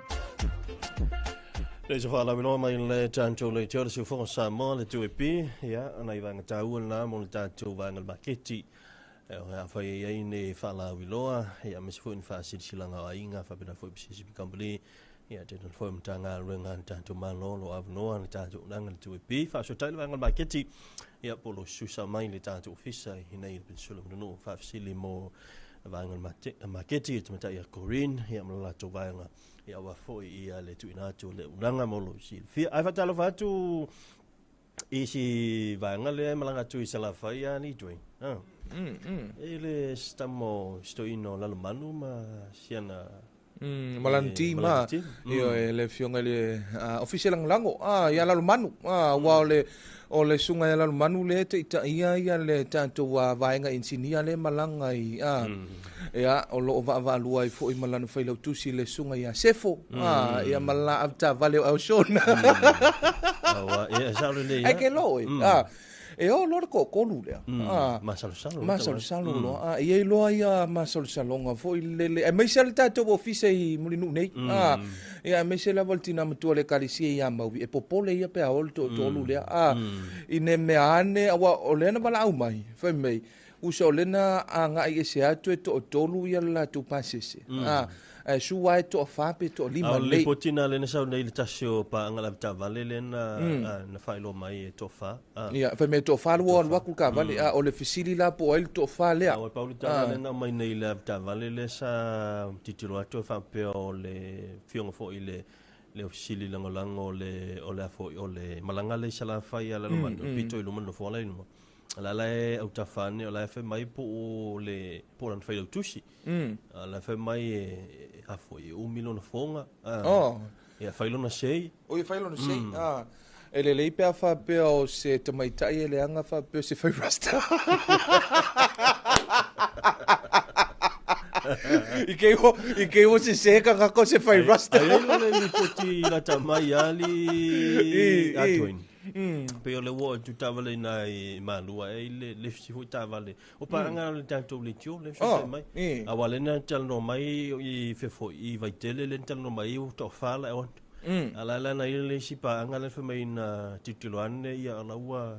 Le se faalauiloa mai le tatou leitio le siufofoga o Samoa le 2AP, ia, nai vaega taua lena mo le tatou vaega o le maketi. E o afai e i ai ni faalauiloa, ia, aemaise foi ni faasilasilaga o aiga, faapena foi pisinisi kamupani, ia, tele foi Matagaluega a le tatou Malo o lo o avanoa le tatou auaunaga le 2AP. Faafesootai le vaega o le maketi, ia, po o lo susa mai le tatou ofisa i nei i le Peninsula Mulinuu, faafesili mo le vaega o le maketi i le tamaitai ia Corinne, ia, ma le latou vaega, ia, aua foi ia le tuuina atu o le auaunaga mo lou silafia. Ae faatalofa atu i si vaega lea e malaga atu i Salafai a ni Dwayne. Ah. E le stamo stoino Lalomanu ma siana Ma lana team, Ma lana team. Ioe, le afioga i le Ofisa Lagolago ia Lalomanu, aua o le o le susuga ia Lalomanu lea e taitaia ia le tatou vaega inisinia lea e malaga i ia, o lo o vaavaalua ai foi ma lana failautusi le susuga ia Sefo, ia ma le la avetaavale o Alshon. Aua, ia, e sao lelei Ai ke lo e, e o loa le toatolu lea. Masalosalo. Masalosalo loa. E i ai loa ia masalosaloga foi lele, aemaise le tatou ofisa i Mulinuu nei. Ia aemaise lava le tina matua o le ekalesia ia Maui, e popole ia pe a o le toatolu lea. Ina mea ane, aua o lea na valaau mai, fai mai, uso o lea na agai ese atu e toatolu ia le latou pasese. Ae sua e toafa pe toalima A o le lipoti lena lea na sau nei i le tasi o paaga le avetaavale lea na na faailoa mai e toafa. Ia, fai mai e toafa le ua alu atu le taavale, a o le fesili la po o ai le toafa lea. Aua e pau le tala lea na aumai nei i le avetaavale lea sa tilotilo atu e faapea o le afioga foi i le le Ofisa Sili Lagolago o le o le a foi o le malaga lea i Salafai a Lalomanu, pito i luma le nofoa la i luma. O la la e autafa ane, o la e fai mai po o le po o lana failautusi. A la e fai mai e a foi e umi lona foga. Oh. Ia fai lona sei. O ia fai lona sei. E lelei pe a faapea o se tamaitai e leaga faapea o se fai rasta. I kei o, i kei o se se ka kako se fai rasta. Ai ai le lipoti lata mai ali atoin. Pei o le ua o tu taavale ina i Malua e i le le isi foi taavale. O paaga le tatou leitio le fesoasoani mai. Aua lea na talanoa mai i fea foi i Vaitele lea na talanoa mai ua toafa la e o atu. A la la na i le isi paaga lea fai mai na tilotilo ane ia o la ua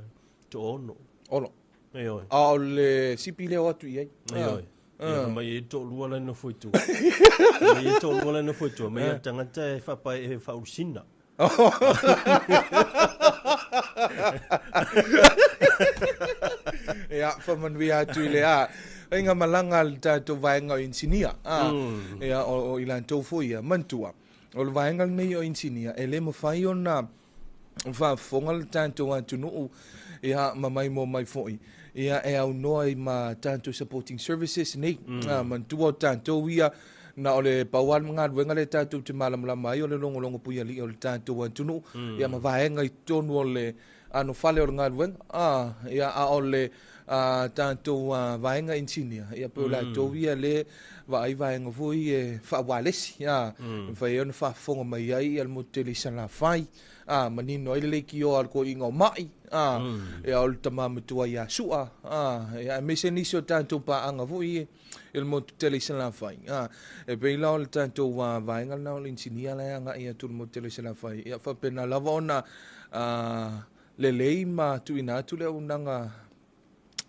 toaono. Ono. Ioe. A o le sipi lea o atu i ai. Ioe. Ia fai mai e toalua la e nofo i tua. Mai e toalua la e nofo i tua. Mai o le tagata e faapae e faaulusina. Ia, faamanuia atu i le a. Faiga malaga a le tatou vaega o inisinia. Ia, o i latou foi ia, manatua, o le vaega lenei o inisinia, e le mafai ona faafofoga le tatou atunuu, ia, ma maimoa mai foi, ia, e aunoa ai ma tatou supporting services nei. Manatua o tatou ia, Na o le pau lava le galuega lea tatou te malamalama ai o le logologo puialii o le tatou atunuu, ia ma vaega i totonu o le anofale o le galuega, ia, a o le tatou vaega inisinia, ia pei o latou ia lea vaai vaega foi e faaualesi, e mafai ai ona faafofoga mai ai le motu tele i Salafai, manino ai le leitioa a le toeaina o Mai, ia o le tama matua ia Sua, ia aemaise nisi o tatou paaga foi ia i le motu tele i Salafai. E pei la o le tatou vaega lena o le inisinia la e agai atu i le motu tele i Salafai. Ia faapena lava ona lelei ma tuuina atu le auaunaga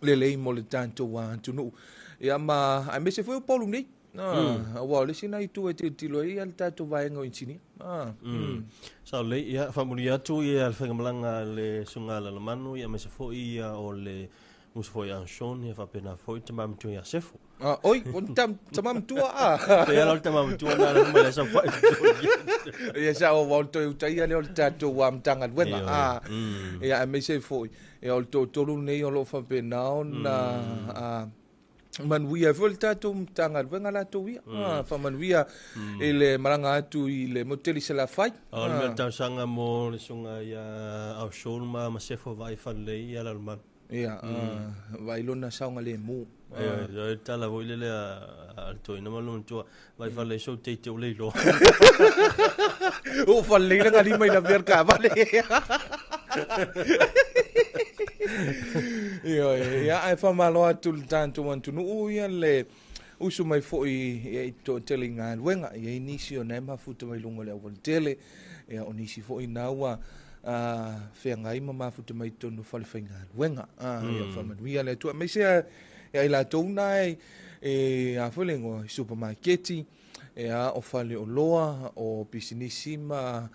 lelei mo le tatou atunuu. Ia ma aemaise foi o Upolu nei. Aua o le isi lena itu e tilotilo ai le tatou vaega o inisinia. Sao lelei, ia faamanuia atu ia le faigamalaga a le Susuga Lalomanu, ia aemaise foi ia o le Uso foi a Sean, ia faapena foi tama matua ia Sefo. Ah, oi, o tam, tama matua a. Pei ala o le tama matua na ala mai le sau fai. Ia sa o wau toi utai ale o le tatou a Matagaluega. Ah, ia aemaise foi. Ia o le toatolu nei o lo o faapena ona manuia ai foi le tatou Matagaluega latou ia. Faamanuia i le malaga atu i le motu tele i Salafai. O le mea talosaga mo le susuga ia Sean ma Sefo vaai falelei ia Lalomanu. Ia, vaai lona saogalemu. Ia, le tala foi lele a le toeaina ma lona matua, vaai falelei sou teite ua le iloa. Ua falelei lana lima i lavea le taavale. Ioe, ia, ae faamalo atu i le tatou atunuu ia le usu mai foi i toatele i galuega. E i ai nisi o na e mafuta mai luga o le aualatele, ia, o nisi foi na ua feagai ma mafuta mai totonu o fale faigaluega. Ia faamanuia le Atua. Aemaise ia i latou na e a foi le igoa, i supamaketi, ia, o fale oloa, o pisinisi ma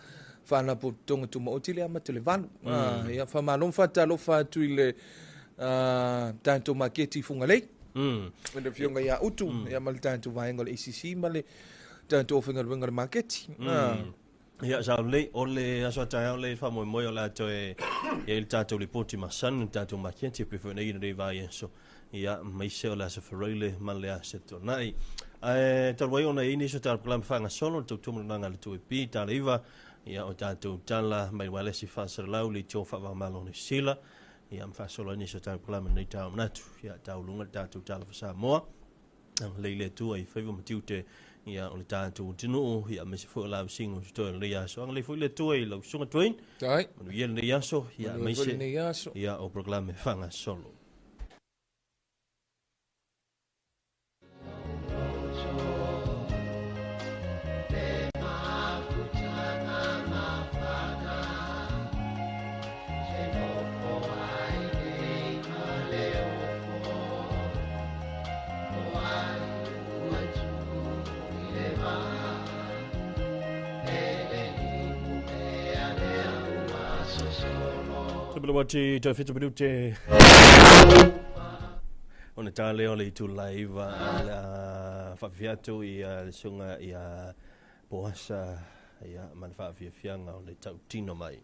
faalapotopotoga tumaoti le amata i le 8. Ia faamalo ma faatalofa atu i le tatou maketi i Fugalei. Le afioga ia Utu, ia ma le tatou vaega o le ACC ma le tatou aufaigaluega o le maketi. Ia, sao lelei, o le aso a taeao lea i le faamoemoe o le a toe i ai le tatou lipoti masani, le tatou maketi e pei foi ona i ai lenei vaiaso. Ia, aemaise o le aso Faraile ma le aso Toonai. Ae talu ai ona e i ai nisi o tatou polokalame faagasolo, le tautua ma le agaga a le 2AP, tala iva, ia o tatou tala mai le uaelesi faasalalau le itio faava-o-Malo o Niu Sila, ia ma faasolo ai nisi o tatou polokalame i lenei taeao manatu. Ia taualuga le tatou tala faa-Samoa, agalelei le Atua i faiva ma tiute ia o le tatou atunuu, ia aemaise foi o lavasiga o totoe o lenei aso. Agalelei foi le Atua i lau Susuga Dwayne. Manuia lenei aso, ia aemaise ia o polokalame faagasolo. Wati toe 7 minute ona tā leo le itu live la whawhiatu i le sunga i a Poasa ia ma le whaafiafianga o le tautino mai.